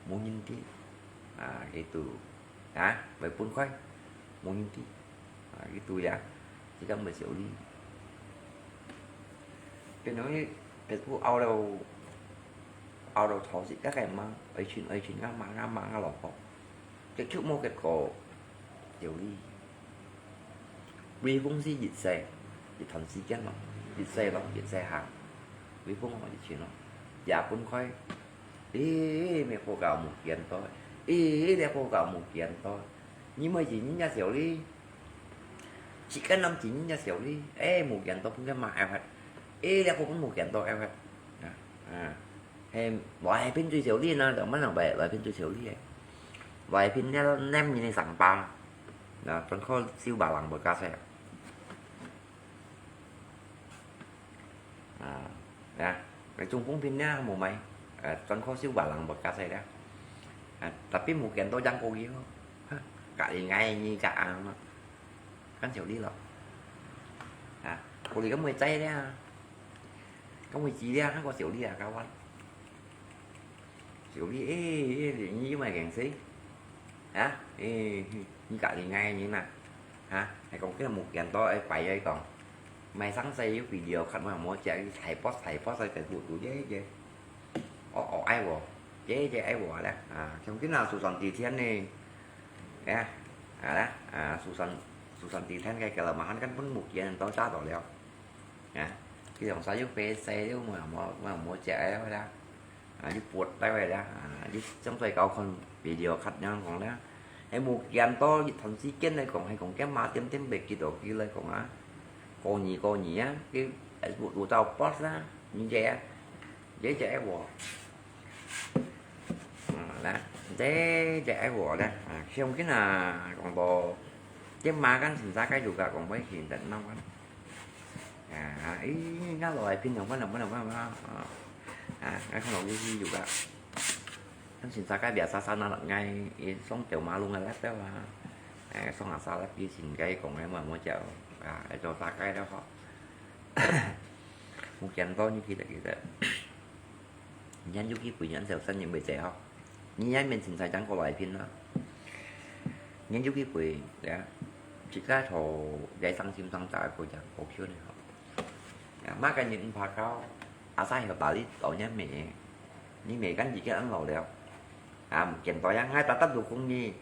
無人知。啊，佢都，啊，會分開，無人知。啊，佢都呀，自家毋會小李。變成佢Facebook拗了，拗了吵死，該个嘛，愛情愛情，啊嘛啊嘛啊老婆。 結局無結果，有理。微風係一世，一段時間咯，一世咯，一世行。微風哦，一群咯，也分開。咦，咩好搞無見到？咦，這好搞無見到？你每一日也少哩，時間摎一日也少哩，誒，無見到，分佢嘛，誒，誒，這好分無見到，誒，啊，啊。 係，來賓最少哩呢，兩萬兩百，來賓最少哩誒。來賓了，nem你上班。啊，專靠收Balang Bekas啊。啊，啊，該中風片呢，無賣，啊，專靠收Balang Bekas个啦。啊，tapi無見到張過去哦，哈，隔離𠊎二家啊，看小麗咯。啊，過去敢會在咧，敢會知咧，還過小麗啊，kawan。 小麗，欸，欸，你有麼个事？啊？欸，你隔離𠊎人啊？啊？還講今日無見到，欸，擺來講，買上西有video看嘛，無食，ถ่ายโพสต์，ถ่ายโพสต์，在Facebook度，耶，耶。哦，哦，愛我，耶，耶，愛我咧。啊，像今日Susan Tien呢，啊，啊啦，啊，Susan，Susan Tien該kelemahan kan pun無見到，炸到了。啊，佢用啥有白色，有無，無，無，無食个啦。 啊，你發來个啦，啊，你相對搞看video看樣講啦，還無見到一段時間來講，還講佢嘛點點袂記到佢來講啊，過年過年啊，佢還有有到boss啊，你這啊，這這我，啊，啦，這這我啦，啊，相信啊，講到，這嘛kan sinsa kai juga講會現得鬧啊。 啊，咦，該來片兩分兩分兩分啊，啊，啊，該看落去有个，但sinsa kai biasa sana啦，該一上條馬路个laptop啊，哎，上下沙拉比sinsa kai講个嘛，我就啊，做大概了吼。無見到你記得記得。 你看有機會，你小生你會知吼。你也免凊彩正過來片啦。你有機會，呀，自家坐在上心上大个國家，高興个吼。呀，麼个人毋怕高，asal曉打理到你妹，你妹跟自家恁老了。啊，毋見到呀，𠊎tetap dukung你。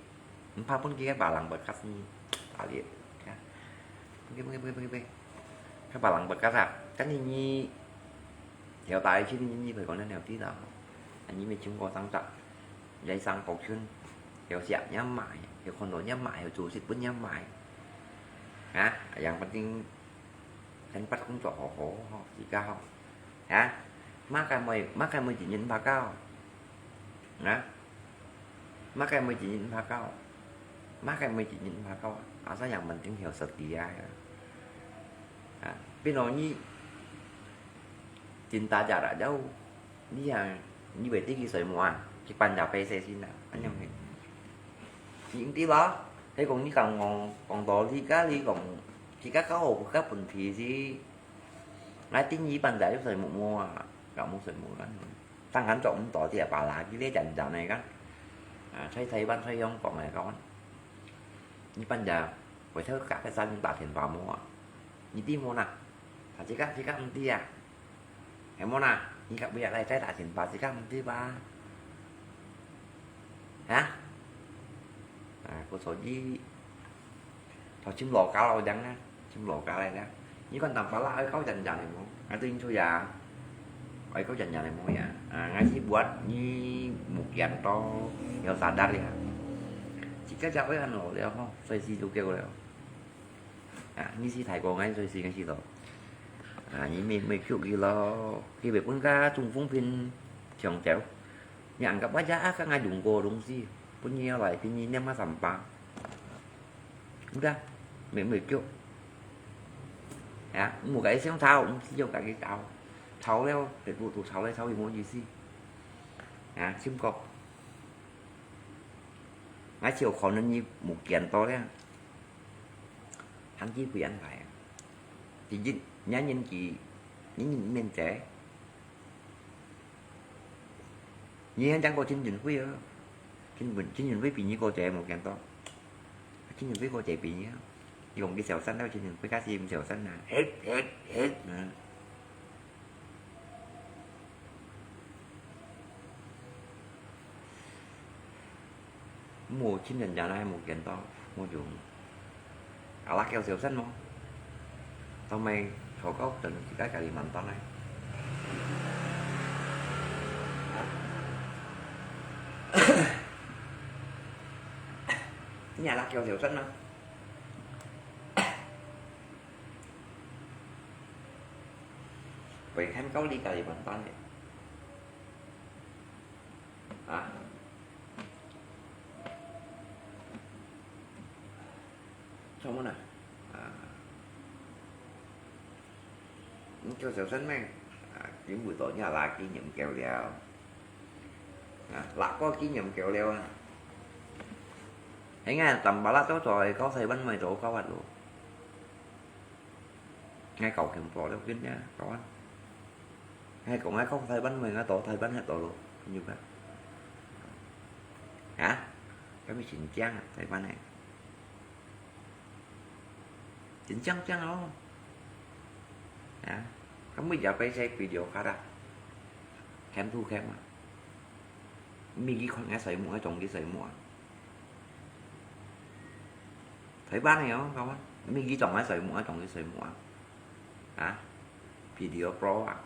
毋怕分佢个Balang Bekas呢，打理。分佢，分佢，分佢，分佢，分佢。該Balang Bekas啊，跟你你，曉打理去，你你會講了了地啦。啊，你咪經過上隻，也上高群，曉寫也買，曉看到也買，曉做事本也買。啊，yang penting，tempat工作好好吼，自家好。啊，麼个妹，麼个妹子人怕高。啊？ Makai mui jinyin pakau. Makai mui jinyin pakau. Asal yang penting hiểu setia ya. Ha, pino ni cinta jarak jauh. Ni yang ni beti ki soi mua. Ki panja pese sina. Anyong ni. Ni inti ba. Hei kong ni kang ngong kong to li ka li kong. Ki ka ka ho ka pun thi si. Ngai tin ni panja yu soi mua mua. Ka mu soi mua kan. 當然做毋到，這把垃圾咧，人人个講。啊，在台灣在香港來講，一般人會偷隔个山打電話無啊？你知無啦？啊，這个這个毋知啊？係無啦？你个不要來再打電話，這个毋知吧？啊？啊，故所以 頭先老家老樣啊，先老家來啦。你看南巴拉愛搞人人个無？啊，對你出呀，愛搞人人个無呀？啊，𠊎是buat你無見到，要sadar呀。自家就愛恁老了吼，歲數都夠了。啊，你是大哥，𠊎歲數𠊎是老。啊，你咪咪救佢咯，佢會分家中風病搶走。你anggap aja啊，該𠊎用過个東西，分你要來，分你念啊三把。 Udah，美美就。哎呀，我个想炒，我只有家己炒，炒了，別个都炒来炒去無意思。啊，心講，𠊎只有可能你無見到了，行機會安排啊。第一，你年紀，你年紀，你還講過陳俊輝啊？陳俊，陳俊輝比你過濟無見到。 今日飛過這邊啊，用个小三到今日飛，假使毋小三啊，hết hết hết啊。無親人家來無見到，無用。啊，辣椒小三咯，到尾炒到等自家家己慢慢來。你也辣椒小三啊？ Berikan kau di Kalimantan ya. Ah. 做麼个呢？啊，你叫小生咩？啊，今晡到你垃圾飲夠了。啊，垃圾機飲夠了啊。係𠊎Tampalak做做，搞細灣妹做搞法咯。𠊎搞全部了，跟人家搞啊。𠊎講𠊎搞細灣妹，𠊎到細灣歇到咯，有無？啊？該邊新疆啊，細灣个。 真正正咯。啊，該每隻白色video卡啊，cam to cam啊，每日看𠊎細妹，愛裝佢細妹啊。台灣个哦，各位，每日裝𠊎細妹，愛裝佢細妹啊。啊，video pro啊。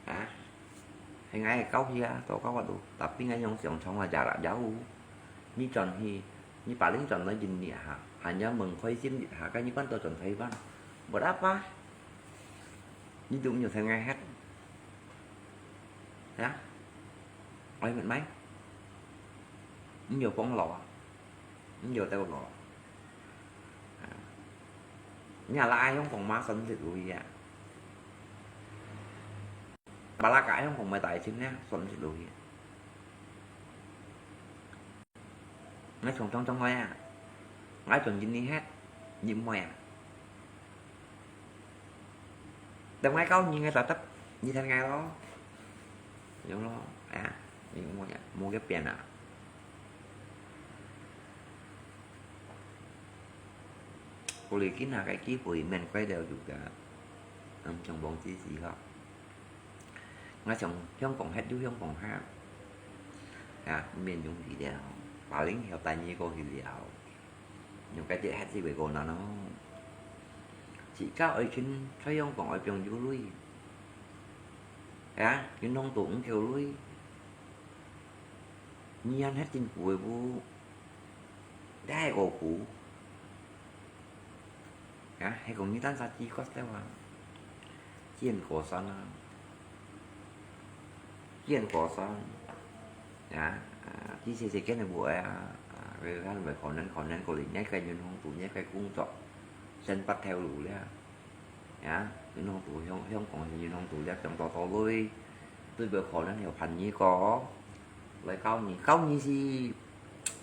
啊，係𠊎个教佢啊，做教法咯。Tapi𠊎用上床啊，jarak jauh。你轉去，你paling轉來印尼哈，hanya mengkoi sim一下，該你搬到轉台灣，buat apa？你都毋有同𠊎歇，啊？愛乜買？你有幫老啊？你有兜老啊？啊，你啊，拉香港嘛，算食落去啊？ Tampalak ka ai Hong Kong mai tai chim ne, suan sit lui. Ngai chong chong chong ngai a. Ngai chong jin ni het, ni moi a. Tao ngai kau ni ngai tatap, ni than ngai lo. Yong lo, a, ni moi a, mo ke pian a. Cô Lê Kính Hà cái kiếp của mình quay đều dù cả. Ông chồng bóng chi gì hả? Nga chong Hong Kong het du Hong Kong ha. Ha, miền Trung thì đèo. Bà lính theo tay như cô thì đèo. Yung cái chuyện het gì với cô nó nó. Chỉ có ơi chín, thấy Hong Kong ơi piong du lui. Ha, chín Hong Kong kêu lui. Nhi han het chính phủ bu. Đai ô cú. Ha, hay cũng như tan sa chi có tao à. Chiên khổ son à. Chiên khổ son. Ha, à, chi xe xe cái này bu à. À, về cái về khổ nắng, khổ nắng cô lì nhảy cái nhân hông tụ nhảy cái cũng chọn. Sân bắt theo lũ lẹ. Ya, yun hong tu hiong, hiong kong yun hong tu liak yong to to lui. Tui beu kho nan hiau phan nyi ko. Lai kau nyi, kau nyi si.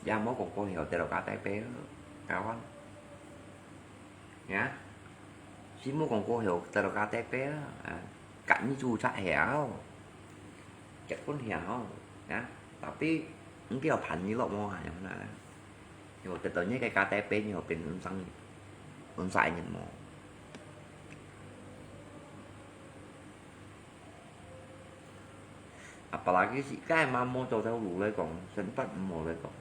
Ya mo kong ko hiau te lo ka tai pe. Kau an. Ya. Si mo kong ko hiau te lo ka tai pe. Ka nyi chu cha hiau. Ket kun hiau. Ya. Tapi, ngi hiau phan nyi lo mo ha, yong na. Yo, tết tao nhé cái cá té pé nhiều bên ôn sang, ôn sai nhìn mò. Apalagi si cái mà mò cho theo lũ lấy còn, sân bắt mò lấy còn.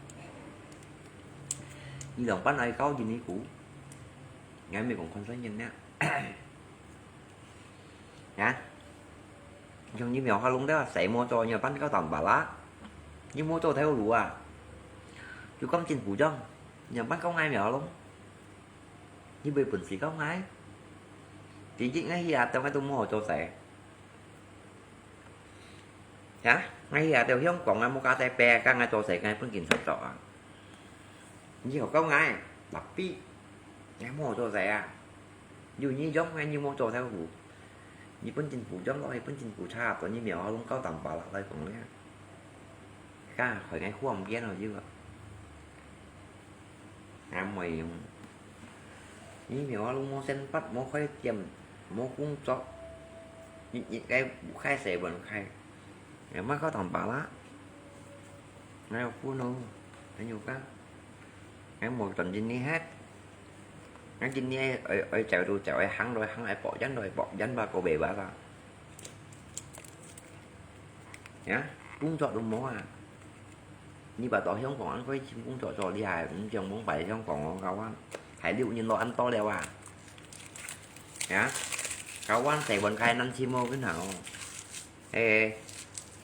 Như lòng bắt ai cáo gì ní cũ. Ngày mình còn không thấy nhìn nè. Hả? Yong nyi miao ha lung đeo sảy mua cho nyi pan kau tam bala. Nyi mua cho theo lũ à. Chú cắm trên phủ trong. Nyi pan kau ngai miao ha lung. Nyi bơi bẩn xí kau ngai. Tí chích ngai hi à, tao ngai tao mua cho sảy. Hả? Ngai hi à, tao hiong quảng ngai mua cá tay pe, cá ngai cho sảy, ngai pun kin sảy cho à. Nyi hok kau ngai, tapi ngai mua cho sảy à. Yu nyi yong ngai nyi mua cho sảy hu. Nyi pun chính phủ yong lo, nyi pun chính phủ cha, to nyi miao ha lung kau tam bala lai kong le. Ka khỏi ngai khuam bien lo yu à. Ngai mui yong. Nyi miao ha lung mua sen pat, mua khoai tiam, mua kung chok. Nyi, nyi cái bu khai sảy bun khai. Ngai mai kau tam bala. Ngai hok pun lo. Ngai nyu ka. Ngai mua tòn jin ni het. Ngai jin ni ai, ai, ai chèo tu chèo, ai hăng tu ai hăng, ai pok yan tu ai pok yan ba ko be ba ta. Ya, kung chok tu mo à. Nyi ba to hiong kong an koi chim kung chok cho li hai, ung chiang mong bai hiong kong ong kau an. Hai liu nyin lo an to liao à. Ya, kau an sảy bun khai nan chim mo kin hao. Ê,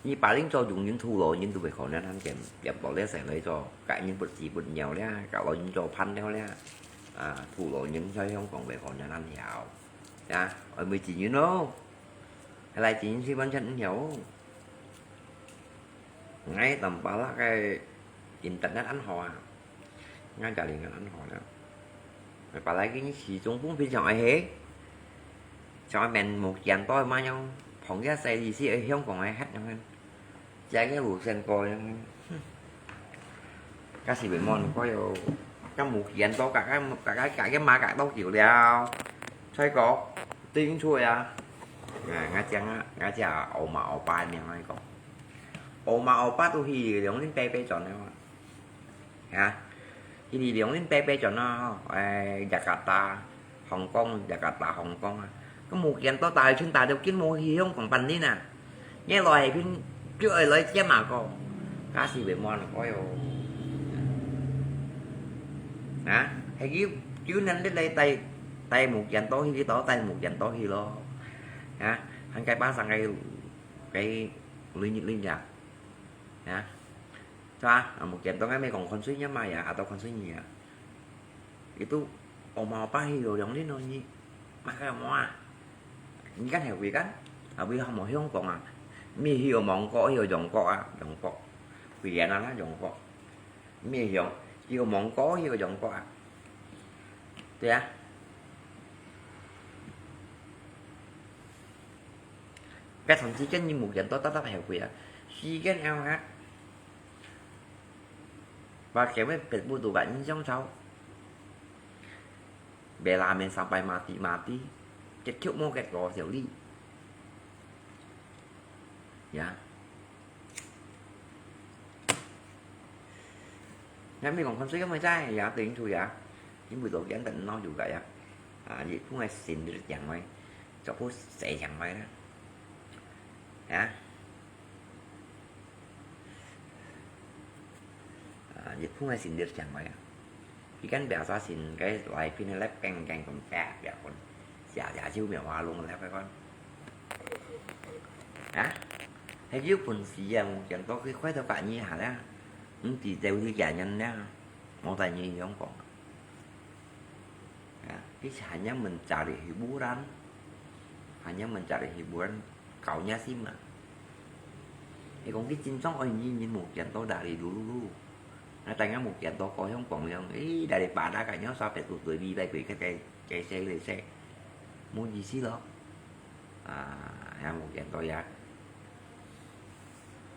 nyi ba ling cho dùng những thu lô những tu về khổ nên ăn kèm, kèm bỏ lẽ sảy lấy cho, cả những bột gì bột nhiều lẽ, cả lo những cho phăn theo lẽ. À, thu lô những cho hiong kong về khổ nên ăn hiao. Ya, ôi mười chín you know. Hay là chín si bánh chân hiao. Ngai tam bala cái internet ăn hoa. 𠊎家裡人恁好了。Apalagi你始終分別上愛係，上愛面目見到嘛樣，碰見細意思愛香港愛核樣，這個無成功樣。該是會問過喲，該目見到，該該該該該馬該多久了？再講，對應出呀。啊，𠊎講啊，𠊎講歐媽歐巴个名來講，歐媽歐巴都去兩零八八轉了嘛。 啊，佢兩零八八轉啊，吼，誒，Jakarta、Hong Kong、Jakarta、Hong Kong啊，佢無見到大村大條根本去香港辦理啊，你來係邊就愛來接嘛個，假使會滿個喲。啊，係佢，佢能力來帶，帶無見到去，佢到帶無見到去咯。啊，還該巴上該，該，累累啊，啊。 Sa, amo kian tong ai mei kong kon sui nia mai ya, atau kon sui nia. Itu oma apa hi lo yong lin lo ni. Maka mo a. Ni kan he wi kan? Abi ha mo hiong kong a. Mi hi o mong ko hi o yong ko a, yong ko. Wi ya na na yong ko. Mi hiong hi o mong ko hi o yong ko a. Tu ya. Cái thằng chi cái như một kiện tao tao tao hiểu quỷ à. Chi cái eo ha. Và kéo với pet bu tu bạn những trong sau. Bé là mình sang bài mà tí mà tí. Kết thúc mua cái có tiểu lý. Dạ. Ngai mi kong kon sui ka mai zai ya, ting chu ya. Yin bu zo yan tan nau yu ga ya. A, yi phung ai sin de yang mai. Zo bu se yang mai na. Ya. A, yi phung ai sin de yang mai ya. Ki kan bia sa sin kai lai pin lep keng keng kon pek bia kon. Sia sia chiu miao wa lung lep kai kon. Ha? Hai yu pun si ya mu kian to kui kuai to ka ni ha la. Ng ti zeu hi kia nyan la. Mo tai ni yong kong. Ya, ki sa hanya mencari hiburan. Hanya mencari hiburan. Kau nya si ma. Ê, kong ki chính trong ơi nhi nhi mu kian to dari dulu lu. Ngai tai ngai mu kian to ko hiong kong liang. Ê, dari pada ka nyo sa pet tu tui bi bai kui ka kai kai se le se. Mu ji si lo. A, ya mu kian to ya.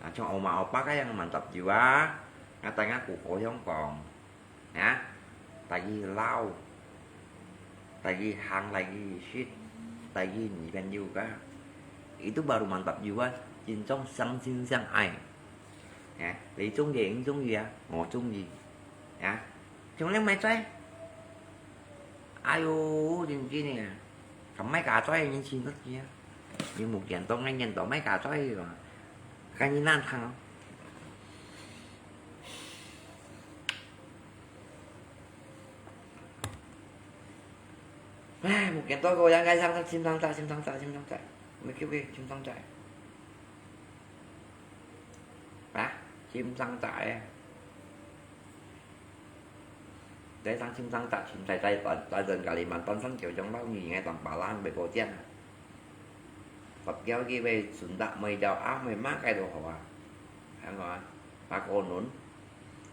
A, trong oma opa ka yang mantap jiwa. Ngai tai ngai ku ko hiong kong. Ya, tại vì lâu, tại vì hàng, tại vì shit, tại vì你朋友 ka. Itu baru mantap jiwa, chính trong 相親相愛. Ya, 你中意，你中意啊，我中意。Ya, chúng ta mới追。哎喲，真真啊。 Ka mai ka choi nyin chin tot kia. Nyin mu kian to ngai nyin to mai ka choi ma. Ka nyin nan thang. Ai, mu kian to ko yang ngai sang sang chim sang cha, chim sang cha, chim sang cha. Mai kiu ke chim sang cha. Hả? Chim sang cha. Dai sang chim sang chak chim sai sai tuan, tuan dân Kalimantan sang chiu trong bao nhiêu ngày tầm ba lan bảy bộ tiền à. Phật giáo kia về sunda mười đầu áo mười má cái đồ hổ à. Hả ngọ, ba cô nún.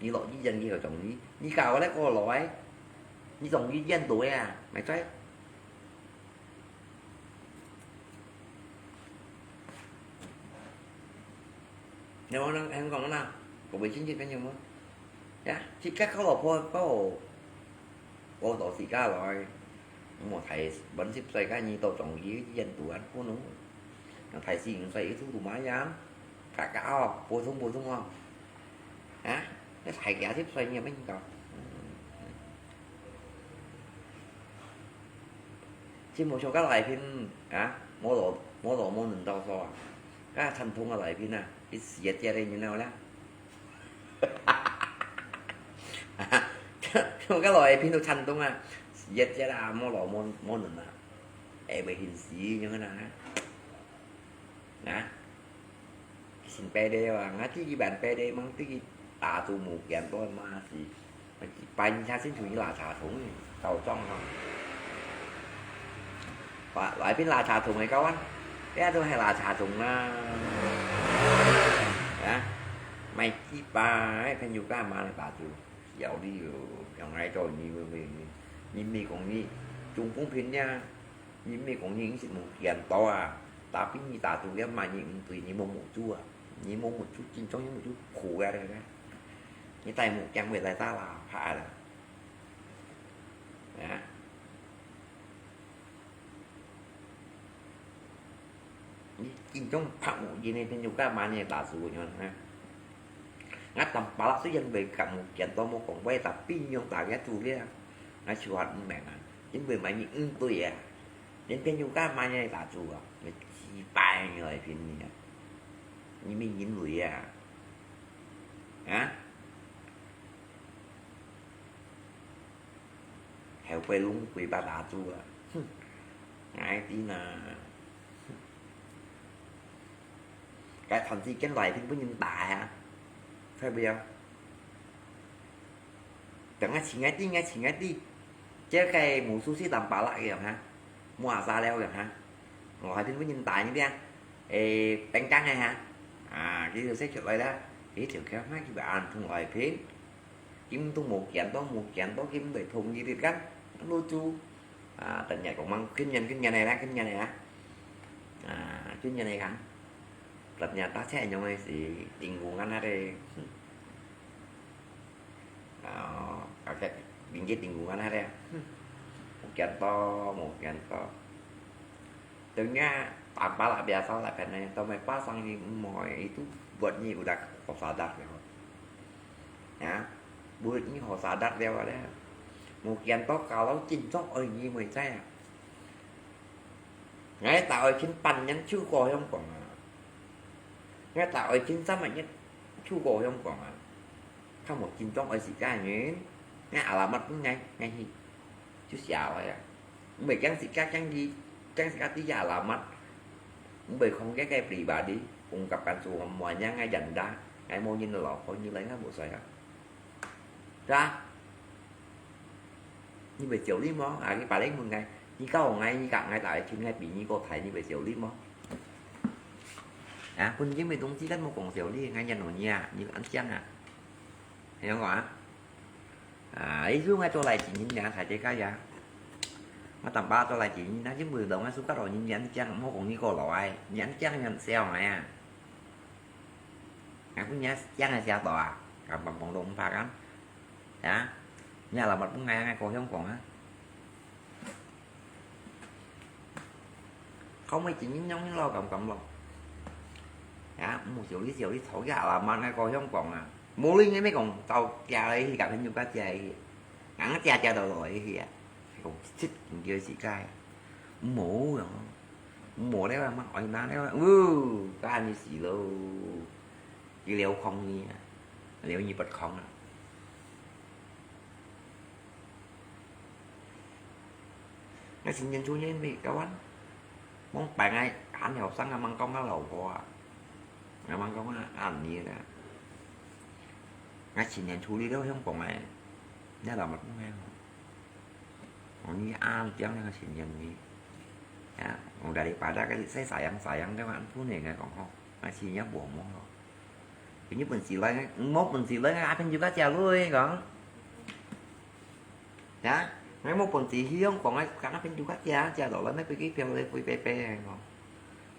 Ni lo di dân kia trong ni, ni cao đấy cô lo ấy. Ni trong di dân tuổi à, mày thấy. Nếu mà nó, em còn nó nào, có bị chính trị cái nhiều không? Ya, si ka ko lo po ko, ko to si ka lo. Mo thai ban sip sai ka ni to trong yi yen tu an ko no. Nang thai si sai itu tu ma ya. Ka ka o, po sung po sung o. Ha? Cái thai kia sip sai ni meng ko. Chim mo cho ka lai phin, ha? Mo lo, mo lo mo nun tao so. Ka chan thung ka lai phin a. Ki sia tia le ni nao la. Ka lo e pin tu chan tung a. Yet yet a mo lo mo mo nun a. E be hin si nyong na. Na. Sin pe de wa, nga ti ki ban pe de mang ti ki ta tu mu kian to ma si. Ban cha sin tu ni la cha thung. Tao chong ha. Ba, lai pin la cha thung e kao an. Ya tu hai la cha thung na. Ya. Mai ki ba, hai phen yu ka ma la ta tu. 條理哦，像𠊎做你，你，你，你毋係講你總公平呀，你毋係講你食無幾多啊，tapi你打賭个嘛你毋對，你無目珠啊，你無目珠，真正你目珠苦啊，你戴目鏡會戴大喇叭啦，啊。 你真正拍無贏个朋友，幹嘛你打輸佢呢？啊，當巴拉雖然會講無見到無講話，tapi你用打个輸了，𠊎就還毋明啊，因為嘛你毋對啊，連朋友幹嘛你打輸啊？你雞掰你來拼你啊，你毋係人類啊，啊？ 後背攏鬼巴打豬啊！哼，𠊎知啦。該段時間來天分人打啊，對不對？等下請个知，𠊎請个知，這个無sushi當巴拉个哈，無阿沙了个哈，我還天分人打你聽，誒，等等个哈，啊，佢就寫出來啦，佢就叫乜佢把俺同來拼。 今都無見到，無見到，今都同意你kan，lucu。啊，等下講mang，今年，今年个啦，今年个啦。啊，今年个kan。Ternyata saya nyong si tinggungan ada. 啊，OK，linggit tinggungan ada. 無見到，無見到。 Tengah tanpa lah biasa lah kan, tau mai pasang ni umoi itu buat ni udah kau sadar ya. Ya, buat ni kau sadar dia ada. Mungkin tau kalau cincok oi ni mai saya. Ngai tak oi cin pan nyan chu ko yong kong ah. Ngai tak oi cin sama nyan chu ko yong kong ah. 較無緊張愛自家个人，𠊎alamat分𠊎，𠊎去，就寫落啊。毋會驚自家驚佢，驚自家知佢alamat，毋會空个个pribadi，ungkapkan semua yang𠊎janda，𠊎無人个老婆，你來𠊎無所謂啊，對吧？你會走你無？啊，佢別人問𠊎，你教我𠊎，你教𠊎，大家聽𠊎比你過大，你會走你無？啊，本身个東西，咱無講走你，𠊎認同你啊，你安靜啊。 係樣講啊？啊，意思𠊎做來錢人領大隻个呀。𠊎當巴做來錢人，那就毋會同𠊎suka咯，你領獎，莫講你過老哎，領獎人笑𠊎啊。𠊎分你獎个寫到啊，敢敢講都毋怕敢。啊，你也老實分𠊎，𠊎高興講啊。 Kau mesti nginyong ni lo kam kam lo. Ya, mu siu li siu li chau ya lah, mana kau hiong kong ah. Mu li ngi mi kong tau kia lai hi ka phen yu ka tia hi. Ngang tia tia tau lo hi ya. Kong chit kong kêu si kai. Mu ya. Mu le mang oi na le. Uh, ka ni si lo. Ki liu kong ni. Liu ni bật kong ah. Ngay sinh viên chu niên bị kéo ăn. Mong bánh ngay, ăn hiểu sang ngay mang công ngay lẩu phò à. Ngay mang công ngay ăn nhỉ nè. Ngay sinh viên chu đi đâu không có ngay. Nhớ là mặt mong ngay. Mong nhớ ăn tiếng ngay sinh viên nhỉ. Ya, mong dari pada cái say sayang sayang cái ăn phun này ngay còn không. Ngay sinh viên buồn mong rồi. Cái như bận xí lại, mốt bận xí lại ngay ăn phun juga chia lui còn. Ya, ngay mốt bận xí hiong còn ngay cả ăn phun juga chia, chia đó là mấy cái phiếu lấy pui pe pe còn.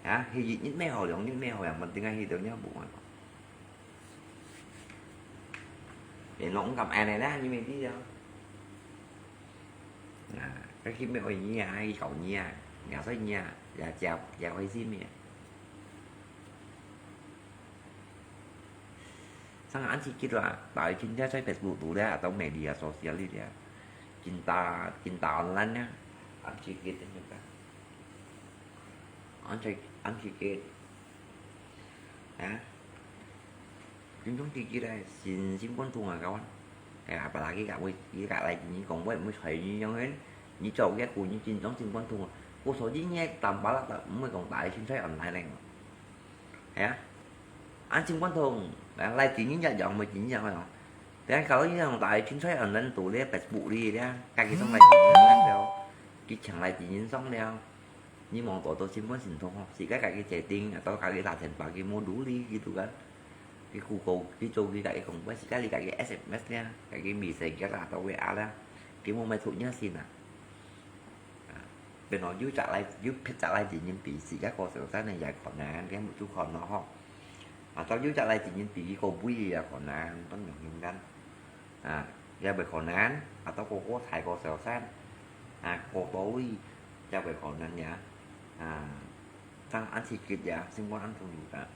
Ya, hi gì nhất mấy hồi lòng, nhất mấy hồi lòng, mình tính ngay hi được nhau buồn. Thì nó cũng cầm ai này đó, như mình biết đâu. À, cái khi mấy ơi nhia, cái cậu nhia, nhà sách nhia, nhà chèo, chèo hay gì mẹ. Sang ăn chi kít là, tại chính thế sai Facebook tụ đấy, tao media social đi đấy. Cinta, cinta online nhá. Ăn chi kít đấy nhá. Ăn chi, ăn chi kít. Ha? Chính chúng chi kít đấy, xin, xin quan thung à các bạn. Cái apalagi các bạn, cái các lại chính công việc mới thấy như nhau hết. Như châu cái của như chính trong xin quan thung. Cô số chính nhé, tạm bảo là tạm mới còn tại xin sai online này. Ya. Ăn chính quan thung, lai chính những nhà dòng mới chính nhà rồi. Thế kalau như là tại chính sai online tụ đấy Facebook đi đấy. Các cái trong lai chính những theo. Cái chẳng lai chính những xong đấy. Ni mong to to chính quan xin thung. Chỉ cái cái cái chế tính, à, to cái cái là thành bảo cái mua đủ đi gitu kan. 佢Google，佢做佢家己公司，自家你家己S M S咧，家己Messenger啦，都會啊啦，佢無買出若先啊。啊，變到有隻來，有別隻來經營比自家過小三个也可能，佢目珠看咯吼。啊，到有隻來經營比佢過尾也可能，當然應該。啊，也會可能，啊，到過過大過小三，啊，過多位也會可能呀。啊，當然自己呀，生活安全有个。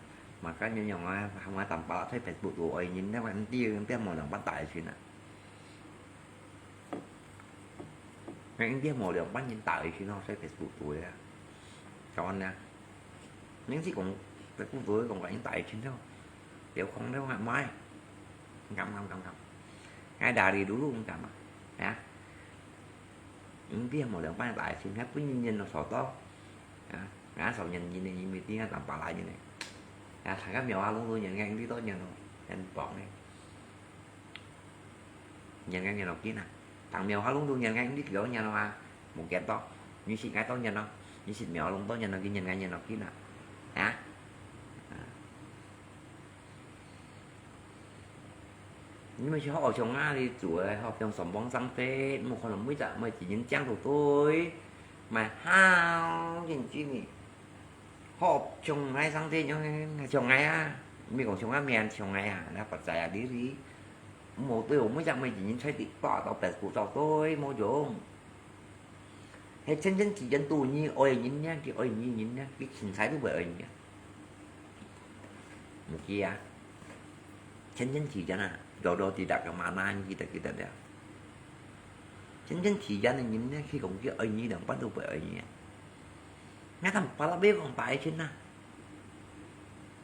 Makanya yang orang tampak在Facebook tu，愛人咧，orang dia dia mau nampak tak isin啊。Orang dia mau nampak tak isin咯，在Facebook tu呀。Kawan ya。Nang si kong Facebook tu kong orang tak isin tu。Dia kong dia nggak mai。Ngam ngam ngam ngam。Ngai dari dulu ngam ah。Ya。Orang dia mau nampak tak isin，ngai pun nyen lo soto。Ya。Ngai so nyen nyen nyen mesti ngai tampak lah nyen. Ya，大家廟下攏都人，ngai你都人咯，人幫呢。人个人落去啊，當廟下攏都人个，你幾多人咯啊？無見到，你是愛到人咯，你是廟攏到人咯，佢人个人落去啊？啊？啊。你們是好像啊，你做个好像上網上去，無可能每隻每一人講都對，買好認真呢。 好，像𠊎上帝樣，像𠊎啊，毋係講像𠊎命，像𠊎啊，那發財啊，你你，無對，每隻每一人在地把到白骨找對，無用。係真真自然都你愛人呢，佢愛你人呢，佢凊彩都會愛你啊。毋知啊，真真自然啊，多多知道个嘛，那你記得記得了。真真自然个人呢，佢講佢愛你，兩半都會愛你啊。 Ngatan pala bego ang paisin na.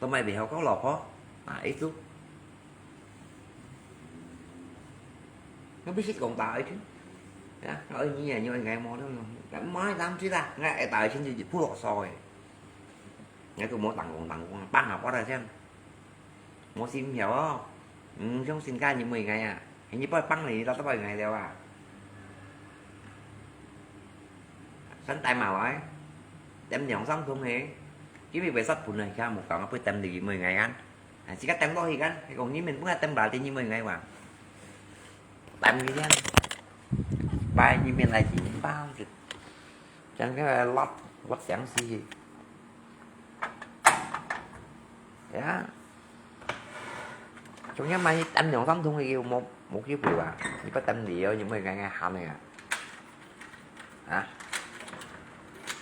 Tumay bihaw ko lopo. Ah, itu. Nga bisit kong paisin. Ya, nga ni ya, ni ngai mo dong. Mai dam sila, nga e paisin di pulo soy. Nga tu mo tangkong tangkong, pang apa dah sian. 無信曉哦，毋相信該你妹𠊎啊，你不幫你，老早幫𠊎了啊。先帶埋來，點兩三桶去，因為為啥本來佢無講，不點你妹𠊎啊，啊，自家點落去kan，佢講你們不愛點吧，你妹𠊎哇，點佢聽，拜你們來聽吧，就，將該落落聲死去。 Ya。Chúng ta mai tắm nhóm sống thung yêu một một kiếp rồi à. Đi bắt tắm đi yêu nhưng mà ngày ngày ham này à. Hả?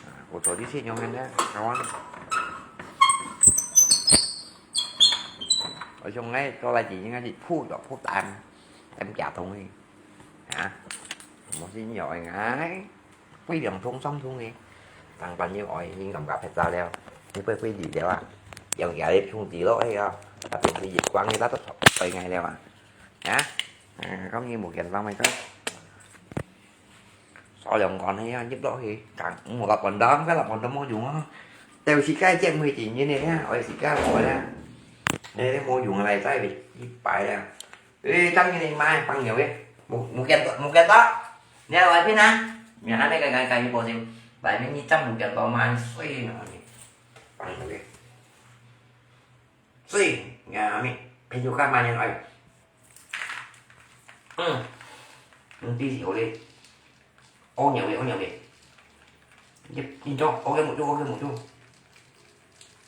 À, cô tôi đi xin nhóm anh đó, kawan. Ở trong ngay tôi là chỉ những cái gì phu đó phu tàn. Em chả thông đi. Hả? Một xin nhỏ anh ai. Quay đường thung sống thung đi. Tăng bao nhiêu ỏi, nhưng cảm cảm phải ra leo. Nhưng quay quay đi leo à. Dòng gà đi thung tí lỗ hay à. Là thung tí dịch quang như tắt tắt phải ngày leo à. Hả? À, có như một kiện vang mày có. Số lượng còn hay à, nhấp lỗ thì. Càng một lặp còn đó, cái lặp còn đó mua dùng á. Tèo xì cái chết mười chín như này á, ỏi xì cái lỗ á. Đây, đây mua dùng này, tay bị, bị phải à. Ê, căng như này mai, bằng nhiều kìa. Một, một kiện to, một kiện to. Nè, lại pin à. Mẹ nói cái, cái, cái, cái, bộ gì? Bài mình như trăm một kiện to mai, suy nó. Bằng nhiều kìa. Suy, nhà mình, pin dù khác mà nhận ơi. Ừ. Mình tí gì đi. Ô, nhiều kìa, ô, nhiều kìa. Nhìn cho, ok một chút, ok một chút.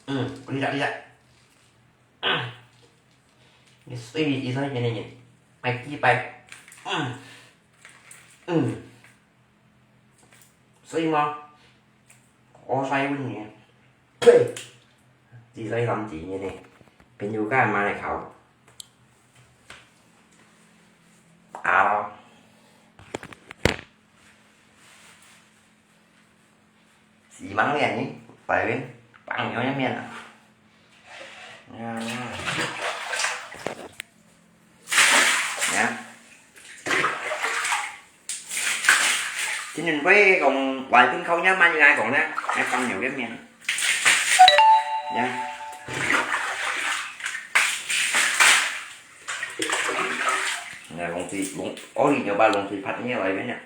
Ừ, đi ra, đi ra. Suy vì sao như này nhỉ? Mày chi bay. Ừ. Ừ. Suy mà. Có sai luôn nhỉ? Chỉ sai lắm chỉ như này. Bên dù cái mà này khảo. À đâu. Xí mắng liền nhỉ? Phải bên. Bằng nhau nhá miệng à. Nha. Nha. Chính mình với còn vài tin khâu nhá, mai ngày còn nha. Em tăng nhiều cái miệng. Nha. Nè, lòng thủy, lòng, ôi, nhiều ba lòng thủy phát nhé, vậy nhá.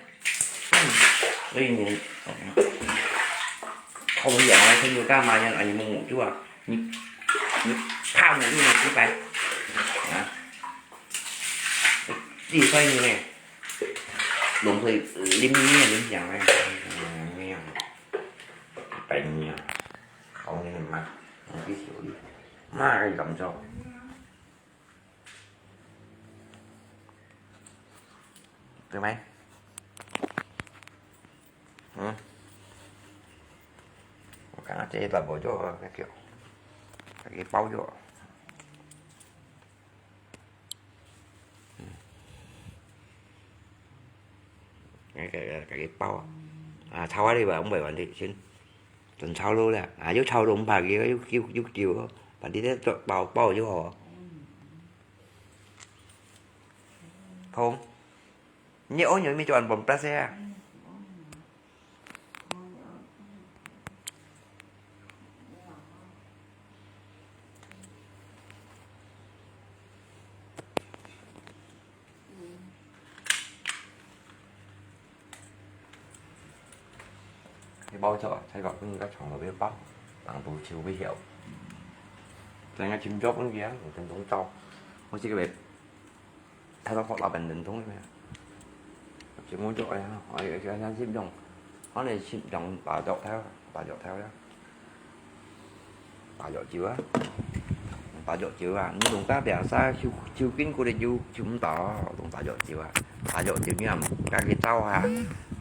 Ôi, nhìn. Không có gì nói, không có ca mà, anh mong ngủ chưa? Nhìn, nhìn, phao ngủ đi, ngủ đi, phải. 啊，自己晒呢，弄出淋呢，淋香呢，嗯，那样，白呢，好呢嘛，那个手艺，那个感觉。 對嗎？嗯？我看下這一段無做，該叫，該个包做。嗯。該个，該个包啊。啊，炒下你吧，毋會問題，先。 等炒熟了，啊，又炒熟，毋怕佢，又，又，又久哦，把你个包，包就好。好，你个onion乜做恁半白色啊？ 你包做啊，菜包跟个長个包，人都受不了。在該尋找分佢啊，有等同找，我這个袂，他都發老板等同个咩？全部做哎呀，哎呀，像像這種，可能是用八角頭，八角頭呀。 八角酒啊，八角酒啊，你弄到biasa，手，手筋骨个酒，手毋到，弄八角酒啊。八角酒你啊，加个酒啊，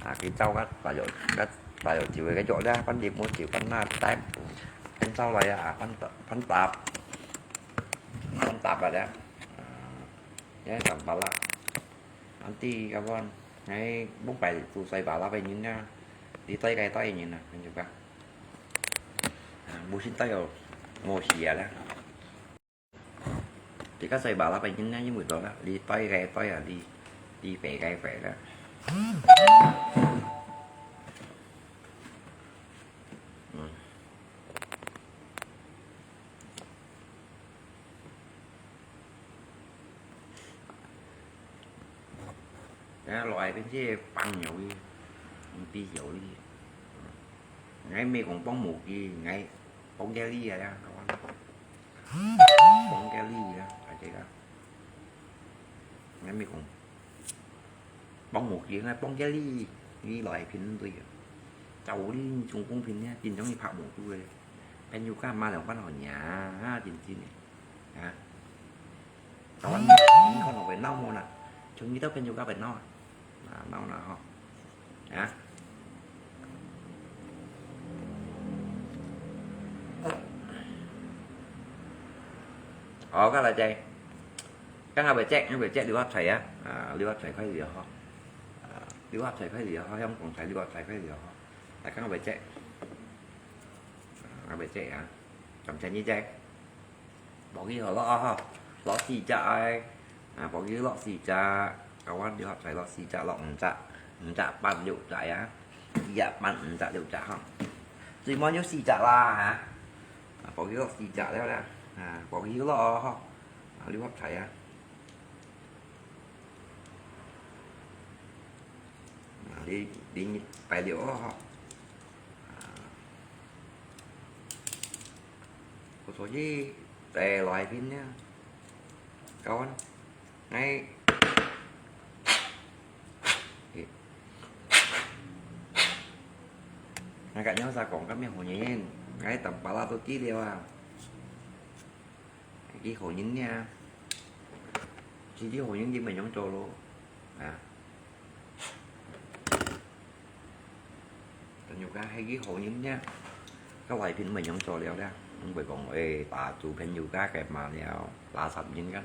啊，个酒啊，八角，加八角酒个，个酒啦，反正無酒，反正那淡，跟酒來啊，反搭，反搭，反搭啊咧，啊，也上班啦。Nanti kawan，哎，mung pai tu sai bala pai nyin na，你對个對nyin na，你就讲。 啊，無信帶哦，無事啊啦。這个細巴拉把人家因為到啦，你帶个帶啊，你，你肥个肥啦。嗯。 啊，落來變這放油哩，毋必油哩。𠊎毋係講放無機，𠊎放个哩啊，放个哩啊，大家啦。𠊎毋係講放無機，𠊎放个哩，你落來片對啊。就哩，總公平呢，真正你拍無住个。朋友間嘛，兩班好贏啊，真正个。 啊。Kawan，你看到會惱無啦？像你兜朋友家會惱啊？啊，惱啦吼。啊？哦，過來這。剛剛會食，因為食六合彩啊。啊，六合彩快樂吼。啊，六合彩快樂吼，香港彩六合彩快樂吼。來，剛剛會食。啊，會食啊。感謝你食。 薄荷好落啊吼，落四隻哎，啊，薄荷落四隻，kawan六合彩落四隻，落五隻，五隻半六隻啊，一隻半五隻六隻吼，最滿有四隻啦哈，啊，薄荷落四隻了啦，啊，薄荷落哦吼，啊，六合彩啊。 啊，你，你拜六哦吼。啊，我所以在內邊呢，kawan，哎，哎，𠊎甲你講，甲咩好人，𠊎當巴拉都知了啊。 佢好人呢，自己好人佢毋會樣做咯，啊。朋友家係佢好人呢，个外邊毋會樣做了咧，毋會講，誒，打賭朋友家个嘛了，垃圾人家。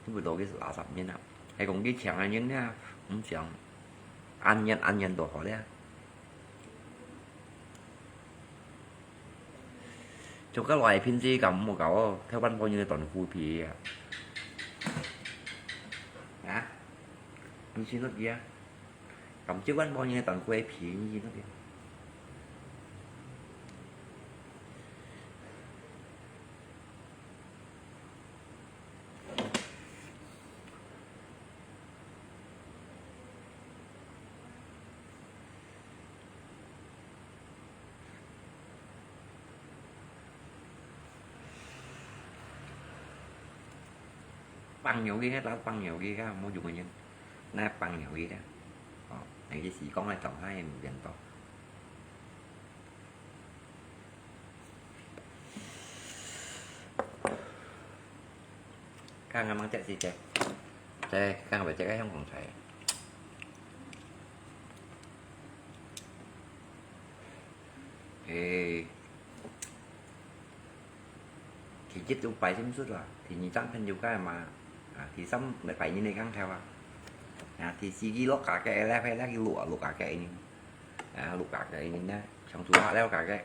你毋會當佢係垃圾人啊，係講佢強个人呢，毋想，安然安然就好咧。 Coba來平時咁無搞哦，台灣朋友个短褲皮啊。啊？你信得佢啊？咁台灣朋友个短褲个皮，你信得佢？放尿个，該老放尿个，該無用个人，該放尿个啦。哦，那个時光个狀態毋變到。剛剛忙接時間，在剛剛接个香港菜。誒， 第一就擺心術啊，第二張朋友該嘛，啊，第三來擺人个工頭啊，啊，第四佢落價格咧，佢咧佢落啊，落價格个人，啊，落價格个人咧，上主下了價格。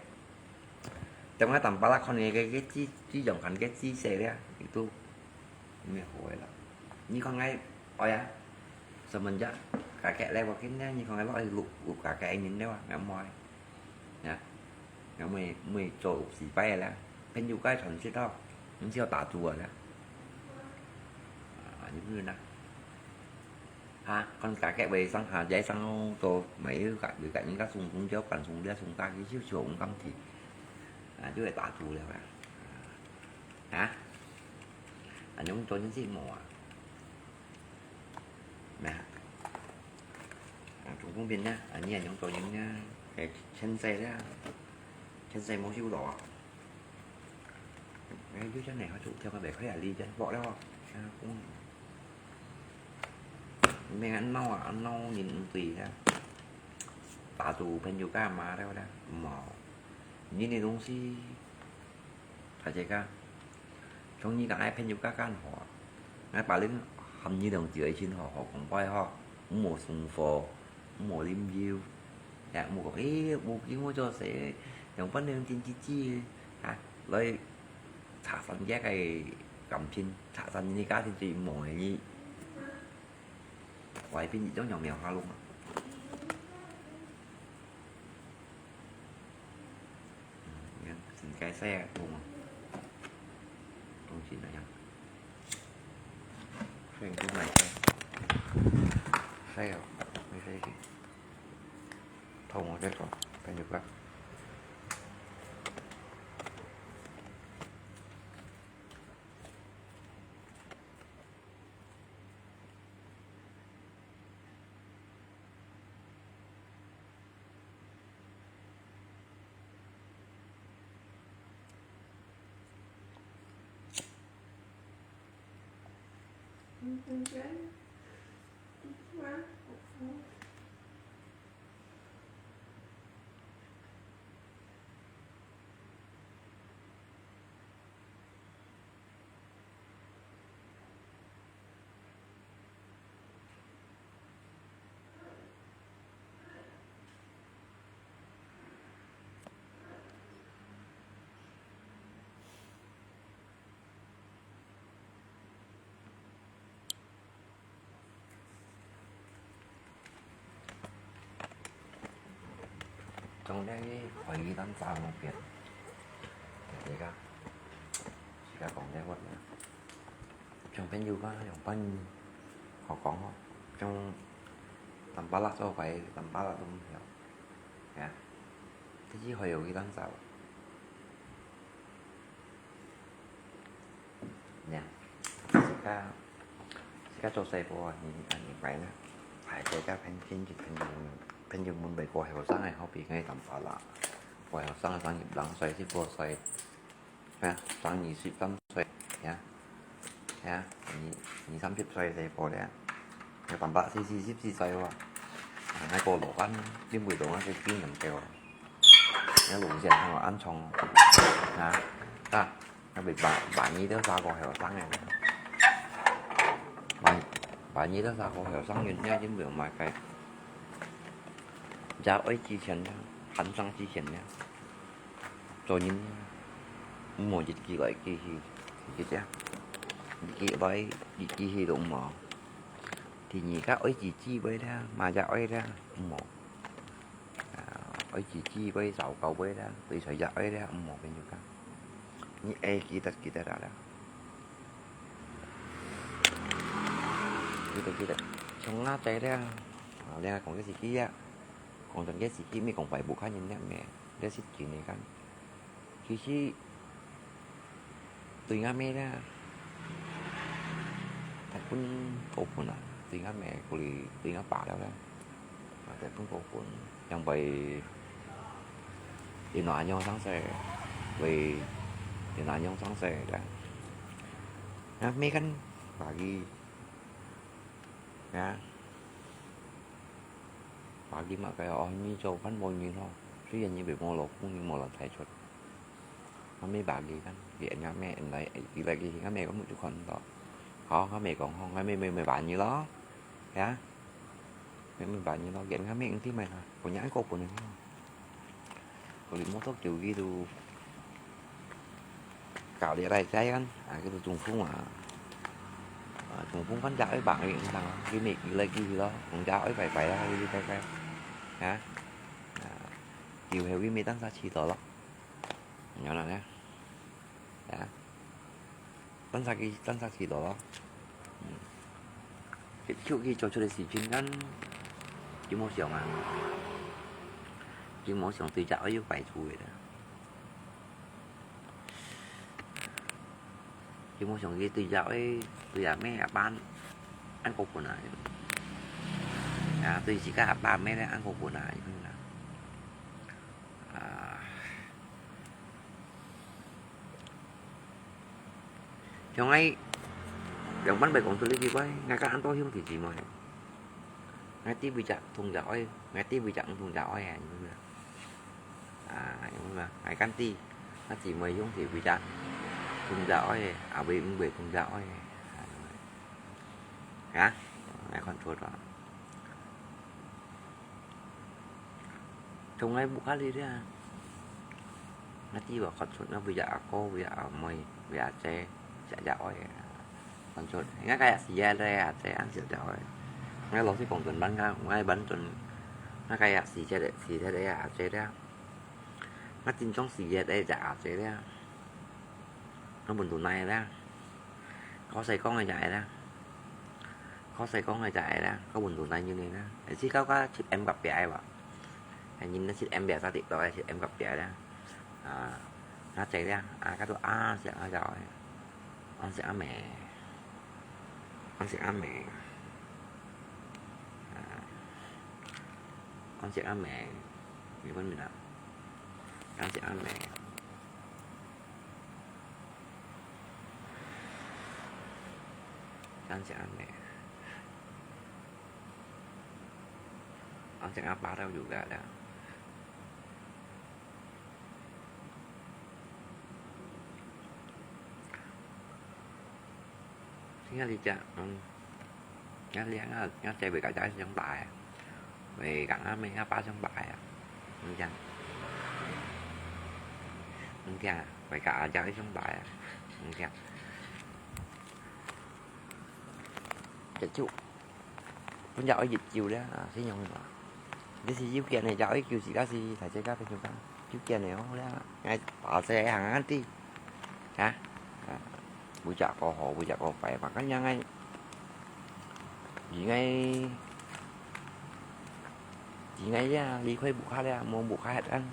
等下淡薄仔看你个个姿，姿樣看个姿勢咧，佢都毋係好个啦。你看該，哎呀，什麼人價格咧，我見咧，你看該落落價格个人咧，啊，毋會。 呀，因為，因為做有時擺个啦，朋友該傳說到，你就要打賭个啦。啊，你毋能啊。啊，看價格會上下，再上到買有个，有个人家送中獎，辦送了送家己就就毋敢去。啊，就會打賭了啦。啊，啊，恁樣做人是無啊。 咩啊？啊，中風病呢？啊，你也用做人呢？誒，千歲了，千歲無修羅啊？誒，有隻呢，佢就跳個袂開啊，你隻落了哦。啊，嗯。毋免恁鬧啊，恁鬧人毋對啊。打賭朋友該嘛了啦，無，人个東西 大家講，像你講愛朋友間間好啊，𠊎把恁喊你兩姊妹親好，好講話吼，毋好送貨，毋好啉酒，也毋好講，誒，無經過做事，用半兩斤雞雞，啊，來拆散這个感情，拆散你家庭最無个意義。外邊一種樣苗下落嘛。 嗯，你看，真該曬啊，痛啊，痛死那樣。所以你就買曬，曬哦，沒曬去，痛我再說，跟你講。 總之，可以當早目標。大家，自家講這話呢。像朋友嘛，用朋友好講哦。像淡薄仔做壞，淡薄仔都毋曉。係啊，這是可以有一當早。 呀，自家，自家做細胞啊，你，啊，你買啦。還自家朋，朋友，朋友，朋友們袂過後生个，好比𠊎淡薄仔啦。過後生个生二十零歲，十五歲，啊，生二十三歲，呀，呀，二，二三十歲細胞咧。 有淡薄四，四十四歲哇。啊，該個老闆，因為老闆係經營嘅哦。該路線還有安裝，啊，啊，該位把，把你都殺過後生嘅。把，把你都殺過後生，人家因為有賣雞。也愛之前呢，很長之前呢。 做人，毋好日記來日記去，日記啊，日記來日記去都毋好。第二个愛自己會啦，嘛也愛啦，毋好。啊，愛自己會，糟糕會啦，對誰也愛啦，毋好跟人家。你愛記得，記得啦啦。記得，記得，像阿仔啦，啊，你講个是佢啊，講真个是佢，毋係講壞話看人家咩。 這係真个講。其實，對𠊎乜啦，分高分啊，對𠊎姆，鼓勵對𠊎爸了咧，啊，對分高分，因為電腦恁樣上勢，為電腦恁樣上勢咧。啊，毋敢話佢，啊，話佢嘛，該哦，你做飯無人咯，雖然你無老公，你無人睇出。 阿姆話佢kan，佢恁樣咩，恁來，佢來佢，阿姆講就看到。好，阿姆講好，阿姆咪咪話你咯，呀，咪咪話你咯，佢阿姆毋知咩啦，佢人愛過分咯。佢無多久佢就搞了來在kan，啊，佢就中風啊，啊，中風反正愛幫佢毋得咯，佢咪佢來佢去咯，人家愛拜拜啦，佢拜拜，啊，啊，久後佢咪當下去到咯。 然後呢，啊，等下佢，等下佢到咯。嗯，佢，佢做出个事情，kan，佢無想啊，佢無想對隻愛有壞處个啦。佢無想佢對隻愛，對阿姆阿爸恁過分啊。啊，對自家阿爸阿姆咧恁過分啊，恁樣啊。 啊，像𠊎，仰般會講出這句話，𠊎个恁多兄弟姊妹，𠊎知為隻痛隻愛，𠊎知為隻毋痛隻愛啊，你明白？啊，你明白？𠊎敢知，𠊎姊妹兄弟為隻痛隻愛，也為毋會痛隻愛，啊，你明白？啊，𠊎看出了。 從𠊎屋下裡咧，𠊎知話看出，𠊎為阿哥，為阿妹，為阿姐，姐姐哀，看出，𠊎个也死个咧，阿姐，阿姐姐哀。𠊎老實講真，𠊎，𠊎完全，𠊎个也死个咧，死个咧，阿姐咧。𠊎真正死个咧，隻阿姐咧。𠊎問到哪咧？ 可細講个就係啦，可細講个就係啦，个運動單元个啦，係至高个七M隔壁个吧，係人个七M壁沙地到个七M隔壁啦，啊，那仔啦，啊，該度啊，食啊，就係，啊，食啊咩，啊，食啊咩，啊，啊，食啊咩，日本名啊，啊，食啊咩。 像這樣呢，好像阿爸都有了了。聽下你講，嗯。 Nga liang a, nga cai wei ka jai siang bai. Wei ka nga me nga pa siang bai a. Ngiang. Ngiang, wei ka a jai siang bai a. Ngiang. Cek cu. Pun jauh oi jit kiu dia, ah, sinyong ni. Dia si jiu kian ni jauh oi kiu si ka si, thai cai ka pe siu ka. Jiu kian ni oh dia. Ngai pa se hang ngan ti. Ha? Ha. Bui jak ko ho, bui jak ko pai, makanya ngai Vì ngay, vì ngay ya, li khuây bụk khát ya, mua bụk khát ăn.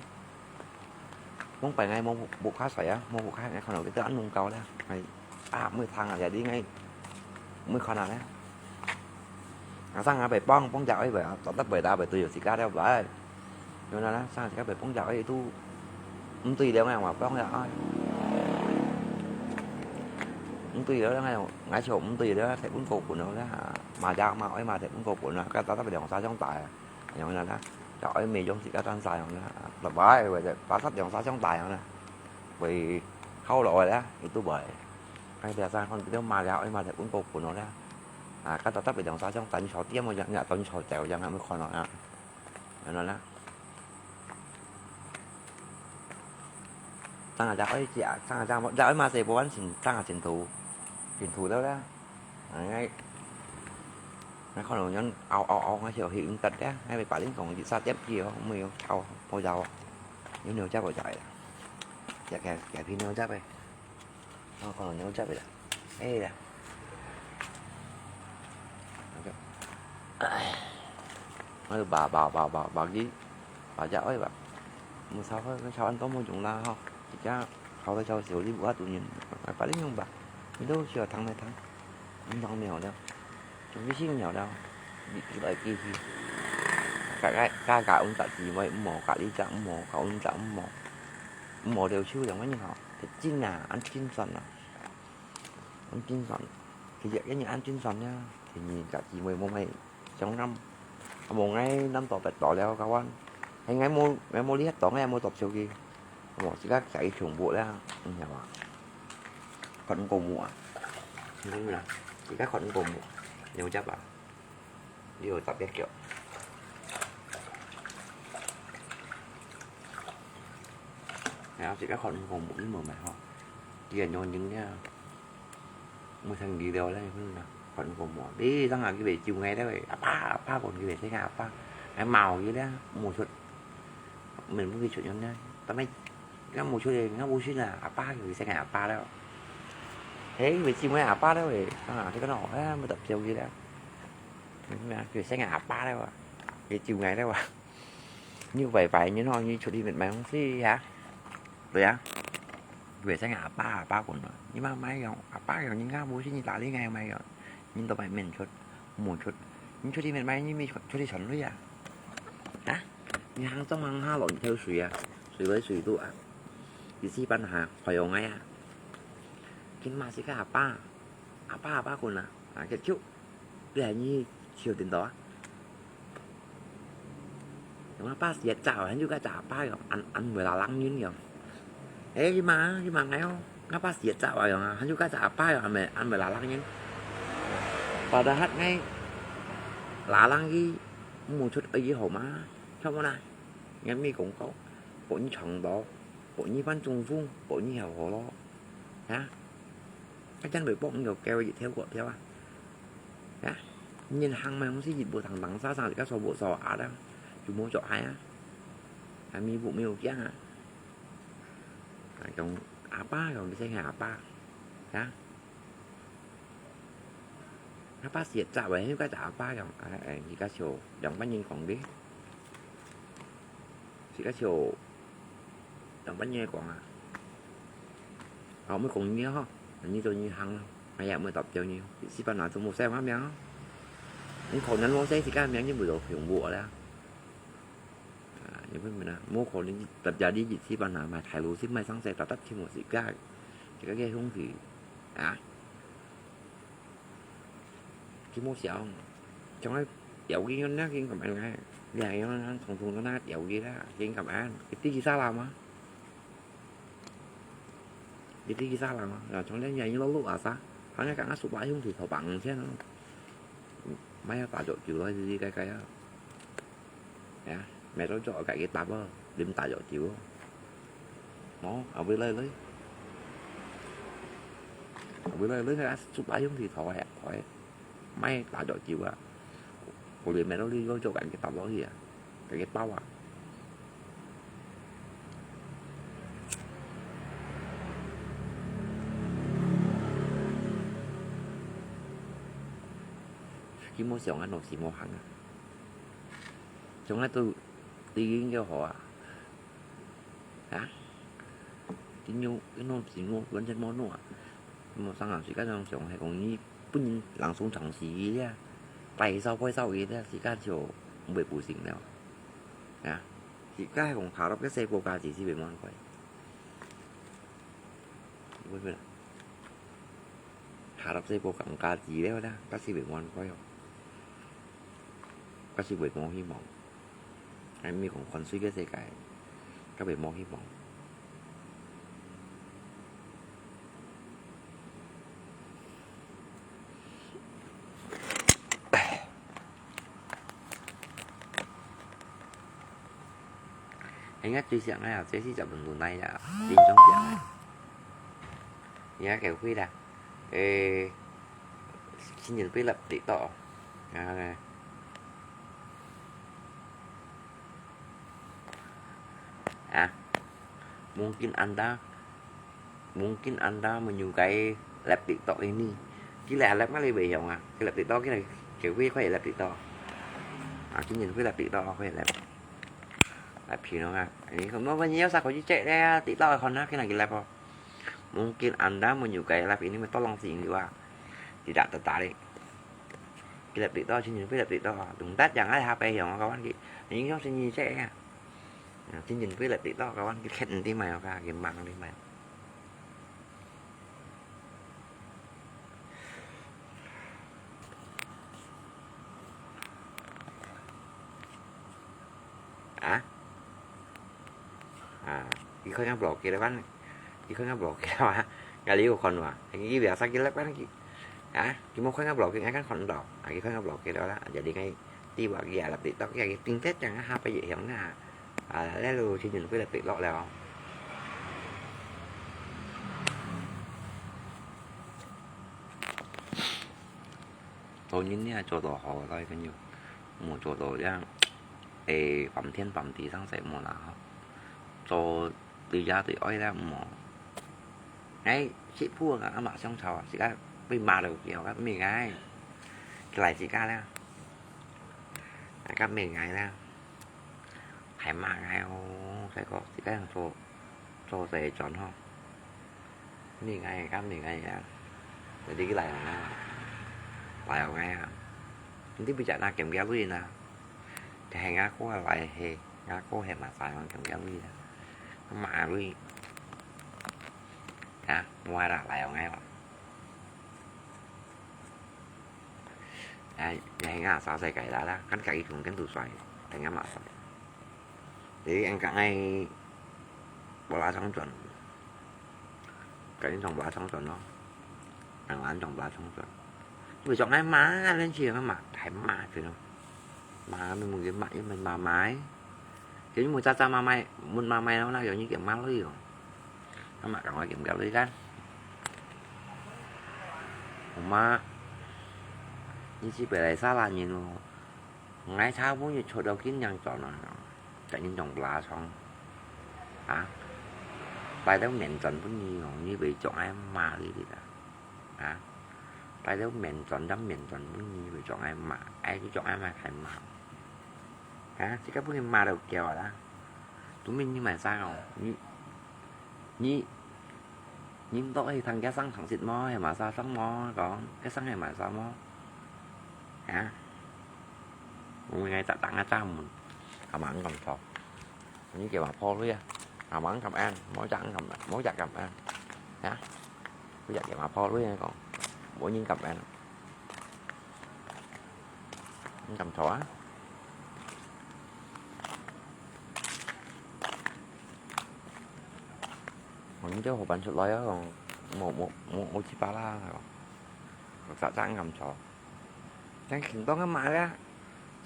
Mong phải ngay mua bụk, bụk khát sỏi ya, mua bụk khát ngay, còn cái tớ ăn mùng cầu ya. Ngay, à, mười tháng à, ya đi ngay, mười con à ya. Ngã sang ngã bảy bông, bông chảo ấy vậy, tỏ tắt bảy đá bảy tùy ở xì cá đeo vậy. Yo na na, sang sik ka bai pong jak oi tu. Ntui liao ngai wa pong ya ai. Ntui liao ngai, ngai chou ntui liao, thek un ko kun liao. Ma jak ma oi ma thek un ko kun liao. Ka ta ta bai liang sa chong tai. Yong na na. Ka oi me yong sik ka tan sa yong na. Ta bai wei de, ta sat liang sa chong tai yong na. Wei khau lo liao, itu bai. Kai bia sa kon tu ma jak oi ma thek un ko kun liao. A, ka ta ta bai liang sa chong tai, ni chou tiam mo ya, ni ta ni chou teo ya, ngai mo kon liao. Ano na. Sang aja oi cia, sang aja mo, ja oi ma se po an sin, sang aja sin tu. Sin tu tau la. Ai ngai. Ngai kon lo nyon au au au ngai siu hi ung tat ya. Ngai bai pa ling kong ji sa tiap ji ho, mui yo chao, po jao. Yo nio ja po jai. Ja ke, ke phi nio ja bai. Ơ, kon nyo chap ya. Ê ya. Ơ, ba, ba, ba, ba, ba gi. Ba ja oi ba. Mu sao hơi, sao ăn to mu jung la ho. Chỉ cha, sao hơi sao siu li bu ha tu nyin. Ba li nhung ba. Mi do siu thang nai thang. 毋當鳥了，總之係鳥了，寄來寄去，家家家家阮隻姊妹毋好，家己隻毋好，家阮隻毋好，毋好了手兩個人吼，就真啊，恁真酸啊，恁真酸。其實一日恁真酸呀，第二隻姊妹無買上任，啊無𠊎南島北島了，kawan，係𠊎無𠊎無理得到，𠊎無搭手機。 哦，自家家己全部了，你曉啊？看過目啊？你看啦，自家看過目，牛角吧，你有特別叫。然後自家看過目，你無買吼？佢个牛筋呀。 無成理了咧，看過無？你當下佢會救𠊎咧，阿爸阿爸講佢會使阿爸，還罵佢咧，無出，毋係無去出人咧，但係，𠊎無出去，𠊎無信啊，阿爸佢會使阿爸了。嘿，佢會救𠊎阿爸了喂，啊，你講哦，哎，無得救佢了，咩啊，佢會使阿爸了啊，佢救𠊎了啊。 你拜拜，你吼，你出去買東西哈？對啊，佢會使阿爸阿爸講咯，你莫買樣，阿爸樣，人家無信你打理𠊎買樣，你都買免出，無出，你出去買買，你咪出去賺鐳啊？啊？你行上行下落一條水啊，水尾水肚啊，一時半下，害我𠊎啊！今嘛係个阿爸，阿爸阿爸講啊，啊，結束。 你還你笑顛倒啊？𠊎爸死一隻，還有該隻阿爸樣，恁恁會拉冷人樣。哎，你嘛你嘛𠊎哦，𠊎爸死一隻啊樣啊，還有該隻阿爸樣，恁會恁會拉冷人。Padahal𠊎拉冷佢，無出而已好嗎？看無啦？𠊎咪講過，保你長到，保你半中風，保你好好咯，啊？ 該真會幫你个狗一條過條啊！啊，人行嘛，毋係一步當當沙沙，自家手步手啊啦，就無著害啊，還咪步沒有驚啊！啊，講阿爸講，你先係阿爸，啊！阿爸係隻喂，該隻阿爸講，哎哎，自家笑，兩班人講的，自家笑。 同別人講啊，啊，毋好講你吼，你做你行咯，哎呀，毋好搭著你，一時半下做無使麼名哦。你可能無使自家名，你毋會做恐怖啦。啊，你分明啊，無可能搭著你一時半下買大陸先買生死，搭搭聽無自家，自家个兄弟，啊。 佢無想，將來掉佢樣那，佢敢愛，你還樣通通都那掉佢啦，佢敢愛，佢知佢salah嗎？佢知佢salah嗎？啊，從前人落落啊啥，反正剛剛手把兄弟頭綁起來，買要打九九咯，自己該該啊。 呀，買到做个佢打啵，啉打藥酒哦。哦，啊，會來來。啊，會來來，佢出把用力頭啊，佢買打藥酒啊。我連買到你做个佢打落去啊，佢包啊。佢無想啊，老是無行啊。從來都 對應就好啊。啊？佢有，佢弄，佢弄，完全無弄啊。無上啊，自家想想，係講你本人人生長死个啊，大少敗少个啊，自家就毋會不行了。啊？自家係講下落个細胞價值係會滿快。會不會？下落細胞講價值了啦，但是會滿快哦。但是會無希望。 𠊎毋係講看衰个世界，較會無希望。人家最想个啊，這是咱們無奈啊，真正想个。人家給會啦，誒，今年被了幾多？啊， 啊，mungkin anda, mungkin anda menyukai live TikTok ini. Kira live mana lebih yang ah? Kira TikTok kira kira kau live TikTok. Ah, kini kau live TikTok, kau live. Live sini ah. Ini kamu apa ni? Saya kau cek deh TikTok kau nak kena live apa? Mungkin anda menyukai live ini, betul langsung ini wah. Tidak tertarik. Kita TikTok, cincin pui TikTok, tuntat yang ai H P yang kawan ki. Ini yang sini cek ya. Cincin pui TikTok kawan ki ket nanti mayo ka, gimang nanti mayo. Ah? Ah, ikon nga blokir kan? Ikon nga blokir apa? Kali ikon wa. Ini biasa kilap kan ki. Ah, ikon nga blokir kan kon tau. Ah, ikon nga blokir lah. Jadi ngai tiba ki alap TikTok ya ki tingkat yang apa ye yang na. Ah, lalu cincin pui TikTok lah. 做人呢，做到好，最緊要，無做到這，會翻天翻地，生死無啦吼。做對家對愛啦，無。哎，食苦啊，阿媽上操啊，自家被罵了，叫个咩个，佢來自家啦，个咩个啦。 還罵𠊎哦，細個自家樣做，做事轉吼。你𠊎，敢你𠊎啊？Jadi佢來哦𠊎啊，來哦𠊎啊。你比較那減價鐳呢？就係𠊎哥來係，𠊎哥係嘛，使用減價鐳啊，罵鐳。啊，我啦，來哦𠊎哦。 哎，也係𠊎儕世界啦啦，kan kaki kong kan tu suai, tengah masa. Jadi engkak ngai bola song chon, kaki song bola song chon lo, ang lan song bola song chon. Vì chọn ai mà lên chiều mà hay mà chứ nó, mà mình muốn cái mà mình mà mãi. Kiểu như mùi cha cha mà mày, muốn mà mày nó là kiểu như kiểu ma lưới rồi. Nó mà cảm thấy kiểu kiểu đi kan. Ủa mà, như chị bé này xa là nhìn nó. Ngay sao muốn như chốt đầu kín nhang chọn nó. Cái nhìn trong lá xong. Hả? Bài đó mẹn chọn bún như nó như bị chọn ai mà đi đi cả. Hả? Bài đó mẹn chọn đắm mẹn chọn bún như bị chọn ai mà. Ai chứ chọn ai mà khai mà. Hả? Chỉ có bún như mà đầu kéo đó. Tụi mình như mà sao không? Như, như, như đó thì thằng cái xăng thằng xịt mò, hay mà sao xăng mò, còn cái xăng hay mà sao mò. Hả? Ui, ngay tại tặng cái trang mình. Hả mà ăn còn sao? Như kiểu mà phô luôn à. Hả mà ăn cảm ơn, mỗi chặng cảm ơn, mỗi chặng cảm ơn. Hả? Cứ chặng kiểu mà phô luôn à còn. Mỗi nhìn cảm ơn. Ăn cảm thọ á. Còn những cái hộp bánh sụt lói á, còn một, một, một, một chiếc ba la rồi. Còn xả trắng ngầm sọ. Trắng khỉnh tông á mà á.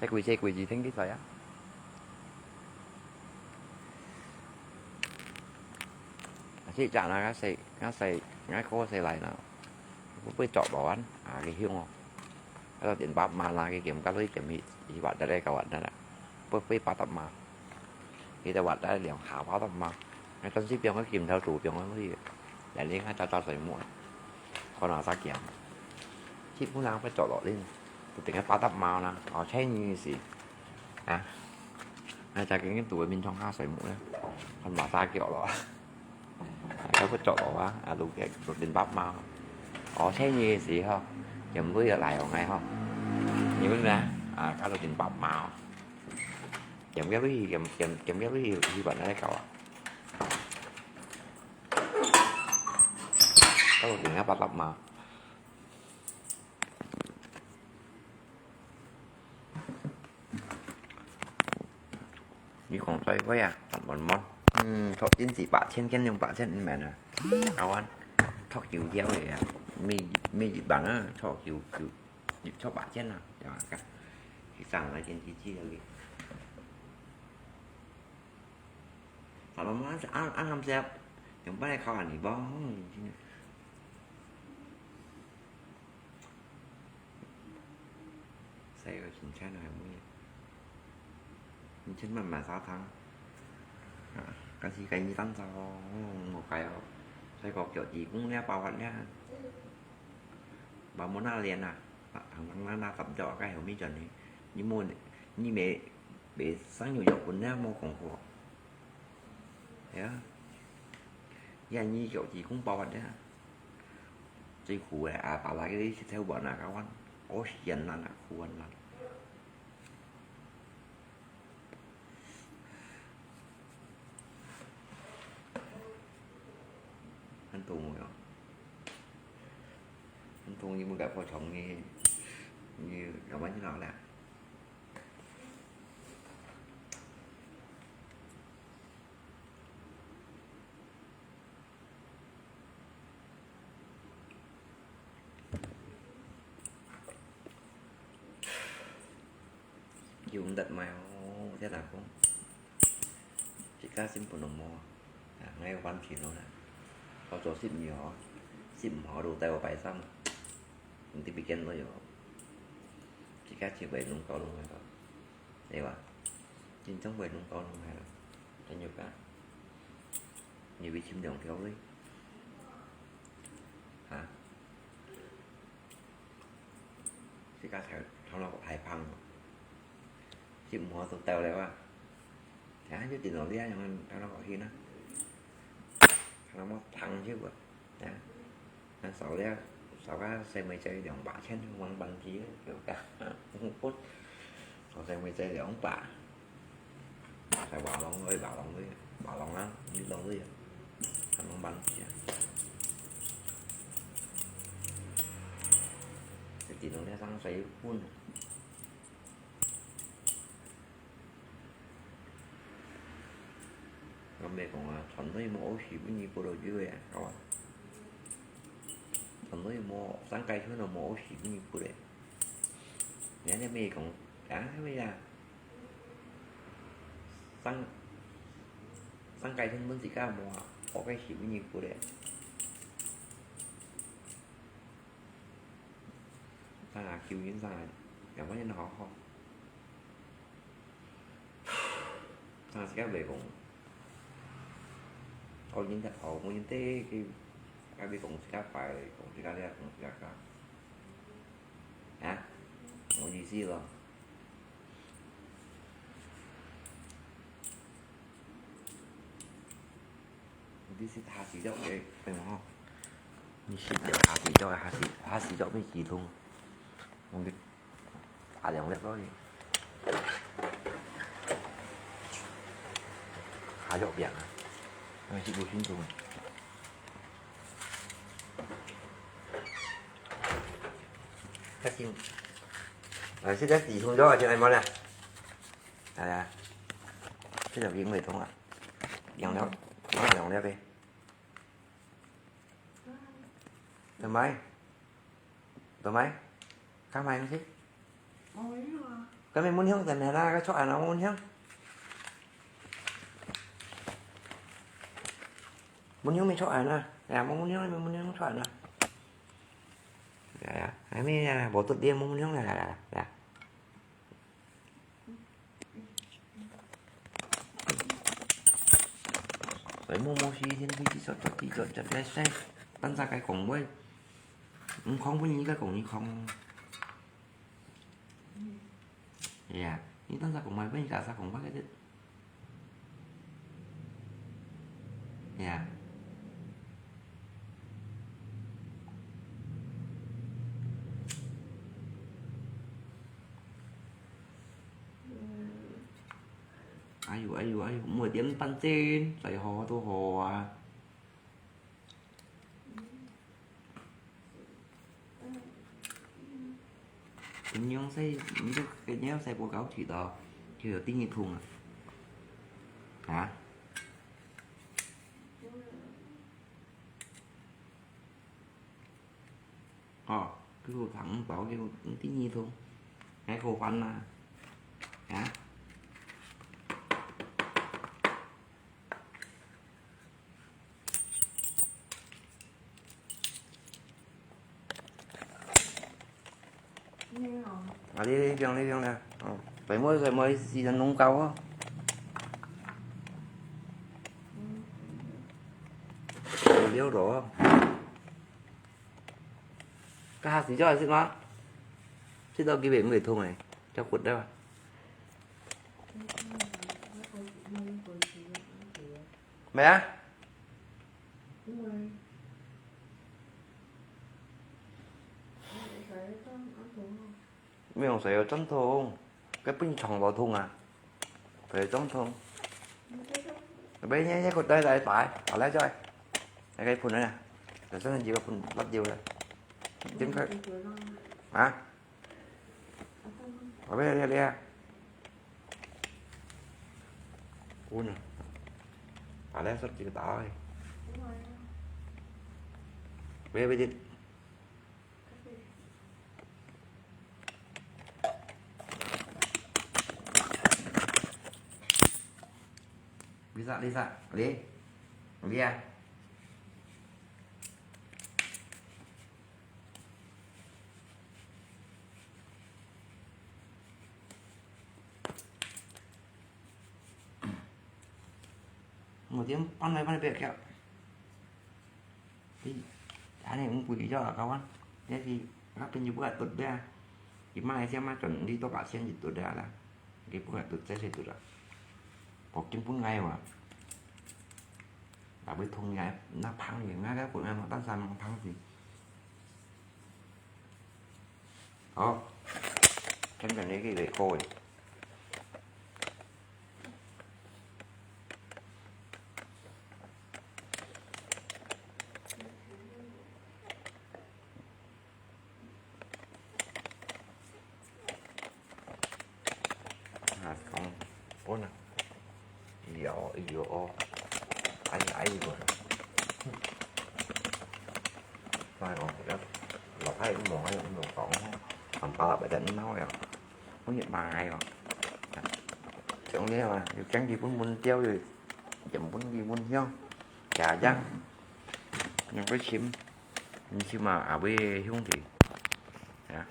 Xe quỷ, xe quỷ gì thêm cái sỏi á. Xe chả là ngã xe, ngã xe, ngã khô xe lại nó. Cũng phải chọn bảo ăn, à, cái hiu ngò. Cái đó tiền bạc mà là cái kiểm, cái lưới kiểm thì, thì bạn đã đây, các bạn đã đã. Phải, phải bắt tập mà. Thì các bạn đã liền hạ báo tập mà. Ngay trong ship biếng có kiểm theo chủ biếng có gì. Để liên ngay cho, cho xoay muộn. Còn nó ra kiểm. Ship cũng đang phải chọn lọ lên. Tôi tính cái bắt tập mà nè. Ờ, thế như gì. Hả? Ngay cho cái, cái tủ bên trong ha xoay muộn. Còn mà ra kiểu lọ. Cái có chọn lọ á. À, lục cái, lục tiền bạc mà. Ờ, thế như gì hả? Kiểm với lại ở ngay hả? Như thế nè. À, cái lục tiền bạc mà. Kiểm cái gì, kiểm, kiểm, kiểm cái gì, gì bạn ấy cậu ạ. Có một chuyện ngáp bắt lặp mà. Như còn xoay quay à, tạm ổn món. Ừm, thọ tin chỉ bả trên, trên dùng bả trên mẹ nè. Áo ăn. Thọ kiểu dẻo vậy à. Mì, mì dịch bằng á, thọ kiểu, kiểu, dịch thọ bả trên à. Cho cả. Cái sẵn là trên chi chi là gì. Sao mà ăn, ăn, ăn làm sao? Chẳng phải khó ăn thì bó. Sai rồi, chính xác rồi, không biết. Chính xác mà, mà sao thắng. À, cái gì cái gì tăng sao, một cái, sai có kiểu gì cũng nè, bảo quản nè. Bảo muốn ăn liền à? À, thằng thằng nó, nó tập cho cái hiểu mi chuẩn đi. Như mua, như mẹ, bé sáng nhiều dọc của nè, mua còn khổ. Thế á. Giờ như kiểu gì cũng bảo quản nè. 最苦个啊，爸爸个一直偷玩啊，搞完，我天哪，苦完啦。很多没有？很多你们搞不成，你，你要不然去哪了？ 用得買哦，這老公，自家先不能摸啊，啊，𠊎有問題了啦。好做食物哦，食物好就帶我擺上，你這邊見到有，自家去買弄搞弄个，對吧？真正買弄搞弄个，真有个，你會尋兩條嘞，啊？ 自家頭，頭腦太胖了，食毋好就掉了啊。啊，就頂到這樣，頭腦好去呢，頭腦冇胖就啊，啊，那少了，少个細妹仔兩百千，往板子，就个，不，少細妹仔兩百。 在華郎，哎，華郎个，華郎啊，你當个啊，還能辦事啊？一定要上水分。我咪講啊，全都無好事，不如不如就个啊，好啊。全都無上街村都無好事，不如不如。你看那邊講，啊，那邊啊， 上，上街村問自家無啊，好个時分你過來。上啊，救人上啊，也無人好好。上自家袂講，哦，人家好，無人得去，自家袂講自家壞，講自家這，講自家个。啊？無意思咯。 你食下水肉个，對無吼？你食了下水肉，下水，下水肉會止痛。用个大量力落去。下肉餅啊，因為食無清楚。較緊。來，食个止痛藥啊，先來無啦？ 來啊，這條冰袂痛啊，涼了，啊，涼了呗。做麼？做麼？幹嘛東西？哦，沒有啊。該邊蚊香在哪啦？該出來了，蚊香。蚊香沒出來呢？哎呀，蚊香，蚊香出來了。哎呀，還沒啊，我都連蚊香了，來來來來。 所以摸摸西天飛機說，說，說，說，說，說，單隻个講話，毋講分人家講你講。呀，你單隻講話，分人家講話个啫。呀。 哎喲，哎喲，哎喲，每點半鐘，最好都好啊。你用細，你就，你用細波搞起到，就有定一桶啊。啊？ 哦，佢有糖包，佢有，你第二桶，還好還啊？啊？啊，你，你放，你放啦，哦，細妹，細妹，時間弄到哦。有料到哦。 該下時就係食嗎？食到幾尾毋會痛誒，較骨了。咩啊？美容水有轉痛，該分你床都痛啊，水有轉痛。喂，你你个帶來擺，好來再，來个盆啊，就算你个盆落掉了，點開啊，我要了了。Ui nè, à, lẽ sốt chỉ tao. Bây bây đi. Bisa, bisa. Đi. Đi à. Một tiếng bắn này bắn này bẹo kẹo. Thì anh này cũng quỷ cho là kawan. Thế thì các bên như bữa tuột bia. Thì mai xem mai chuẩn đi tôi bảo xem gì tuột ra là. Cái bữa tuột sẽ sẽ tuột ra. Có kiếm cũng ngay mà. Là với thông ngay nó phăng thì ngay cái của em nó tắt ra mà phăng thì. Ơ, chấm chấm cái gì để khô. À, không, bốn à. Io, io, ai, ai, io. Mai ong, lọt thái cũng mong ai cũng mong con. Tầm ba là bảy tấn máu rồi. Không nhận bài rồi. Trong đấy mà, io chén gì cũng muốn tiêu rồi. Chấm cũng gì muốn hiêu. Chả chăng. Nhưng cái chim. Nhưng chim mà, à, với hiêu thì. Hả?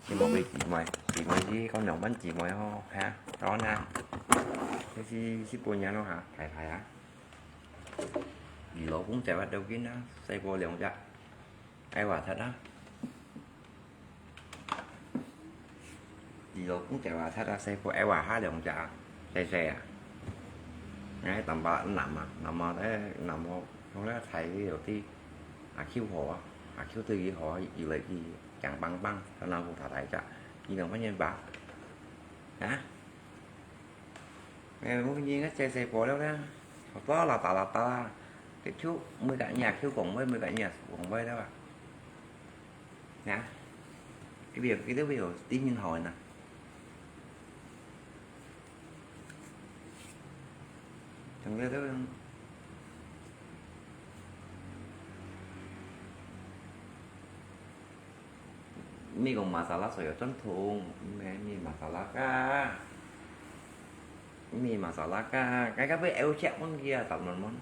Chim mà với chị mày, chị mày đi con nóng bắn chị mày ho, hả? Đó nè. Cái gì, chị bố nhà nó hả? Phải, phải hả? Vì lỗ cũng chạy bắt đầu kín á, xây vô liều chạy. Ai bảo thật á. Vì lỗ cũng chạy vào thật á, xây vô ai bảo há liều chạy. Xây xây à. Ngay tầm bạ nằm à, nằm à, thế nằm à, không lẽ thầy đi đầu tiên. À, khiêu hổ, à, khiêu tư gì hổ, gì lợi gì, chẳng băng băng, nó nằm vô thả thải chả. Gì nằm có nhân bạ. Hả? Mẹ muốn cái gì nó chạy xe bò đâu đó. Học đó là tao là tao là. Cái chú, mười cả nhà khiêu cổng với, mười cả nhà cổng với đó à. Hả? Cái việc, cái thứ việc tin nhìn hỏi nè. Chẳng biết đâu. Mi kong masala soi yau cun thung, mi, mi masala ka. Mi masala ka. Kai ka bi eu chek mon kia, tap mon mon.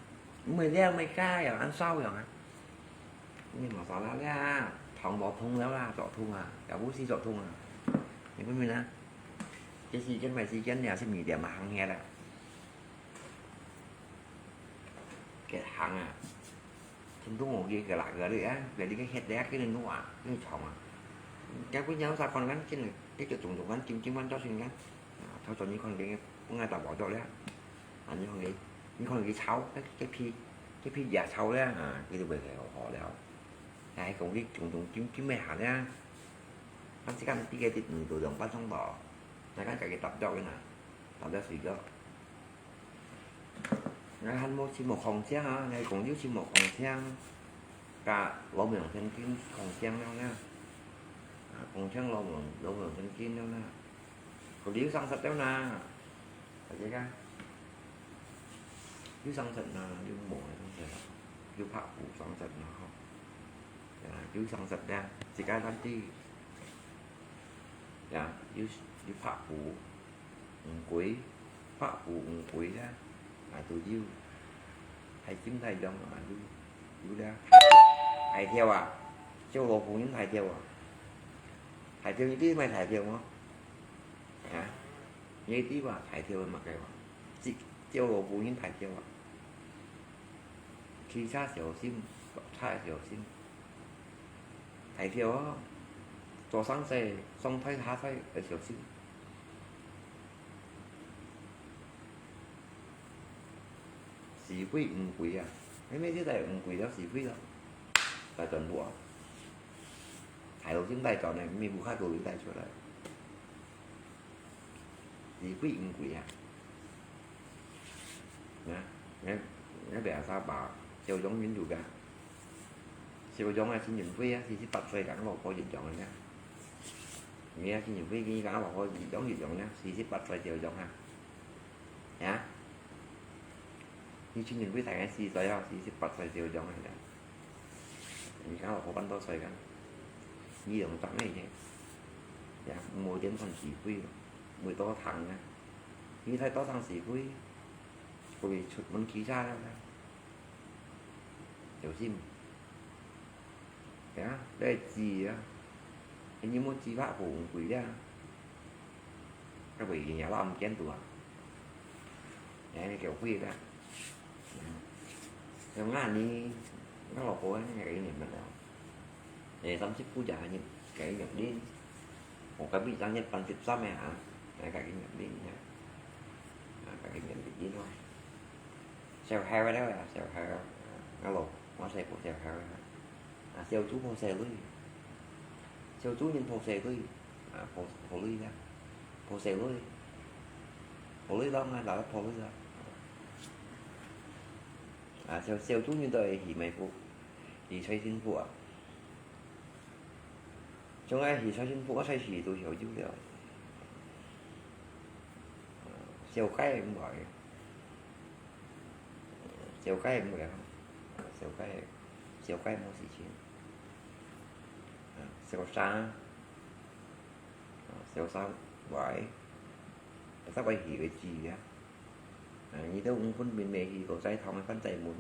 Mui lia mui ka yau, an sau yau ah. Mi masala lia, thong bo thung liao la, zok thung ah. Yau bu si zok thung ah. Ni bu mi na. Cia si ken mai si ken lia si mi lia ma hang hia la. Kiet hàng à. Chim tung ngô ki kơ lak kơ lih á, kơ lih kơ hiet lek kơ lih nuak, kơ lih chong à. Kơ kơ nhau sa kon kan, chim kơ kơ chung chung kan, chim chim kan cho sin kan. À, thâu cho ni kon kơ, kơ ngai ta bỏ cho lek. À, ni kon kơ, ni kon kơ chau, kơ, kơ phi, kơ phi ya chau lek, à, kơ lih bơi kơ hò lek. Ai, kong kơ chung chung chim chim mê hả lek. Kan si kan pi kơ tít nụ tụ dong pan song tỏ. Nai kan kơ kơ tap dok lek nà. Tap dok sui dok. Ngai han mo chim mo khong chiang ha, ngai kong liu chim mo khong chiang. Ka lo miang thiên kim khong chiang liao na. À, khong chiang lo miang, lo miang thiên kim liao na. Kong liu sang sat liao na. Phải chứ ka? Liu sang sat na, liu mo sang sat. Liu phạ phủ sang sat na ho. Ya, liu sang sat liao. Chỉ ka tan ti. Ya, liu, liu phạ phủ. Ung quế, phạ phủ ung quế á, ải tù yiu. Thải chim thải yong ải tù yiu lé. Thải thiêu à? Chiêu lô phú những thải thiêu à? Thải thiêu như tí mày thải thiêu không? Hả? Như tí mà thải thiêu mà cái mà. Chị, chiêu lô phú những thải thiêu à? Khi xa xỉu sim, xa xỉu sim. Thải thiêu á. Cho sáng xe, xong thấy há thấy, ở xỉu sim. Xì quỷ ung quỷ à? Mấy mấy chứ tại ung quỷ đó xì quỷ đó. Tại tuần bụa. 大陸先帶轉來，毋係烏克蘭先帶出來。是貴毋貴啊？啊，𠊎，𠊎別儕爸，小張恁有个，小張啊，陳雲輝啊，四十八歲，同老婆一樣个呢。你啊，陳雲輝，佢同老婆一樣一樣呢，四十八歲小張啊。啊？你陳雲輝大概四十歲啊，四十八歲小張啊。 你看我活半多歲个，你用得个，呀，無點算是非咯，無多糖啊，你太多糖是非，會出門騎車了啦，小心。呀，這係紙啊，你莫紙拍紅鬼啊，該會影響到毋見度啊，哎，叫鬼啦。 像𠊎呢，𠊎老婆呢，該一年半了。誒，三十歲啊，該一年半。我隔壁張一班十三个啊，該一年半呀。啊，該一年半咯。小孩了呀，小孩啊，𠊎老，𠊎細婆小孩啊。啊，小豬婆細女，小豬人婆細女，啊，婆，婆女啦，婆細女，婆女咯，啊，老婆女咯。 啊，小，小豬人都會去買屋，去找新婦啊。像愛去找新婦，愛找時都曉有了。小該毋會，小該毋會，小該，小該無事情。啊，小三，啊，小三，喂，不得會去个知啊。 啊，你兜五分鐘內去到齋堂个番仔門，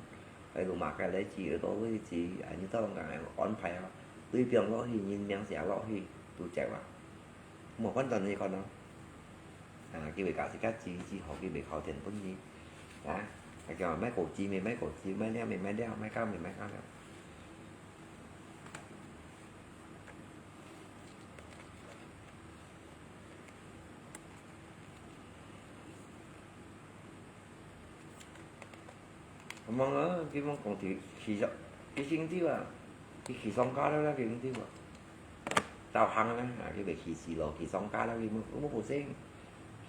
愛路馬个來去，愛到位置，啊，你兜人安排啊，對邊落去，人名寫落去，都著啊。無反正你看咯。啊，佢會教自家知，知好，佢會敲電分你。啊，啊，叫買果子，買，買果子，買料，買，買料，買膠，買，買膠料。 望啊，佢望講去，去上，佢先走啊，佢去上架了啦，佢先走啊。導航啊，啊，佢會去死咯，去上架了，佢無，無好勢。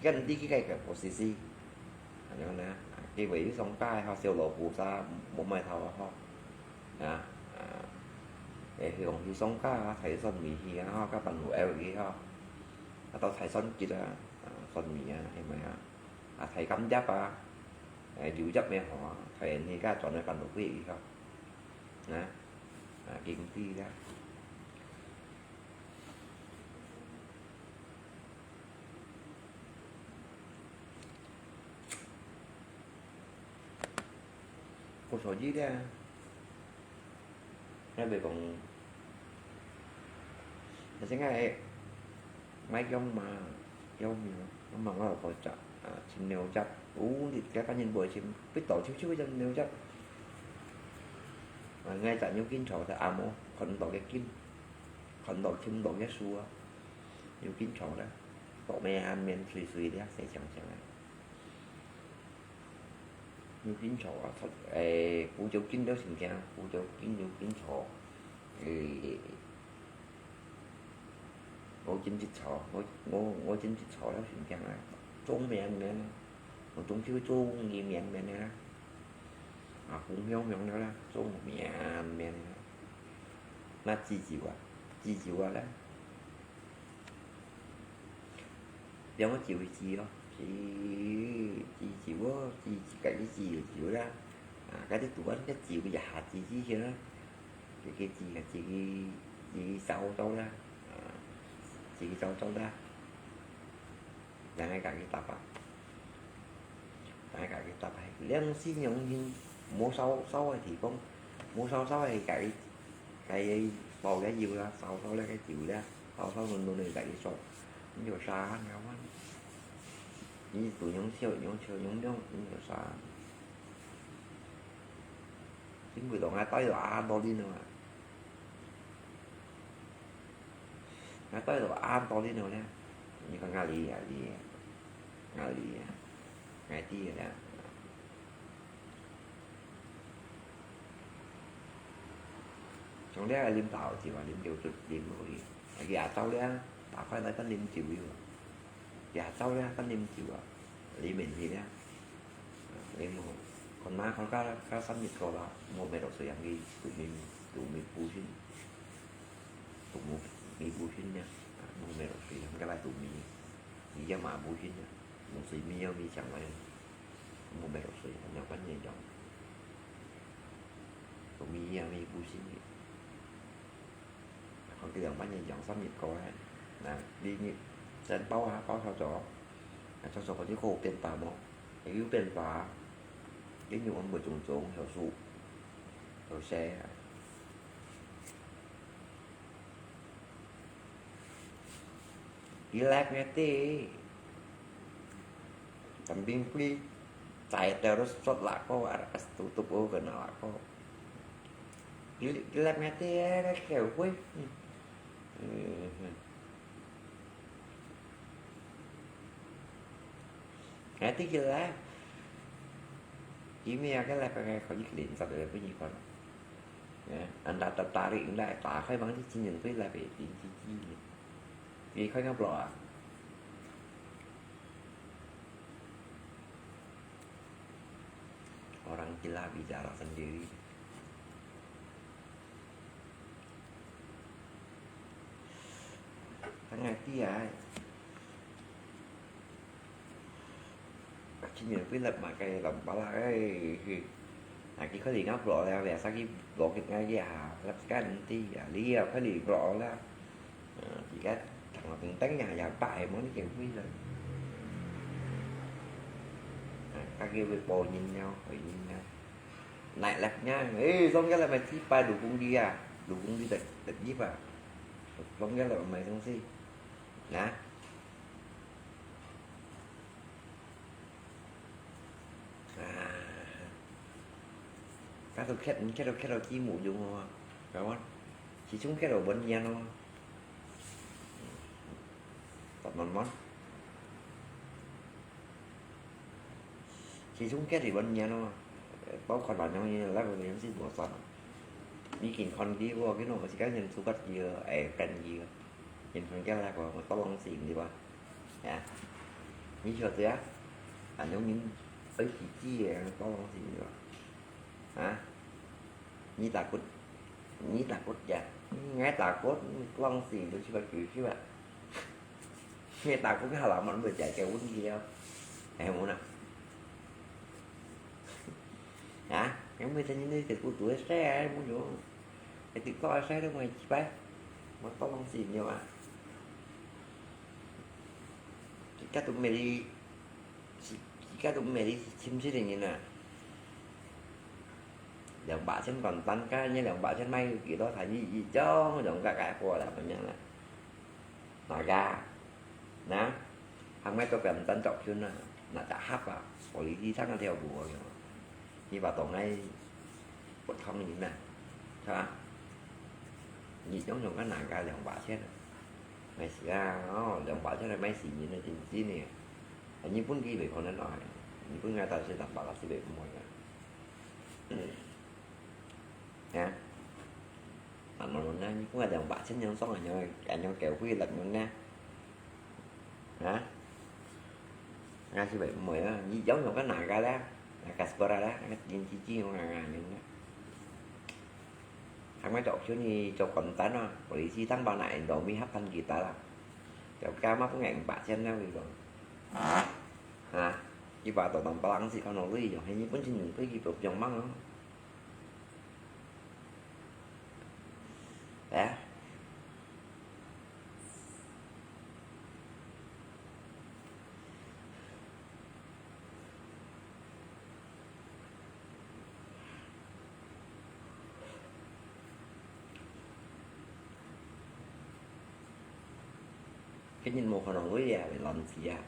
佢跟你去該个無事事。恁樣呢，啊，佢會去上架个吼，小老虎啥，無買頭啊吼。啊，啊，誒，去上架啊，大蒜米去啊吼，甲半路L去吼。啊，到大蒜結啊，啊，蒜米啊，係咪啊？ 啊，大柑葉啊，誒，柳葉咩吼啊，大人去甲轉來半路去以後，啊，啊，經濟啦。故所以咧，也袂講，但是𠊎買薑嫲，薑苗，我媽媽有好食，啊，青牛汁，有日个番人會青，必到秋秋个青牛汁。啊，𠊎在牛筋草个阿嬤，看到个筋，看到青到个樹啊，牛筋草咧，到面面水水咧，細長長个。 牛筋草啊，誒，胡椒筋了先驚，胡椒筋、牛筋草，誒，我真食草，我，我，我真食草了先驚啊，腫綿綿啊，我中秋腫个綿綿个啦，啊，紅紅紅个啦，腫綿綿个啦，那雞酒啊，雞酒啊咧。 兩个酒去煮咯，煮，煮酒哦，煮，煮，家己煮就酒啦。啊，家己煮啊，个酒也下煮煮先啦。自己煮啊，自己，自己燒燒啦，啊，自己燒燒啦。然後家己搭啊。 大家去搭配，良心用心，無燒燒个地方，無燒燒个家己，家己包个油啦，燒燒了个油啦，燒燒攏攏个家己燒，你就燒啊，你看，你就用燒用燒用用，你就燒啊。因為當下帶到啊，到你了嘛。 那到了啊，到你了呢？你看哪裡啊，你，哪裡啊，哪裡啊？像這个啉茶酒啊，啉酒就啉落去。啊，佢也走了，打開來分啉酒了。佢也走了，分啉酒啊，啉面去了。啉好，看嘛，看到，到三日過啦，無咩落水，佢肚面，肚面補身，肚面補身了，啊，無咩落水，佢來肚面，佢也嘛補身了，落水面有面上來，無咩落水，兩半年樣，肚面也面補身了。 好，佢兩半年養三日過咧，那你，你先包下，包好咗，啊，做做看你有變化無？有變化，你有會種種，有樹，有些啊。Relax ngerti, kambing kui, cai terus sot lako, aras tutup o kena lako. Gilap ngati, eh, kaya hui. Ngati gilap. Kimi ya gilap, kaya kau gilap, sa bela bunyi kon. Ya, anda tertarik, anda takai bang di sini, gilap, eh, di sini. Di kau ngap lo ah. Orang gila bicara sendiri. Hangati ai. Kini pun lep makai lam pala ai. Lagi kali ngap lo le, biasa ki lo kit ngai ya. Lep kan ti ya, li ya kali lo le. Ờ, chỉ có thằng nào tinh tấn nhà già bại muốn cái kiểu quý rồi. À, các kiểu với bồ nhìn nhau, phải nhìn nhau. Nãy lắc nhá, ê, giống cái là mày chỉ phải đủ công đi à, đủ công đi tật, tật díp à. Giống cái là mày không si. Nè. À. Các tôi khét, khét đâu, khét đâu chỉ mũ dùng mà. Phải không? Chỉ chúng khét đâu bấn nhăn không? Tập mòn mòn. Chỉ chúng khét thì bấn nhăn không? Tao còn bảo nhau như là của mình sẽ bỏ soạn. Đi kìm con đi qua cái nồi mà chỉ cá nhân số bắt gì, ấy, cần gì. Nhìn phần cái là của một tao bằng xỉn đi qua. Hả? Như chưa thế á? Anh giống những ấy chỉ chi, tao bằng xỉn đi qua. Hả? Nyi takut, nyi takut ya. Ngai takut, long si tu siapa tu siapa. Ngai takut halaman berjaya ke un dia. Eh, muna. Ha? Yang mesti ni ni tu tu saya, eh, muna. Eh, tu kau saya tu mai cipai. Mau tolong sini, ah. Kita tu meri, kita tu meri chim sini ni na. Lưỡng bả chân còn tăng cái nhé, lưỡng bả chân may kỹ đó thà nhị nhị chong, lưỡng cái cái của là mình nhận là. Nó ra. Nè. Hàng mấy tôi cần tăng trọng chân nè. Nó đã hấp à. Có lý đi thắng theo bùa rồi. Như bà tổng này, bột không nhìn nè. Sao ạ? Nhị chong chong cái nặng cái lưỡng bả chân. Mày xì ra, nó lưỡng bả chân là mày xì nhìn nó chính chính nè. Như bún kia vậy còn nó nói. Như bún ngay tao sẽ tặng bà là sẽ bị mồi nè. Hả? Bạn nói luôn nha, nhưng cũng là dòng bạn xin nhân sống là nhau, cả nhau kéo quy lật luôn nha. Hả? Nga si vậy mời á, như giống nhau cái nào ra đó, là Casper ra đó, cái gì chi chi mà ngà ngà những đó. Thằng mấy chỗ xíu như cho còn tán nó, quản lý chi tăng bao nãy, đồ mi hấp thanh guitar là. Kéo ca mắc ngẹn bạn xem nhau vì rồi. Hả? Như bà tổ tổng bao lắng gì con nó lui rồi, hay như bún xin những cái gì bột dòng măng nó. Hả? Cái nhìn một phần lui à, phải làm gì à?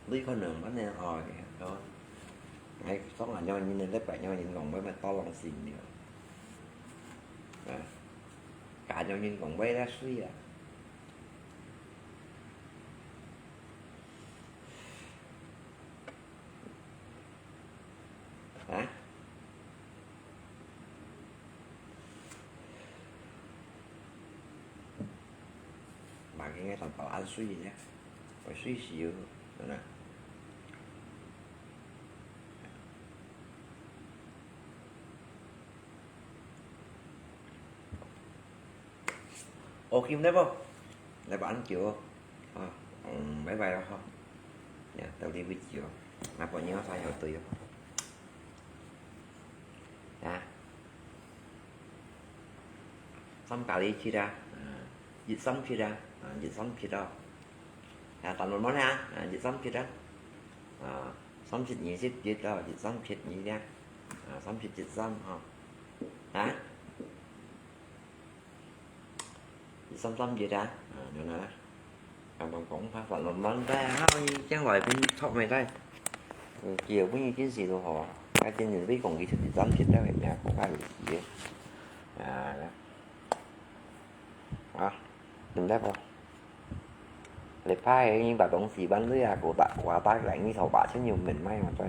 Lui con đường bắt nè, ôi, đó. Ngay, sống là nhau nhìn lên, lép phải nhau nhìn còn với mà to lòng xìn nhiều. À. Cả nhau nhìn còn với lá suy à. Hả? 應該淡薄暗水咧，會水死哦，真的。OK，來無？來無恁久哦。啊，嗯，拜拜哦，吼。呀，到這位止哦。那朋友才有對哦。啊。 三加二七啊，啊，一三七啊，啊，一三七啊。啊，打慢慢啊，啊，一三七啊。啊，三七二十一啊，一三七二啊。啊，三七一三吼。啊？一三三一啊，啊，有哪啦？ 啊，講講法法慢慢來啊，你將來變拍咩來？嗯，叫本已經是如何啊？啊，真正你講佢出一張片，但係咩講法有事个。啊，啊，明白無？你拍个你把東西搬對啊，我打我打來，你頭把錢又免賣嘛，對。